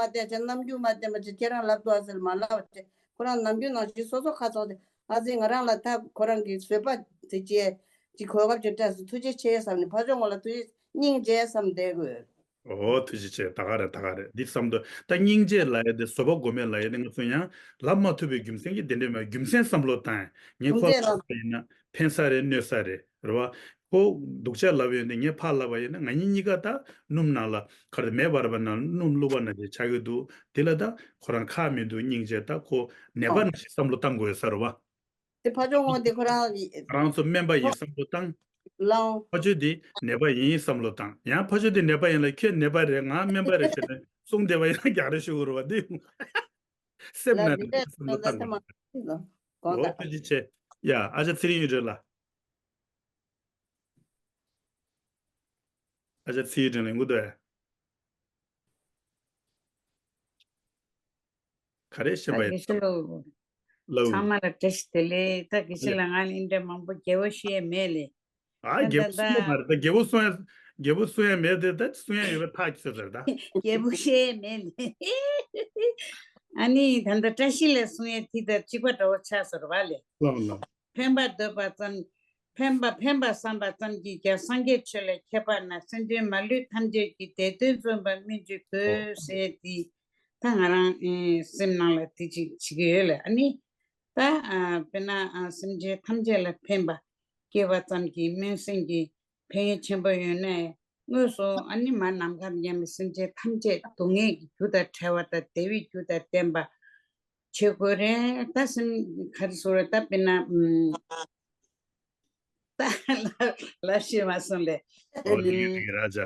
ཁྱེད་རང་ལབ་འདུག་ཟེར་མ་ལབ་བྱས། ཁོ་རང་ནམ་རྒྱུན་ནང་བཞིན་སོ་སོ་ཁ་ཚོགས་ཏེ་ཨ་ཙི་ང་རང་ལ་ད་ཁོ་རང་གི་བཟོད་པ་དེ་ཅི་ཅི་གོ་སྐབས་ཅིག་སྤྲད་སོང་། ཐུགས་རྗེ་ཆེ་བསམ་ནས་ཕ་ཆོས་ངོ་ལ་ཐུགས་རྗེ་སྙིང་རྗེ་བསམ་བསྡད་དགོས། ཨོ་ཐུགས་རྗེ་ཆེ། ད་ག་རེད། ད་ག་རེད། འདི་བསམ་དུས་ད་སྙིང་རྗེ་ལབ་ཡ་དེ་བཟོད་པ་སྒོམ་མེད་ལབ་ཡ་དེ་ང་ཚོ་ཡང་ལབ་མ་ཐུབ་པའི་རྒྱུ་མཚན་གྱིས་དེ་འདྲས་མ་རྒྱུ་མཚན་བསམ་བློ་བཏང་། ངས་ཁོ་ལ་ཡིན་ན་ཕན་ས་རེད་གནོད་ས་རེད། རེད་བ། ཁོ་སྡུག་ཅག་ལབ་ཡོད་ནས་ངས་ཕར་ལབ་པ་ཡིན་ན་ང་གཉིས་གཉིས་ཀ་ད་སྣུམ་ནང་ལ་ག་རེ་མེ་འབར་བ་ནང་སྣུམ་བླུགས་པ་ནང་བཞིན་ཆགས་ཀྱི་འདུག་དེ་ལ་ད་ཁོ་རང་ཁག་མི་འདུག་སྙིང་རྗེ། ད་ཁོ་ནད་པ་ནང་བཞིན་བསམ་བློ་བཏང་དགོས་ས་རེད་བ། དེ་ཕ་ཆོས་ངོ་དེ་ཁོ་རང་ཡི་ཁོ་རང་ཚོ་སྨན་པ་ཡིན་བསམ་བློ་བཏང་། ལའོ། ཕ་ཆོས་དེ་ནད་པ་ཡིན་བསམ་བློ་བཏང་། ཡང་ཕ་ཆོས་དེ་ནད་པ་ཡིན་ལ་ཁྱོད་ནད་པ་རེད་ང་སྨན་པ་རེད་ཟེར་ནས་གསུངས་བསྡད་པ་ཡིན་ན་རྒྱག་རེས་ཞུ་དགོས་རེད་བ། འདི་སེམས་ལ་ནང་དེ་འདྲས་བསམ་བློ་བཏང་དགོས། གོང་ལོ་ད་ཐུགས་རྗེ་ཆེ། ཡ་ཨ་ཅག་ཚེ་རིང་ཡུལ་སྒྲོལ་ལ། ཨ་ཅག་ཚེ་རིང་ལ་ངུ་འདུག་ཨེ། ག་རེ་བཤད་པ་ཡིན། དགེ་བཤེས་ལགས། ལགས། ཚང་མ་ལ་བཀྲ་ཤིས་བདེ་ལེགས། ད་དགེ་བཤེས་ལགས་ང་ལ་འདི་འདྲ་མང་པོ་རྒྱལ་པོ་བཤད་མེད་ལེ། ཨ་ད་རྒྱལ་པོ་ད་གསུང་ཡ་མ་རེད། ད་རྒྱལ་པོ་གསུང་ཡ་རྒྱལ་པོ་གསུང་ཡ་མེད་དེ། ད་གསུང་ཡ་ཡོད་པ་ཐག་ཆོད་ཟེར་ད། རྒྱལ་པོ་བཤད་མེད་ལེ། ཨ་ནི་ད་ལྟ་བཀྲ་ཤིས་ལགས་གསུང་ཡ་དེ་ད་གཅིག་པ་འདྲ་བོ་ཆགས་སོང་རེད་བ་ལེ། ལགས་ལགས། ཕན་པ་འདོད་པ་ཙམ། ཕན་པ་ཕན་པ་བསམ་པ་ཙམ་གྱིས་ཀྱང་སངས་རྒྱས་ཆོས་ལ་མཁས་པ་ན། སེམས་ཅན་མ་ལུས་ཐམས་ཅད་ཀྱི་བདེ་དོན་བརྩོན་པར་སྨོན་ཅི་དགོས་ཟེར་ཏེ། ད་ང་རང་ཨེ་སེམས་ནང་ལ་དེ་ཅིག་བྱེད་ཀྱི་ཡོད་ལ། ཨ་ནི་ད་ཨ་དཔེར་ན་ཨ་སེམས་ཅན་ཐམས་ཅད་ལ་ཕན་པ་སྐྱེས་པ་ཙམ་གྱིས་སྨོན་སེམས་ཀྱི་ཕན་ཡོན་ཆེན་པོ་ཡོད་ན། དངོས་སུ་ཨ་ནི་མ་ནམ་མཁའ་མཉམ་པའི་སེམས་ཅན་ཐམས་ཅད་སྡུག་བསྔལ་གྱི་རྒྱུ་དང་བྲལ་བ་དང་བདེ་བའི་རྒྱུ་དང་ལྡན་པ་བྱེད་དགོས་རེད། ད་སེམས་ག་རེ་ཟེར་རེད། ད་དཔེར་ན་ཨུམ། ད་ལབ་ཤེས་མ་སོང་ལེ། ཨོ་འགྲིག་གི་འགྲིག་གི་ར་ཅག་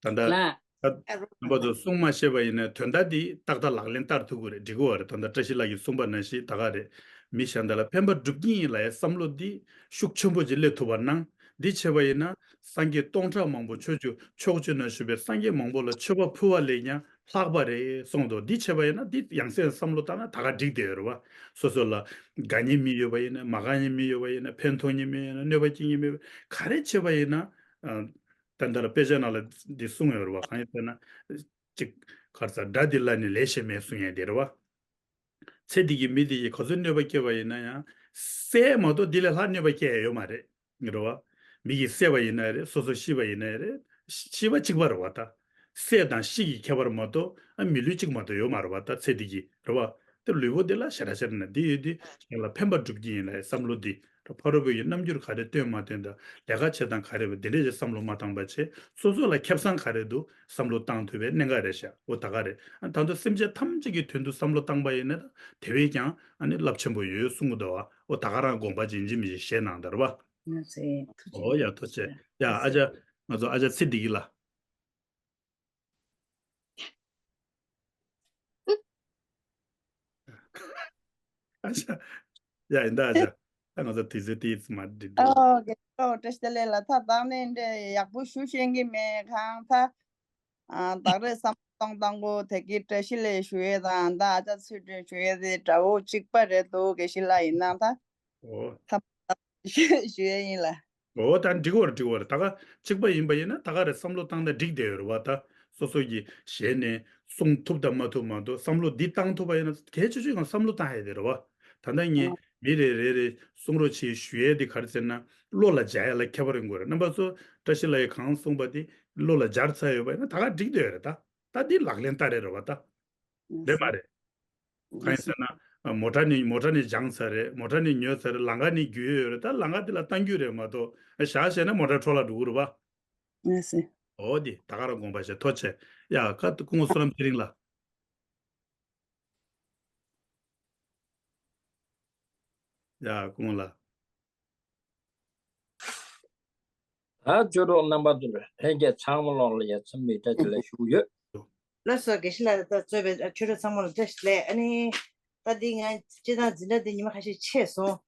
ད་ལྟ་ལ། ད་རྣམ་པ་ཚོ་གསུང་མ་ཤེས་པ་ཡིན་ན་དོན་དག་འདི་ཏག་ཏག་ལག་ལེན་བསྟར་ཐུབ་ཀྱི་རེད། འགྲིག་གི་རེད། ད་ལྟ་བཀྲ་ཤིས་ལགས་ཀྱིས་གསུངས་པ་ནང་བཞིན་ད་ག་རེད། མི་གཞན་དག་ལ་ཕན་པ་སྒྲུབ་ཀྱི་ཡིན་ལབ་ཡའི་བསམ་བློ་འདི་ཤུགས་ཆེན་པོ་ཅིག་སླེབས་ཐུབ་པ་གནང་། འདི་བྱས་པ་ཡིན་ན་སངས་རྒྱས་སྟོང་ཕྲག་མང་པོ་ཕྱོགས་བཅུ་ཕྱོགས་བཅུ་ན་བཞུགས་པའི་སངས་རྒྱས་མང་པོ་ལ་མཆོད་པ་ཕུལ་བ་ལས་ཀྱང་ལྷག་པ་རེད་གསུངས་འདུག་འདི་བྱས་པ་ཡིན་ན་འདི་ཡང་སེ་བསམ་བློ་བཏང་ན་ད་ག་འགྲིག་བསྡད་ཡོད་རེད་བ། སོ་སོ་ལ་དགའ་མཁན་མི་ཡོད་པ་ཡིན་ན། མ་དགའ་མཁན་མི་ཡོད་པ་ཡིན་ན། ཕན་ཐོགས་མཁན་མི་ཡོད་ན། གནོད་པ་སྐྱེལ་མཁན་མི་ཡོད་པ། ག་རེ་བྱས་པ་ཡིན་ན། ཨ། ད་ལྟ་ལ་དཔེ་ཆ་ནང་ལ་འདི་གསུངས་ཡོད་རེད་བ། གང་ཡིན་ཟེར་ན། གཅིག་ག་རེ་ཟེར། དགྲ་འདི་ལ་ནི་ལས་བྱེད་མེད་གསུང་ཡས་འདི་རེད་བ། ཚེ་འདི་གི་མི་འདི་ཡིས་ག་ཚོད་གནོད་པ་སྐྱེལ་བ་ཡིན་ན་ཡང་། བསད་མ་གཏོགས་འདི་ལས་ལྷག་གནོད་པ་སྐྱེལ་ཡ་ཡོད་མ་རེད། རེད་བ། མི་གིས་བསད་པ་ཡིན་ན་ཡང་རེད། སོ་སོ་ཤི་བ་ཡིན་ན་ཡང་རེད། ཤི་བ་གཅིག་པ་རེད་བ་ད། བསད་དང་ཤི་གི་ཁྱད་པར་མ་གཏོགས་ཨ་མི་ལུས་གཅིག་མ་གཏོགས་ཡོད་མ་རེད་བ་ད། ཚེ་འདི་གི་རེད་བ། དེ་ལུས་པོ་འདི་ལ་ཞེ་དྲག་ཞེ་དྲག་ན་འདི་ཡོད་དུས་གཞན་ལ་ཕན་པ་སྒྲུབ་ཀྱི་ཡིན་ལབ་བསམ་བློ་འདི། ཕ་རོལ་པོ་ཡི་རྣམ་འགྱུར་ག་རེ་སྟོན་མ་སྟོན་དང་ལས་ཀ་བྱེད་སྟངས་ག་རེ་བ་འདི་འདྲས་ཀྱི་བསམ་བློ་མ་བཏང་པ་བྱས། སོ་སོ་ལ་ཁེ་བཟང་ག་རེ་འདུག་བསམ་བློ་བཏང་ཐུབ་པའི་གནད་འགག་རེད་ཤག་འོ་ད་ག་རེད། ཨ་ད་དུང་སེམས་ཅན་ཐམས་ཅད་ཀྱི་དོན་དུ་བསམ་བློ་བཏང་པ་ཡིན་ན་ད་དེ་བས་ཀྱང་ཨ་ནི་རླབས་ཆེན་པོ་ཡོད་གསུང་གི་འདུག་བ། འོ་ད་ག་རང་དགོངས་པ་ཡིན་གཅིག་མིན་གཅིག་བཞེས་གནང་དང་རེད་བ། ཨོ་ཡ་ཐུགས་རྗེ་ཆེ། ཡ་ཨ་ཅག་ང་ཚོ་ཨ་ཅག་ཚེ་བདེ་སྐྱིད་ལགས། ཨ་ཅག་ཡ་ཡིན་ད་ཨ་ཅག་ད་ང་ཚོ་དུས་ཚོད་ཏིས་མ་འགྲིག་འདུག་ཨོ་དགེ་ལགས་བཀྲ་ཤིས་བདེ་ལེགས་ལ། ད་དང་ནས་འདྲ་ཡག་པོ་ཞུ་ཤེས་ཀྱི་མེད་གང་ད། ཨ་བདག་རེས་བསམ་བློ་གཏོང་སྟངས་པོ་དེ་གི་བཀྲ་ཤིས་བདེ་ལེགས་ཞུ་ཡས་དང་ད་ཨ་ཅག་ཚེ་བདེ་ཞུ་ཡས་དེ་འདྲ་བོ་གཅིག་པ་རེད་འདུག་དགེ་བཤེས་ལགས་ཡིན་ན་ད། ཨོ། ད་ཞུ་ཞུ་ཡས་ཡིན་ལ། ཨོ་ད་འགྲིག་གི་རེད་འགྲིག་གི་རེད། ད་ག་གཅིག་པ་ཡིན་པ་ཡིན་ན་ད་ག་རེ་བསམ་བློ་བཏང་ན་འགྲིག་བསྡད་ཡོད་རེད་བ། ད་སོ་སོ་གི་ཞལ་ནས་གསུང་ཐུབ་དང་མ་ཐུབ་མ་གཏོགས་བསམ་བློ་འདི་བཏང་ཐུབ་པ་ཡིན་ན་གལ་ཆེ་ཤོས་ཡང་བསམ་བློ་བཏང་ཡས་དེ་རེད་བ། ད་ལྟ་ངས་མི་རེ་རེ་རེ་གསུང་རོགས་བྱེད་ཞུ་ཡས་དེ་ག་རེ་ཟེར་ན་བློ་ལ་འཇགས་ཡས་ལ་ཁྱད་པར་ཡོང་གི་རེད། རྣམ་པ་ཚོ་བཀྲ་ཤིས་ལགས་ཀྱིས་གང་གསུངས་པ་དེ་བློ་ལ་འཇགས་ཚར་ཡོད་པ་ཡིན་ན་ད་ག་འགྲིག་བསྡད་ཡོད་རེད་ད། ད་འདི་ལག་ལེན་བསྟར་རེད་རེད་བ་ད། རེད་མ་རེད། གང་ཡིན་ཟེར་ན། མོ་ཊ་ནི་མོ་ཊ་ནི་སྦྱངས་ཚར་རེད། མོ་ཊ་ནི་ཉོས་ཚར་རེད། ལམ་ཁ་ནི་བརྒྱུད་ཡོད་རེད། ད་ལམ་ཁ་དེ་ལ་བཏང་རྒྱུ་རེད་མ་གཏོགས་བཞག་བྱས་ན་མོ་ཊ་འཕྲོ་བརླག་འགྲོ་གི་རེད་བ། ཨ་སེ། འོ་དེ་ད་ག་རང་དགོངས་པ་བཞེས། ཐུགས་རྗེ་ཆེ། ཡ་ཁ་སྐུ་ངོ་བསོད་ནམས་ཚེ་རིང་ལགས། ཡ་སྐུ་ངོ་ལགས། ད་ཆོས་གྲོགས་རྣམ་པ་ཚོར་ལྷན་རྒྱས་ཚང་མ་ལོག་ལ་ཡ་འཚམས་འདྲི་བཀྲ་ཤིས་བདེ་ལེགས་ཞུ་གི་ཡོད། ལགས་སོ། དགེ་བཤེས་ལགས་ད་གཙོས་པའི་ཆོས་གྲོགས་ཚང་མ་ལ་བཀྲ་ཤིས་བདེ་ལེགས། ཨ་ནི་ད་འདི་ང་སྤྱིར་བཏང་འཛིན་གྲྭ་འདི་ཉི་མ་ཁ་ཤས་ཆད་སོང་།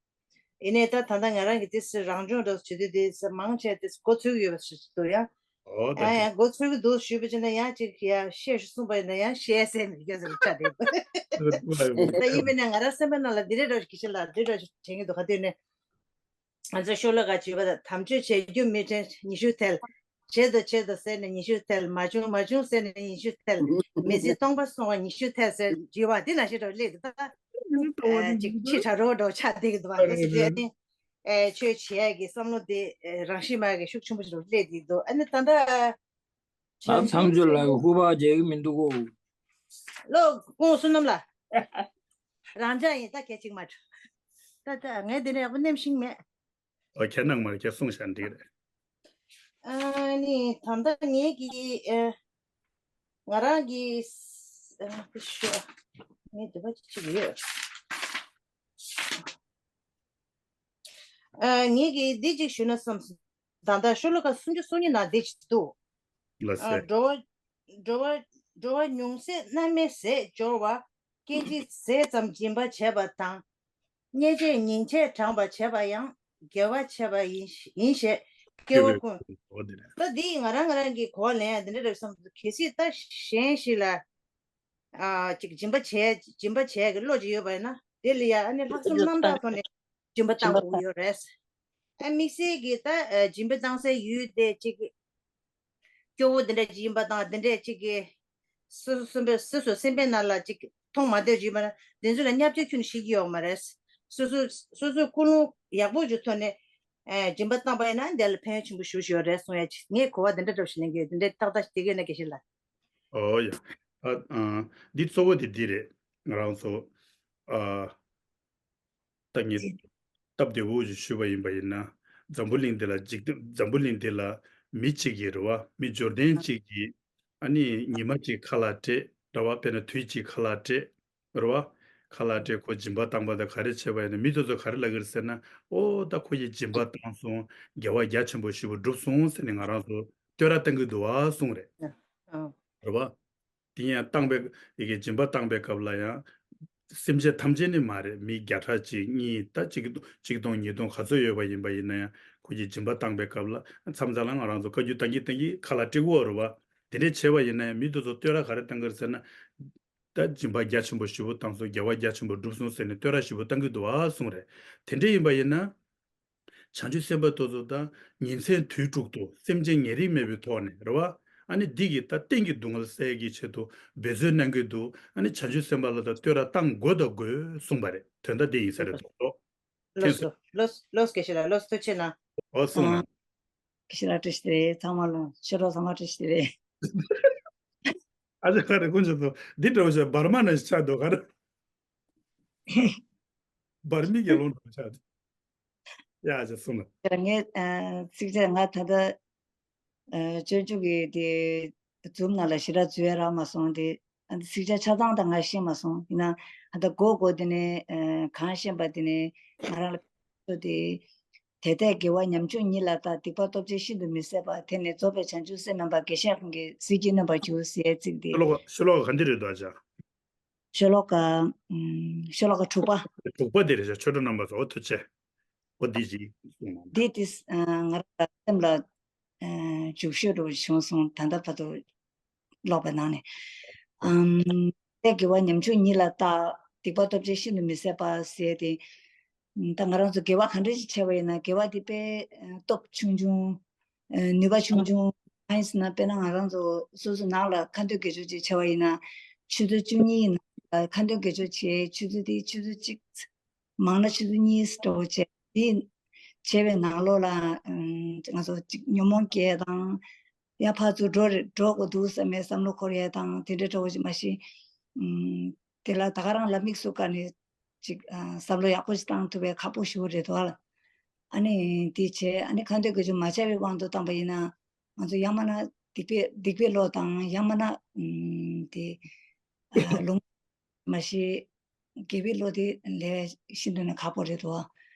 ཡིན་ནའི་ད་ད་ལྟ་ང་རང་གི་དེ་སི་རང་སྦྱོང་འདྲ་བོ་བྱེད་དུས་དེ་སི་མང་ཆེ་དེ་སི་མགོ་ཚོས་ཀྱི་ཡོད་པ་ཞིག་འདུག་ཡ། ཨོ་ད་ཨ་ཡ་མགོ་ཚོད་ཀྱི་འདུག་ཞུས་པ་ཅི་ན་ཡང་ཅིག་ཡ་བཤད་ཞུ་གསུངས་པ་ཡིན་ན་ཡང་བཤད་སེམས་མི་སྐྱོ་ཟེར་ཆ་དེ་ད་ཡིན་པས་ན་ང་རང་སེམས་པའི་ནང་ལ་འདི་རེ་འདྲ་ཞིག་གི་ཤི་ལ་འདི་འདྲ་ཞིག་དྲན་གྱི་འདུག་ག་དུས་ནས། ང་ཚོ་ཤོ་ལོ་ཀ་བརྗོད་པ་དང་། དམ་ཆོས་བྱེད་རྒྱུ་མི་དྲན་ཉི་ཤུ་ཐལ། བྱེད་དོ་བྱེད་དོ་ཟེར་ནས་ཉི་ཤུ་ཐལ། མ་བྱུང་མ་བྱུང་ཟེར་ནས་ཉི་ཤུ་ཐལ། མི་ཚེ་སྟོང་པ་སོང་བ་ཉི་ཤུ་ཐལ་ཟེར་བྲིས་པ་འདི་ནང་བཞིན་འགྲོ་སླེབས་འདུག་ད། ཨ་ཅིག་ཕྱི་དྲག་རོགས་འགྲོ་ཆགས་བསྡད་ཀྱི་འདུག་བ། དེ་ཚོ་ཨ་ནི་ཨེ་ཆོས་བྱེད་ཡ་གི་བསམ་བློ་དེ་ཨེ་རང་བཞིན་མ་གི་ཤུགས་ཆེན་པོ་ཞིག་རུ་སླེབས་བསྡད་འདུག་ཨ་ནི་ད་ལྟ་ད་མཚམས་སྦྱོར་ལ་ཧུ་པ་རྒྱག་གི་མི་འདུག་གོ། ལོ་ཀོང་བསོད་ནམས་ལགས། རང་འཇགས་ཡིན་ད་སྐད་ཅིག་མ་འགྲོ། ད་ད་ངས་འདི་ནས་ཡག་པོ་ནེམ་ཤིང་མེད། ཨོ་ཁྱེད་ནང་མར་ཁྱེད་གསུངས་བཞག་འགྲིག་རེད། ཨ་ནི་ད་ལྟ་ངེད་ཀྱི་ཨ་ང་རང་གི་ཨ་ཤོ་ངས་འདི་པ་ཅིག་ཡོད། ཨ་ངེད་ཀྱིས་འདི་ཅིག་ཞུ་ན་བསམ་སོང་། ད་ལྟ་ཤོ་ལོ་ཀ་སུམ་ཅུ་སོ་གཉིས་ནང་འདི་ཅིག་འདུག་ལ་ཨ་སེ། འགྲོ་བ་འགྲོ་བ་འགྲོ་བ་ཉུང་ཟད་རྣམ་སྨིན་ཟད་སྦྱོར་བ། སྐད་ཅིག་ཟད་ཙམ་སྦྱིན་པ་བྱས་པ་དང་། བརྙས་བཅས་ཉེས་བྱས་དྲངས་པ་བྱས་པ་ཡང་དགེ་བ་བྱས་པ་ཡིན་ཡིན་ཞེས་སྐྱེ་བོ་ཀུན། འོ་དེ་རེད། ད་འདི་ང་རང་ང་རང་གི་གོ་བ་ལེན་ཡ་འདི་འདྲ་རེད་བསམ་འདུག་གལ་སྲིད་ད་གཞན་ཞིག་ལ་ཨ་ཅིག་སྦྱིན་པ་བྱས་སྦྱིན་པ་བྱས་ཀྱི་བློ་ཅིག་ཡོད་པ་ཡིན་ན་དེ་ལ་ཡ་ཨ་ནི་ལྷག་བསམ་རྣམ་དག་ཐོག་ནས་སྦྱིན་པ་བཏང་དགོས་ཀྱི་ཡོད་རེད། ཨ་དམིགས་བསལ་གྱི་ད་ཨ་སྦྱིན་པ་བཏང་སའི་ཡུལ་དེ་ཅིག་སྐྱོ་བོ་འདི་འདྲ་ཅིག་ཡིན་པ་དང་འདི་འདྲས་ཅིག་གི་སོ་སོ་སེམས་པའི་སོ་སོ་སེམས་པའི་ནང་ལ་ཅིག་མཐོང་མ་ཐོས་ཅིག་ཡིན་པ་ན་འདི་ཚོ་ལ་བརྙས་བཅོས་ཁྱོན་ནས་བྱེད་ཀྱི་ཡོད་མ་རེད། སོ་སོ་སོ་སོའི་ཀུན་སློང་ཡག་པོ་ཅིག་ཐོག་ནས་ཨེ་སྦྱིན་པ་བཏང་པ་ཡིན་ན་འདི་ལ་ཕན་ཡོན་ཆེན་པོ་ཞེ་པོ་ཅིག་ཡོད་རེད་གསུང་ཡ་ཅིག་ངས་གོ་བ་འདི་འདྲ་འདྲ་པོ་ཞིག་ལེན་གྱི་ཡོད། འདི་འདྲའི་ཏག་ཏག་ཞིག་དེ་གས་ན་དགེ་བཤེས་ལགས། ཨོ་ཡ། ཨ་ཨ་འདི་གཙོ་བོ་དེ་འདི་རེད། ང་རང་ཚོ་ཨ། ད་ངས་སྟབས་བདེ་བོ་ཞིག་ཞུས་པ་ཡིན་པ་ཡིན་ན། འཛམ་བུ་གླིང་འདི་ལ་འཇིག་རྟེན་འཛམ་བུ་གླིང་འདི་ལ་མི་གཅིག་གིས་རེད་བ། མི་འབྱོར་ལྡན་གཅིག་གིས་ཨ་ནི་ཉི་མ་གཅིག་ཁ་ལག་སྤྲད་རེད་བ། དཔེར་ན་དུས་གཅིག་ཁ་ལག་སྤྲད་རེད་བ། ཁ་ལག་སྤྲད་ཁོ་སྦྱིན་པ་བཏང་པ་དང་ག་རེ་བྱས་པ་ཡིན་ན་མི་དེ་ཚོ་ག་རེ་ལབ་ཀྱི་རེད་ཟེར་ན། ཨོ་ད་ཁོ་ཡིས་སྦྱིན་པ་བཏང་སོང་། དགེ་བ་རྒྱ་ཆེན་པོ་ཞེ་པོ་བསྒྲུབས་སོང་ཟེར་ནས་ང་རང་ཚོ་བསྟོད་ར་བཏང་གི་འདུག་བ་གསུངས་རེད། ཨ་ཨ། རེད་བ། དེ་ཡང་བཏང་པའི་ཡི་གེ་སྦྱིན་པ་བཏང་པའི་སྐབས་ལ་ཡང་། སེམས་ཅན་ཐམས་ཅད་ནི་མ་རེད། མི་བརྒྱ་ཕྲག་གཅིག་གཉིས་ད་གཅིག་གཅིག་སྟོང་ཉིས་སྟོང་ག་ཚོད་ཡོད་པ་ཡིན་པ་ཡིན་ན་ཡང་ཁོ་གིས་སྦྱིན་པ་བཏང་པའི་སྐབས་ལ་མཚམས་མཚམས་ལ་ང་རང་ཚོ་བཀའ་བརྒྱུད་བཏང་གི་བཏང་གི་ཁ་ལག་སྤྲད་ཀྱི་ཡོད་རེད་བ། དེ་འདྲས་བྱས་པ་ཡིན་ན་ཡང་མི་དེ་ཚོ་བསྟོད་ར་ག་རེ་བཏང་གི་རེད་ཟེར་ན། ད་སྦྱིན་པ་རྒྱ་ཆེན་པོ་ཞེ་པོ་བཏང་སོང་། དགེ་བ་རྒྱ་ཆེན་པོ་བསྒྲུབས་སོང་ཟེར་ནས་བསྟོད་ར་ཞེ་པོ་བཏང་གི་འདུག་བ་གསུངས་རེད། དེ་འདྲས་ཡིན་པ་ཡིན་ན། བྱང་ཆུབ་སེམས་དཔའ་དེ་ཚོ་དང་ཉིན་མཚན་དུས་དྲུག་ཏུ་སེམས་ཅན་ཉེ་རིང་མེད་པའི་ཐོག་ནས་རེད་བ། ཨ་ནི་འདི་གིས་ད་གཏན་གྱི་སྡུག་བསྔལ་སེལ་གྱི་ཆེད་དུ་འབད་རྩོལ་གནང་གི་འདུག་ཨ་ནི་བྱང་ཆུབ་སེམས་དཔའ་ལ་ད་བསྟོད་ར་བཏང་དགོས་དང་དགོས་གསུངས་པ་རེད། དོན་དག་འདི་ཡིན་ས་རེད་དོ། ལགས་སོ། ལགས་སོ། ལགས་སོ། དགེ་བཤེས་ལགས། ལགས་སོ། ཐུགས་རྗེ་གནང་། ཨོ་གསུངས་ན། ཨང་། དགེ་བཤེས་ལགས་བཀྲ་ཤིས་བདེ་ལེགས། ཚང་མ་ལོ་ཆོས་གྲོགས་ཚང་མ་བཀྲ་ཤིས་བདེ་ལེགས། ཨ་ཅག་ག་རེ་ཀུན་ཆོད་དོ། འདི་འདྲ་བོ་ཞིག་འབར་མ་ནང་བཞིན་ཆགས་འདུག་ག་རེ། འབར་མའི་དགེ་སློང་འདྲ་བོ་ཆགས་འདུག་ཡ་ཅག་གསུངས་ལ། ངས་ཨ་ཚིགས་བཅད་ང་ད་ལྟ་ཨ་སྤྱོད་འཇུག་གི་དེ་འཛུམ་ནང་ལ་ཞེ་དྲག་འཛུལ་ཡ་རག་མ་སོང་། དེ་ཨ་ཚིགས་བཅད་ཆ་ཚང་དང་ང་ཤེས་མ་སོང་། ཡིན་ན་ཨ་ད་མགོ་མགོ་དེ་ནས་ཨ་གང་ཤེས་པ་དེ་ནས་ང་རང་ལ་དེ་དེ་ལྟས་དགེ་བ་ཉམ་ཆུང་ཉིད་ལ་བལྟ། སྡིག་པ་སྟོབས་ཆེ་ཤིན་ཏུ་མི་བཟད་པ། དེ་ནི་རྫོགས་པའི་བྱང་ཆུབ་སེམས་མིན་པ། དགེ་བཤེས་ཁོང་གིས་ཟིལ་གྱིས་གནོན་པར་འགྱུར་ཟེར་ཚིག་དེ། ཤོ་ལོ་ཀ་ཤོ་ལོ་ཀ་ག་འདི་རེད་དོ་ཨ་ཅག་ཤོ་ལོ་ཀ་ཨམ་ཤོ་ལོ་ཀ་དྲུག་པ། དྲུག་པ་དེ་རེད་ཤག་ཆོས་གྲོགས་རྣམ་པ་ཚོ། ཨོ་ཐུགས་རྗེ་ཆེ། ཨོ་འདི་ཅིག་གསུངས་གནང་། འདི་དེ་ཨ་ང་རང་ལ་སེམས་ལ་ཨ་འཇུག་ཤོས་འདྲ་བོ་བྱུང་སོང་། ད་ལྟ་བར་དུ་ཀློག་པའི་ནང་ནས། ཨམ་དེ་དགེ་བ་ཉམ་ཆུང་ཉིད་ལ་བལྟ། སྡིག་པ་སྟོབས་ཆེ་ཤིན་ཏུ་མི་བཟད་པ་ཟེར་ཏེ། ད་ང་རང་ཚོ་དགེ་བ་ག་འདྲ་ཞིག་བྱས་པ་ཡིན་ན་དགེ་བ་དེ་དཔེ་སྟོབས་ཆུང་ཆུང་། ནུས་པ་ཆུང་ཆུང་། གང་ཡིན་ཟེར་ན་དཔེར་ན་ང་རང་ཚོ་སོ་སོ་ནང་ལ་ཁ་འདོན་དགེ་སྦྱོར་ཅིག་བྱས་པ་ཡིན་ན། ཆུ་ཚོད་བཅུ་གཉིས་ནང་ལ་ཁ་འདོན་དགེ་སྦྱོར་བྱས། ཆུ་ཚོད་དེ་ཆུ་ཚོད་གཅིག་མང་ན་ཆུ་ཚོད་གཉིས་འདྲ་བོ་བྱས། དེ་བྱས་པའི་ནང་ལོགས་ལ་ང་ཚོ་གཅིག་ཉོན་མོངས་སྐྱེ་དང་། ཡང་ཕར་ཚུར་འགྲོ་རེ་འགྲོ་དགོས་འདུག་བསམ་པའི་བསམ་བློ་འཁོར་ཡས་དང་དེ་འདྲ་འདྲ་བོ་ཅིག་མ་གཞི། དེ་ལ་ད་ག་རང་ལ་དམིགས་སུ་བཀར་ནས་ཅིག་ཨ་བསམ་བློ་ཡག་པོ་ཞིག་བཏང་ཐུབ་པའི་ཁག་པོ་ཞེ་པོ་རེད་འདུག་ཨ། ཨ་ནི་དེ་བྱས་ཨ་ནི་ཁ་འདོན་དགེ་སྦྱོར་མ་བྱས་པའི་དབང་དུ་བཏང་པ་ཡིན་ན་ང་ཚོ་ཡང་མིན་ན་སྡིག་པའི་སྡིག་པའི་བློ་དང་ཡང་མིན་ན་ཨམ་དེ་ཨ་ལུང་མ་ཤེས་དགེ་བའི་བློ་དེ་ལས་ཤིན་ཏུ་ནས་ཁག་པོ་རེད་འདུག་ཨ།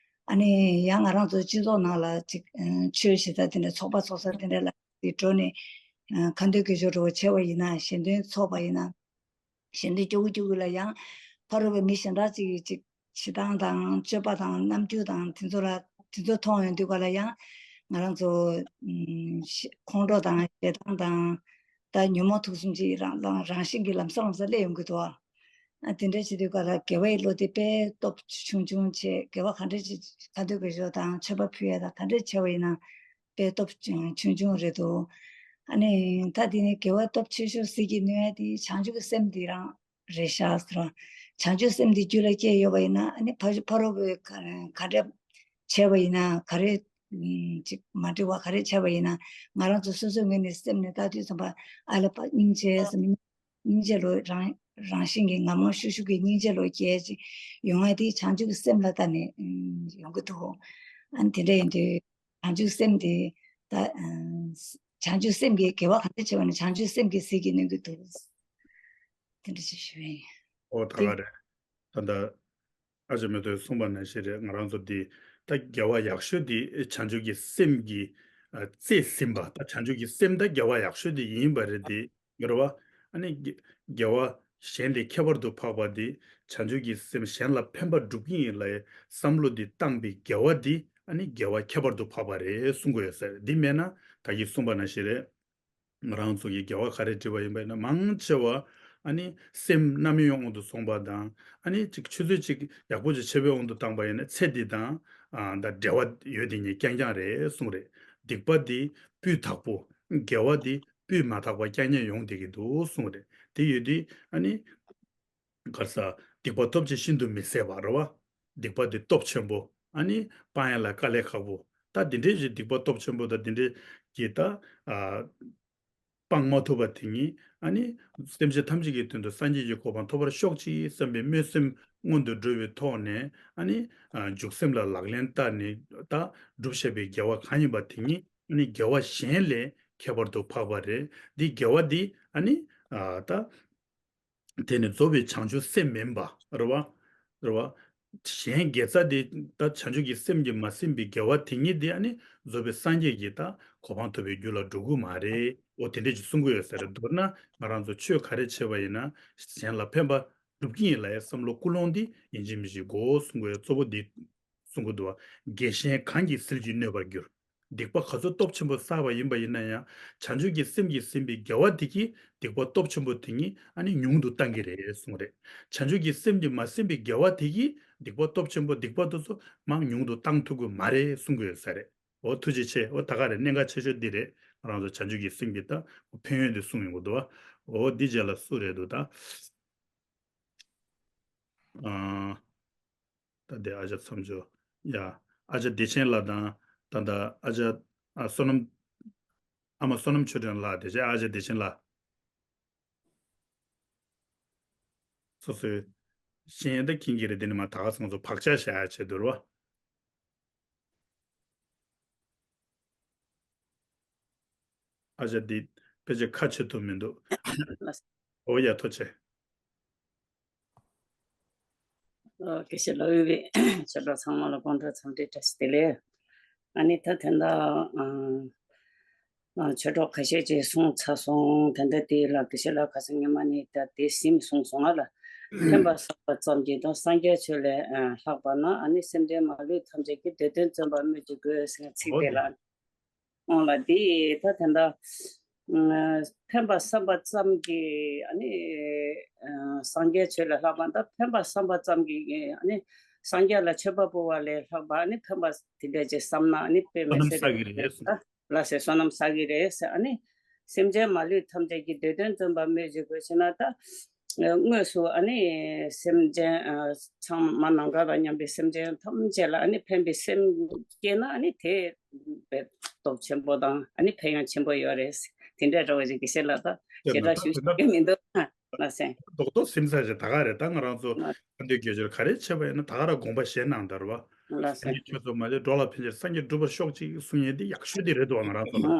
ཨ་ནི་ཡང་ང་རང་ཚོ་སྤྱི་ཚོགས་ནང་ལ་ཅིག་ཨ་ཆོས་བྱེད་ས་དེ་འདྲ་ཚོགས་པ་ཚོགས་ས་དེ་འདྲ་ལ་དེ་འགྲོ་ནས་ཨ་ཁ་འདོན་དགེ་སྦྱོར་འདྲ་བོ་བྱས་པ་ཡིན་ན་ཞལ་འདོན་ཚོགས་པ་ཡིན་ན། གཞན་དོན་སྐྱོ་གུ་སྐྱོ་གུ་ལ་ཡང་ཕ་རོལ་པོའི་མི་གཞན་དག་ཅིག་གིས་ཅིག་བྱེད་སྟངས་དང་སྤྱོད་པ་དང་རྣམ་འགྱུར་དང་དེ་ཚོ་ལ་དེ་ཚོ་མཐོང་ཡོང་དུས་ག་ལ་ཡང་ ང་རང་ཚོ་ཨུམ་ཤ- ཁོང་ཁྲོ་དང་ཞེ་སྡང་དང་ད་ཉོན་མོངས་དུག་གསུམ་གྱི་རང་རང་རང་བཞིན་གྱི་ལམ་སང་ལམ་སང་སླེབས་ཡོང་གི་འདུག་ཨ། དེ་འདྲ་བྱེད་དུས་སྐབས་ལ་དགེ་བའི་བློ་དེ་དཔེ་སྟོབས་ཆུང་ཆུང་བྱས། དགེ་བ་ག་འདྲ་ཅིག་ཁ་ཐུག་གི་ཞོ་དང་མཆོད་པ་ཕུལ་ཡ་དང་ག་འདྲ་བྱས་པ་ཡིན་ན་དཔེ་སྟོབས་ཆུང་ཆུང་རེད་འདུག་ཨ་ནི་ད་དེ་ནི་དགེ་བ་སྟོབས་ཆེ་ཤོས་ཟིལ་གྱིས་གནོན་ཡ་དེ་བྱང་ཆུབ་ཀྱི་སེམས་དེ་རང་རེད་ཤག་ཟེར་བ། བྱང་ཆུབ་སེམས་དེ་རྒྱུད་ལ་སྐྱེས་ཡོད་པ་ཡིན་ན་ཨ་ནི་ཕ་ཕ་རོལ་པོས་ག་ག་འདྲ་བྱས་པ་ཡིན་ན་ག་རེ་ཅིག་མ་འགྲིག་པ་ག་རེ་བྱས་པ་ཡིན་ན་ང་རང་ཚོ་སོ་སོའི་ངོས་ནས་སེམས་ནས་ལྟ་དུས་ཙམ་པ་ཨ་ལ་པ་སྙིང་རྗེ་སེམས། སྙིང་རྗེ་ལོ་རང་རང་བཞིན་གྱི་ངམ་ངམ་ཤུགས་ཤུགས་ཀྱི་སྙིང་རྗེ་ལོ་སྐྱེས་ཅིག་ཡོང་བ་དེ་བྱང་ཆུབ་ཀྱི་སེམས་ལ་བལྟས་ནས་ཨུམ་ཡོང་གི་འདུག་ཨ་ནི་དེ་འདྲ་ཡིན་དུས་བྱང་ཆུབ་སེམས་དེ་ད་ཨ་བྱང་ཆུབ་སེམས་ཀྱི་དགེ་བ་ག་འདྲ་བྱས་པ་ནི་བྱང་ཆུབ་སེམས་ཀྱི་ཟིལ་གྱིས་གནོན་གྱི་འདུག་དེ་འདྲ་ཞིག་ཞུ་བ་ཡིན། ཨོ་ད་ག་རེད། ད་ལྟ་ཨ་ཅག་མེ་ཏོག་གསུངས་པ་ནང་བཞིན་རེད། ང་རང་ཚོ་འདི་ད་དགེ་བ་ཡག་ཤོས་འདི་བྱང་ཆུབ་ཀྱི་སེམས་ཀྱི་ཨ་རྩིས་ཟིན་པ། ད་བྱང་ཆུབ་ཀྱི་སེམས་ད་དགེ་བ་ཡག་ཤོས་འདི་ཡིན་པ་རེད། འདི་ཡོད་རེད་བ། ཨ་ནི་དགེ་དགེ་བ་གཞན་ལས་ཁྱད་པར་དུ་འཕགས་པ་འདི་བྱང་ཆུབ་ཀྱི་སེམས་གཞན་ལ་ཕན་པ་སྒྲུབ་ཀྱི་ཡིན་ལབ་བསམ་བློ་འདི་བཏང་པའི་དགེ་བ་འདི་ཨ་ནི་དགེ་བ་ཁྱད་པར་དུ་འཕགས་པ་རེད་གསུང་གི་ཡོད་ས་རེད། འདི་མེད་ན་ད་གིན་གསུངས་པ་ནང་བཞིན་རེད། ང་རང་ཚོ་གིས་དགེ་བ་ག་རེ་བསྒྲིགས་པ་ཡིན་པ་ཡིན་ན་མང་ཆེ་བ་ཨ་ནི་སེམས་རྣམ་གཡེང་དབང་དུ་སོང་པ་དང་ཨ་ནི་ཅིག་ཆུ་ཚོད་ཅིག་ཡག་པོ་ཅིག་བྱེད་པའི་དབང་དུ་བཏང་པ་ཡིན་ན་ཚེ་འདི་དང་ཨ་ད་འབྲེལ་བ་ཡོད་དེ་ཉིད་རྐྱང་རྐྱང་རེད་གསུངས་རེད། སྡིག་པ་འདི་སྤུས་དག་པོ། དགེ་བ་འདི་སྤུས་མ་དག་པ་རྐྱང་རྐྱང་ཡོང་བསྡད་ཀྱི་འདུག་གསུངས་རེད། དེ་ཡོད་དུས་ཨ་ནི་ག་རེ་ཟ། སྡིག་པ་སྟོབས་ཆེ་ཤིན་ཏུ་མི་བཟད་པ་རེད་བ། སྡིག་པ་འདི་སྟོབས་ཆེན་པོ། ཨ་ནི་སྤང་ཡ་ལ་དཀའ་ལས་ཁག་པོ། ད་འདི་འདྲའི་ཞིག་སྡིག་པ་སྟོབས་ཆེན་པོ་དང་འདི་འདྲའི་གི་ད་ཨ་སྤང་མ་ཐུབ་པ་དེ་ཉིད་ཨ་ནི་སེམས་ཅན་ཐམས་ཅད་ཀྱི་དོན་དུ་སངས་རྒྱས་ཀྱི་གོ་འཕང་ཐོབ་པར་ཤོག་ཅིག་བསམ་པའི་སྨོན་སེམས་སྔོན་དུ་འགྲོ་བའི་ཐོག་ནས་ཨ་ནི་ཨ་འཇུག་སེམས་ལ་ལག་ལེན་བསྟར་ནས་ད་སྒྲུབ་བྱས་པའི་དགེ་བ་གང་ཡིན་པ་དེ་ཉིད་ཨ་ནི་དགེ་བ་གཞན་ལས་ཁྱད་པར་དུ་འཕགས་པ་རེད། འདི་དགེ་བ་འདི་ཨ་ནི་ཨ་ད། དེ་ནི་རྫོགས་པའི་བྱང་ཆུབ་སེམས་མིན་པ་རེད་བ། རེད་བ། གཞན་དགེ་རྩ་དེ་ད་བྱང་ཆུབ་ཀྱི་སེམས་ཀྱིས་མ་ཟིན་པའི་དགེ་བ་དེ་ཉིད་དེ་ཨ་ནི་རྫོགས་པའི་སངས་རྒྱས་ཀྱི་ད་གོ་འཕང་ཐོབ་པའི་རྒྱུ་ལ་འགྲོ་གི་མ་རེད། འོ་དེ་འདྲས་ཀྱི་གསུང་གི་ཡོད་ས་རེད། མདོར་ན་ང་རང་ཚོ་ཆོས་ག་རེ་བྱས་པ་ཡིན་ན་གཞན་ལ་ཕན་པ་སྒྲུབ་ཀྱི་ཡིན་ལབ་ཡའི་བསམ་བློ་ཀུན་སློང་འདི་ཡིན་གཅིག་མིན་གཅིག་དགོས་གསུང་གི་ཡོད། གཙོ་བོ་འདི་གསུང་གི་འདུག་བ། དགེ་གཞན་གང་གིས་ཟིལ་གྱིས་གནོན་པར་འགྱུར། སྡིག་པ་ག་ཚོད་སྟོབས་ཆེན་པོ་བསགས་པ་ཡིན་པ་ཡིན་ན་ཡང་བྱང་ཆུབ་ཀྱི་སེམས་ཀྱིས་ཟིན་པའི་དགེ་བ་དེ་གིས་སྡིག་པ་སྟོབས་ཆེན་པོ་དེ་ཉིད་ཨ་ནི་ཉུང་དུ་བཏང་གི་རེད་གསུངས་རེད། བྱང་ཆུབ་ཀྱི་སེམས་ཀྱིས་མ་ཟིན་པའི་དགེ་བ་དེ་གིས་སྡིག་པ་སྟོབས་ཆེན་པོ་སྡིག་པ་དེ་ཚོ་མང་ཉུང་དུ་བཏང་ཐུབ་ཀྱི་མ་རེད་གསུང་གི་ཡོད་ས་རེད། འོ་ཐུགས་རྗེ་ཆེ། འོ་ད་ག་རེད། གནད་འགག་ཆེ་ཤོས་འདི་རེད། ང་རང་ཚོ་བྱང་ཆུབ་ཀྱི་སེམས་ཀྱི་ད་ཕན་ཡོན་དེ་གསུངས་ཡོང་གི་འདུག་བ། འོ་འདི་རྗེས་ལ་སུ་རེད་འདུག་ད། ཨ། ད་དེ་ཨ་ཅག་མཚམས་སྦྱོར། ཡ། ཨ་ཅག་བདེ་ཆེན་ལགས་དང་། ད་ལྟ་ཨ་ཅག་ཨ་བསོད་ནམས། ཨ་མ་བསོད་ནམས་ཆོས་སྒྲོན་ལགས། དེ་རྗེས་ཨ་ཅག་བདེ་ཆེན་ལགས། སོ་སོའི་ཤེས་ཡོན་ད་མཁྱེན་གྱི་རེད། དེ་ནི་མ་ད་ག་ཚང་ཚོ་བག་ཆགས་བཞག་ཡ་བྱེད་འདུག་རེད་བ། ཨ་ཅག་འདི་ཕལ་ཆེར་ཁ་ཕྱེ་ཐུབ་མི་འདུག་ལགས་སོ། འོ་ཡ་ཐུགས་རྗེ་ཆེ། ཨ། དགེ་བཤེས་ལགས། དབུས་པའི་ཆོས་གྲོགས་ཚང་མ་ལ་དགོང་དྲོ་འཚམས་འདྲི་བཀྲ་ཤིས་བདེ་ལེགས། ཨ་ནི་ད་དེ་འདྲ་ཨ་ཨ་ཆོས་གྲོགས་ཁ་ཤས་ཀྱིས་གསུངས་ཚར་སོང་། དེ་འདྲ་དེ་ལ་དགེ་བཤེས་ལགས་ཁ་སང་ཉི་མ་ནས་ད་དེ་ཟིན་གསུངས་སོང་ང་ལ། ཕན་པ་བསགས་པ་ཙམ་གྱིས་དང་སངས་རྒྱས་ཆོས་ལས་ཨ་ལྷག་པ་ན་ཨ་ནི་སེམས་ཅན་མ་ལུས་ཐམས་ཅད་ཀྱི་འདོད་དོན་བརྩོན་པར་སྨོས་ཅི་དགོས་ཟེར་ཚིག་དེ་ལ། འོ་ལ་འདི་ད་དེ་འདྲ་ཨ་ཕན་པ་བསམ་པ་ཙམ་གྱིས་ཨ་ནི་ཨ་སངས་རྒྱས་ཆོས་ལས་ལྷག་པ། ད་ཕན་པ་བསམ་པ་ཙམ་གྱིས་ཨ་ནི་སངས་རྒྱས་ལ་མཆོད་པ་འབུལ་བ་ལས་ལྷག་པ་ཨ་ནི་ཕན་པ་དེ་འདྲ་ཅིག་བསམ་ན་ཨ་ནི་དཔེ་མི་སྲིད་པ་རེད་ད། ལགས་སེ་བསོད་ནམས་བསགས་ཀྱི་རེད་ཟེར། ཨ་ནི་སེམས་ཅན་མ་ལུས་ཐམས་ཅད་ཀྱི་འདོད་དོན་བརྩོན་པར་སྨོས་ཅི་དགོས་ཟེར་ན། ད་དངོས་སུ་ཨ་ནི་སེམས་ཅན་ཨ་ཚང་མ་ནམ་མཁའ་དང་མཉམ་པའི་སེམས་ཅན་ཐམས་ཅད་ལ་ཨ་ནི་ཕན་པའི་སེམས་སྐྱེས་ན་ཨ་ནི་དེ་དཔེ་སྟོབས་ཆེན་པོ་དང་ཨ་ནི་ཕན་ཡོན་ཆེན་པོ་ཡོད་རེད། དེ་འདྲའི་འདྲ་བོ་ཞིག་གི་ཤེས་ལ་ད་ཞེ་དྲག་ཞུ་ཤེས་ཀྱི་མི་འདུག་ལགས་སེ། རྡོག་རྡོག་ཟིན་ཚར་ཞིག་ད་ག་རེད། ད་ང་རང་ཚོ་ལགས། ཁ་འདོན་དགེ་སྦྱོར་ག་རེ་བྱས་པ་ཡིན་ན་ད་ག་རང་དགོངས་པ་བཞེས་གནང་དར་བ། ལགས་སེ། སངས་རྒྱས་ཁྱོད་ཚོ་མ་ལུས་འགྲོ་ལ་ཕན་ཕྱིར་སངས་རྒྱས་འགྲུབ་པར་ཤོག་ཅིག་གསུང་ཡས་འདི་ཡག་ཤོས་འདི་རེད་འདུག་བ། ང་རང་ཚོ་ལ་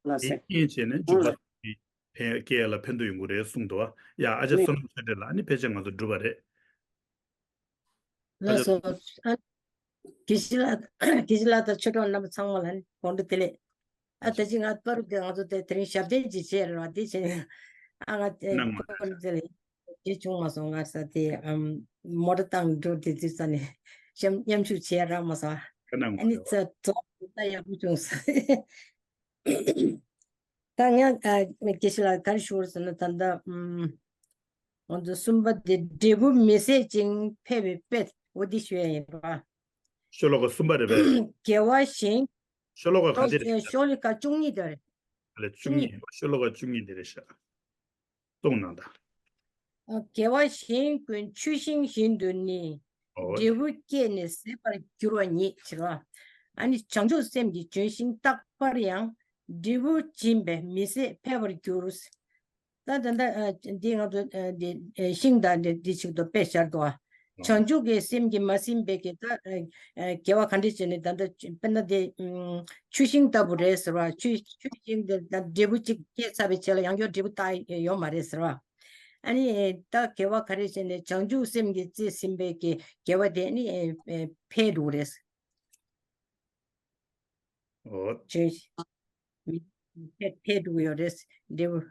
ལགས་སེ། འདི་རྐྱེན་བྱས་ནས་འཇུག་པ་འདི་ཕན་སྐྱེ་ཡ་ལ་ཕན་ཐོགས་ཡོང་གི་རེད་གསུངས་འདུག་བ། ཡ་ཨ་ཅག་ནི་བསོད་ནམས་ཆོས་སྒྲོན་ལགས། ཨ་ནི་ཕལ་ཆེར་ང་ཚོ་གྲུབ་པ་རེད། ལགས་སོ། ཨ་དགེ་བཤེས་ལགས། དགེ་བཤེས་ལགས་དང་ཆོས་གྲོགས་རྣམ་པ་ཚང་མ་ལ་ནི་དགོང་དྲོ་བདེ་ལེགས། ཨ་ད་ཅི་ང་པ་རུ་དེ་ང་ཚོ་དེ་དེ་རིང་ཞབས་བརྟན་ཅིག་བྱས་རེད་བ། དེ་བྱས་ནས་ཨ་ང་དེ་གནང་བ་པ་རུ་དེ་ལ་བྱེད་བྱུང་མ་སོང་། ང་ས་དེ་ཨམ་མོ་ཊ་བཏང་འགྲོ་དེ་དུས་ས་ནས་མཉམ་མཉམ་ཞུགས་བྱས་རག་མ་སོང་། གནང་བ་ཨ་ནི་རེད་བ། ཚ་ཚ་ ད་ཡག་པོ་བྱུང་སོང་། ད་ང་ཨ་སྐད་ཆ་ལ་ག་རེ་ཞུ་བར་ཟེར་ན། ད་ལྟ་ཨམ་ང་ཚོ་གསུམ་པ་དེ་འབྲས་བུ་མི་ཟད་ཅིང་འཕེལ་བའི་དཔེ་འོ་འདི་ཞུ་ཡ་ཡིན་པ། ཤོ་ལོ་ཀ་གསུམ་པ་རེད་པས། དགེ་བ་གཞན། ཤོ་ལོ་ཀ་ག་འདི་རེད་ཤག་ཤོ་ལོ་ཀ་བཅུ་གཉིས་དེ་རེད། ཨ་ལས་བཅུ་གཉིས། ཤོ་ལོ་ཀ་བཅུ་གཉིས་དེ་རེད་ཤག་གསུངས་གནང་དང་། ཨ། དགེ་བ་གཞན་ཀུན་ཆུ་ཤིང་བཞིན་དུ་ནི། འོ་འབྲས་བུ་སྐྱེས་ནས་ཟད་པར་འགྱུར་བ་ཉིད་ཟེར་བ། ཨ་ནི་བྱང་ཆུབ་སེམས་ཀྱི་ལྗོན་ཤིང་རྟག་པར་ཡང་། འབྲས་བུ་འབྱིན་པས་མི་ཟད་འཕེལ་བར་འགྱུར། ད་ད་ད་ཨ་འདི་ང་ཚོ་ཨ་འདི་ཨ་ཤིང་དང་འདི་འདི་ཞིག་ཏུ་དཔེ་བཞག་འདུག་ཨ། བྱང་ཆུབ་ཀྱི་སེམས་ཀྱིས་མ་ཟིན་པའི་གི་ད་ཨ་ཨ་དགེ་བ་ག་འདྲ་བྱས་ནས། ད་ལྟ་དཔེར་ན་དེ་ཨམ་ཆུ་ཤིང་ལྟ་བུ་རེད་ཟེར་བ། ཆུ་ཆུ་ཤིང་དེ་ད་འབྲས་བུ་གཅིག་སྐྱེས་ཚར་བའི་རྗེས་ལ་ཡང་བསྐྱར་འབྲས་བུ་ད་ཡོད་མ་རེད་ཟེར་བ། ཨ་ནི་ད་དགེ་བ་ག་རེ་བྱས་ནས་བྱང་ཆུབ་སེམས་ཀྱིས་རྩིས་ཟིན་པའི་གི་དགེ་བ་དེ་ནི་ཨ་ཨ་འཕེལ་འགྲོ་གི་རེད། འོ། ལྗོན་ཤིང་། འཕེལ་འཕེལ་འགྲོ་གི་ཡོད་རེད། འབྲས་བུ།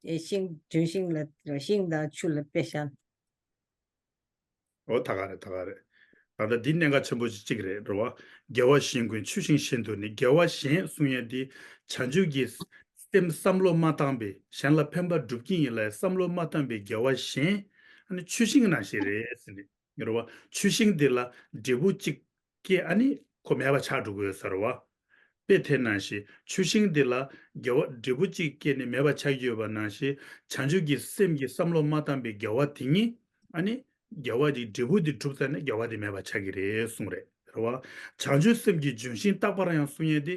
ཨེ་ཤིང་ལྗོན་ཤིང་ལ་ཤིང་དང་ཆུ་ལ་དཔེ་བཞག་འོ་ད་ག་རེད། ད་ག་རེད། ད་ལྟ་འདི་གནད་འགག་ཆེན་པོ་ཞིག་གཅིག་རེད་རེད་བ། དགེ་བ་གཞན་ཀུན་ཆུ་ཤིང་བཞིན་དུ་ནི། དགེ་བ་གཞན་གསུང་ཡས་འདི་བྱང་ཆུབ་ཀྱི་སེམས་བསམ་བློ་མ་བཏང་པའི། གཞན་ལ་ཕན་པ་སྒྲུབ་ཀྱི་ཡིན་ལ་བསམ་བློ་མ་བཏང་པའི་དགེ་བ་གཞན། ཨ་ནི་ཆུ་ཤིང་ནང་བཞིན་རེད་ཟེར་ནས་རེད་བ། ཆུ་ཤིང་འདི་ལ་འབྲས་བུ་གཅིག་སྐྱེས། ཨ་ནི་ཁོ་མེད་པ་ཆགས་འགྲོ་གི་ཡོད་ས་རེད་བ། དཔེ་དེ་ནང་བཞིན་ཆུ་ཤིང་འདི་ལ་དགེ་བ་འབྲས་བུ་གཅིག་སྐྱེས་ནས་མེད་པ་ཆགས་ཀྱི་ཡོད་པ་ནང་བཞིན། བྱང་ཆུབ་ཀྱི་སེམས་ཀྱིས་བསམ་བློ་མ་བཏང་པའི་དགེ་བ་དེ་ཉིད། ཨ་ནི་དགེ་བ་དེ་འབྲས་བུ་དེ་གྲུབ་ཚར་ནས་དགེ་བ་དེ་མེད་པ་ཆགས་ཀྱི་རེད་གསུངས་རེད་རེད་བ། བྱང་ཆུབ་སེམས་ཀྱི་ལྗོན་ཤིང་རྟག་པར་ཡང་གསུང་ཡས་དེ།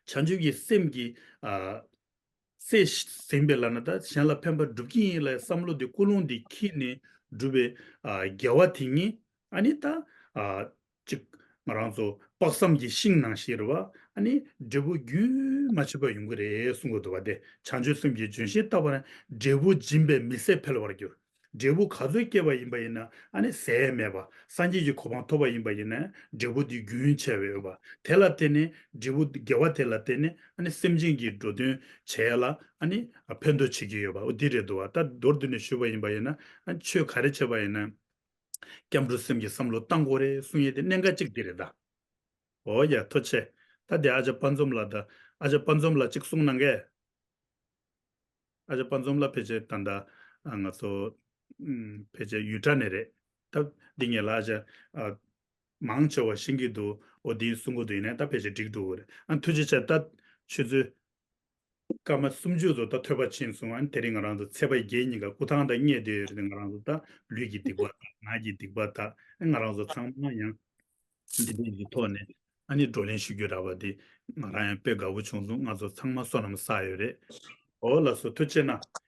བྱང་ཆུབ་ཀྱི་སེམས་ཀྱི་ཨ་སེམས་ཟིན་པའི་ལ་ན་ད་གཞན་ལ་ཕན་པ་སྒྲུབ་ཀྱི་ཡིན་ལ་བསམ་བློ་དེ་ཀུན་སློང་དེ་འཁྱེར་ནས་བསྒྲུབས་པའི་ཨ་དགེ་བ་དེ་ཉིད། ཨ་ནི་ད་ཨ་ཅིག་ང་རང་ཚོ་དཔག་བསམ་གྱི་ཤིང་ནང་བཞིན་རེད་བ། ཨ་ནི་འབྲས་བུ་རྒྱུན་མ་ཆད་པ་ཡོང་གི་རེད་གསུང་གི་འདུག་བ། དེ་བྱང་ཆུབ་སེམས་ཀྱི་ལྗོན་ཤིང་རྟག་པར་འབྲས་བུ་འབྱིན་པས་མི་ཟད་འཕེལ་བར་འགྱུར། འབྲས་བུ་ག་ཚོད་སྐྱེས་པ་ཡིན་པ་ཡིན་ན། ཨ་ནི་ཟད་མེད་པ། སངས་རྒྱས་ཀྱི་གོ་འཕང་ཐོབ་པ་ཡིན་པ་ཡིན་ན། འབྲས་བུ་འདི་རྒྱུན་ཆད་པའི་ཡོད་པ། དེ་ལ་བརྟེན་ནས་འབྲས་བུ་དགེ་བ་དེ་ལ་བརྟེན་ནས། ཨ་ནི་སེམས་ཅན་གྱི་འགྲོ་དོན་བྱེད་ཡ་ལ། ཨ་ནི་ཕན་ཐོགས་བྱེད་ཀྱི་ཡོད་པ། འོ་འདི་རེད་འདུག་བ། ད་མདོར་བསྡུས་ནས་ཞུས་པ་ཡིན་པ་ཡིན་ན། ཨ་ཆོས་ག་རེ་བྱེད་པ་ཡིན་ན། སྐྱབས་འགྲོ་སེམས་ཀྱི་བསམ་བློ་བཏང་དགོས་རེད་གསུང་ཡས་དེ་གནད་འགག་གཅིག་འདི་རེད་ད། འོ་ཡ་ཐུགས་རྗེ་ཆེ། ད་དེ་ཨ་ཅག་དཔལ་འཛོམས་ལགས་དང་། ཨ་ཅག་དཔལ་འཛོམས་ལགས་གཅིག་གསུང་གནང་གས། ཨ་ཅག་དཔལ་འཛོམས་ལགས་ཕལ་ཆེར་ད་ལྟ་ང་ཚོ་ཕལ་ཆེར་ཡུལ་གྲྭ་ནས་རེད། ད་འདི་ངས་ལ་ཨ་ཅག་མང་ཆེ་བ་ཤེས་ཀྱི་འདུག་འོ་འདི་གསུང་གི་འདུག་ཡིན་ནའི་ད་ཕལ་ཆེར་འགྲིག་འགྲོ་གི་རེད། ཨ་ཐུགས་རྗེ་ཆེ། ད་ཆུ་ཚོད་སྐར་མ་སུམ་ཅུ་ཚོ་ད་ཐོས་པ་ཕྱིན་སོང་། ཨ་ནི་དེ་རིང་ང་རང་ཚོ་ཚེས་པ་བརྒྱད་ཉིན་ཀ་སྐུ་ཐང་དང་བསྙེན་བསྡད་ཡོད་རེད། ང་རང་ཚོ་ད་ལུས་ཀྱི་སྡིག་པ་དང་ངག་གི་སྡིག་པ་དང་། ཨ་ང་རང་ཚོ་ཚང་མ་ཡང་འདི་འདྲའི་གི་ཐོག་ནས་ཨ་ནི་བགྲོ་གླེང་ཞུ་རྒྱུ་རག་པ་འདི་ང་རང་ཡང་དཔེ་དགའ་པོ་བྱུང་སོང་། ང་ཚོ་ཚང་མ་བསོད་ནམས་བསགས་ཡོད་རེད། འོ་ལགས་སོ། ཐུགས་རྗེ་གནང་།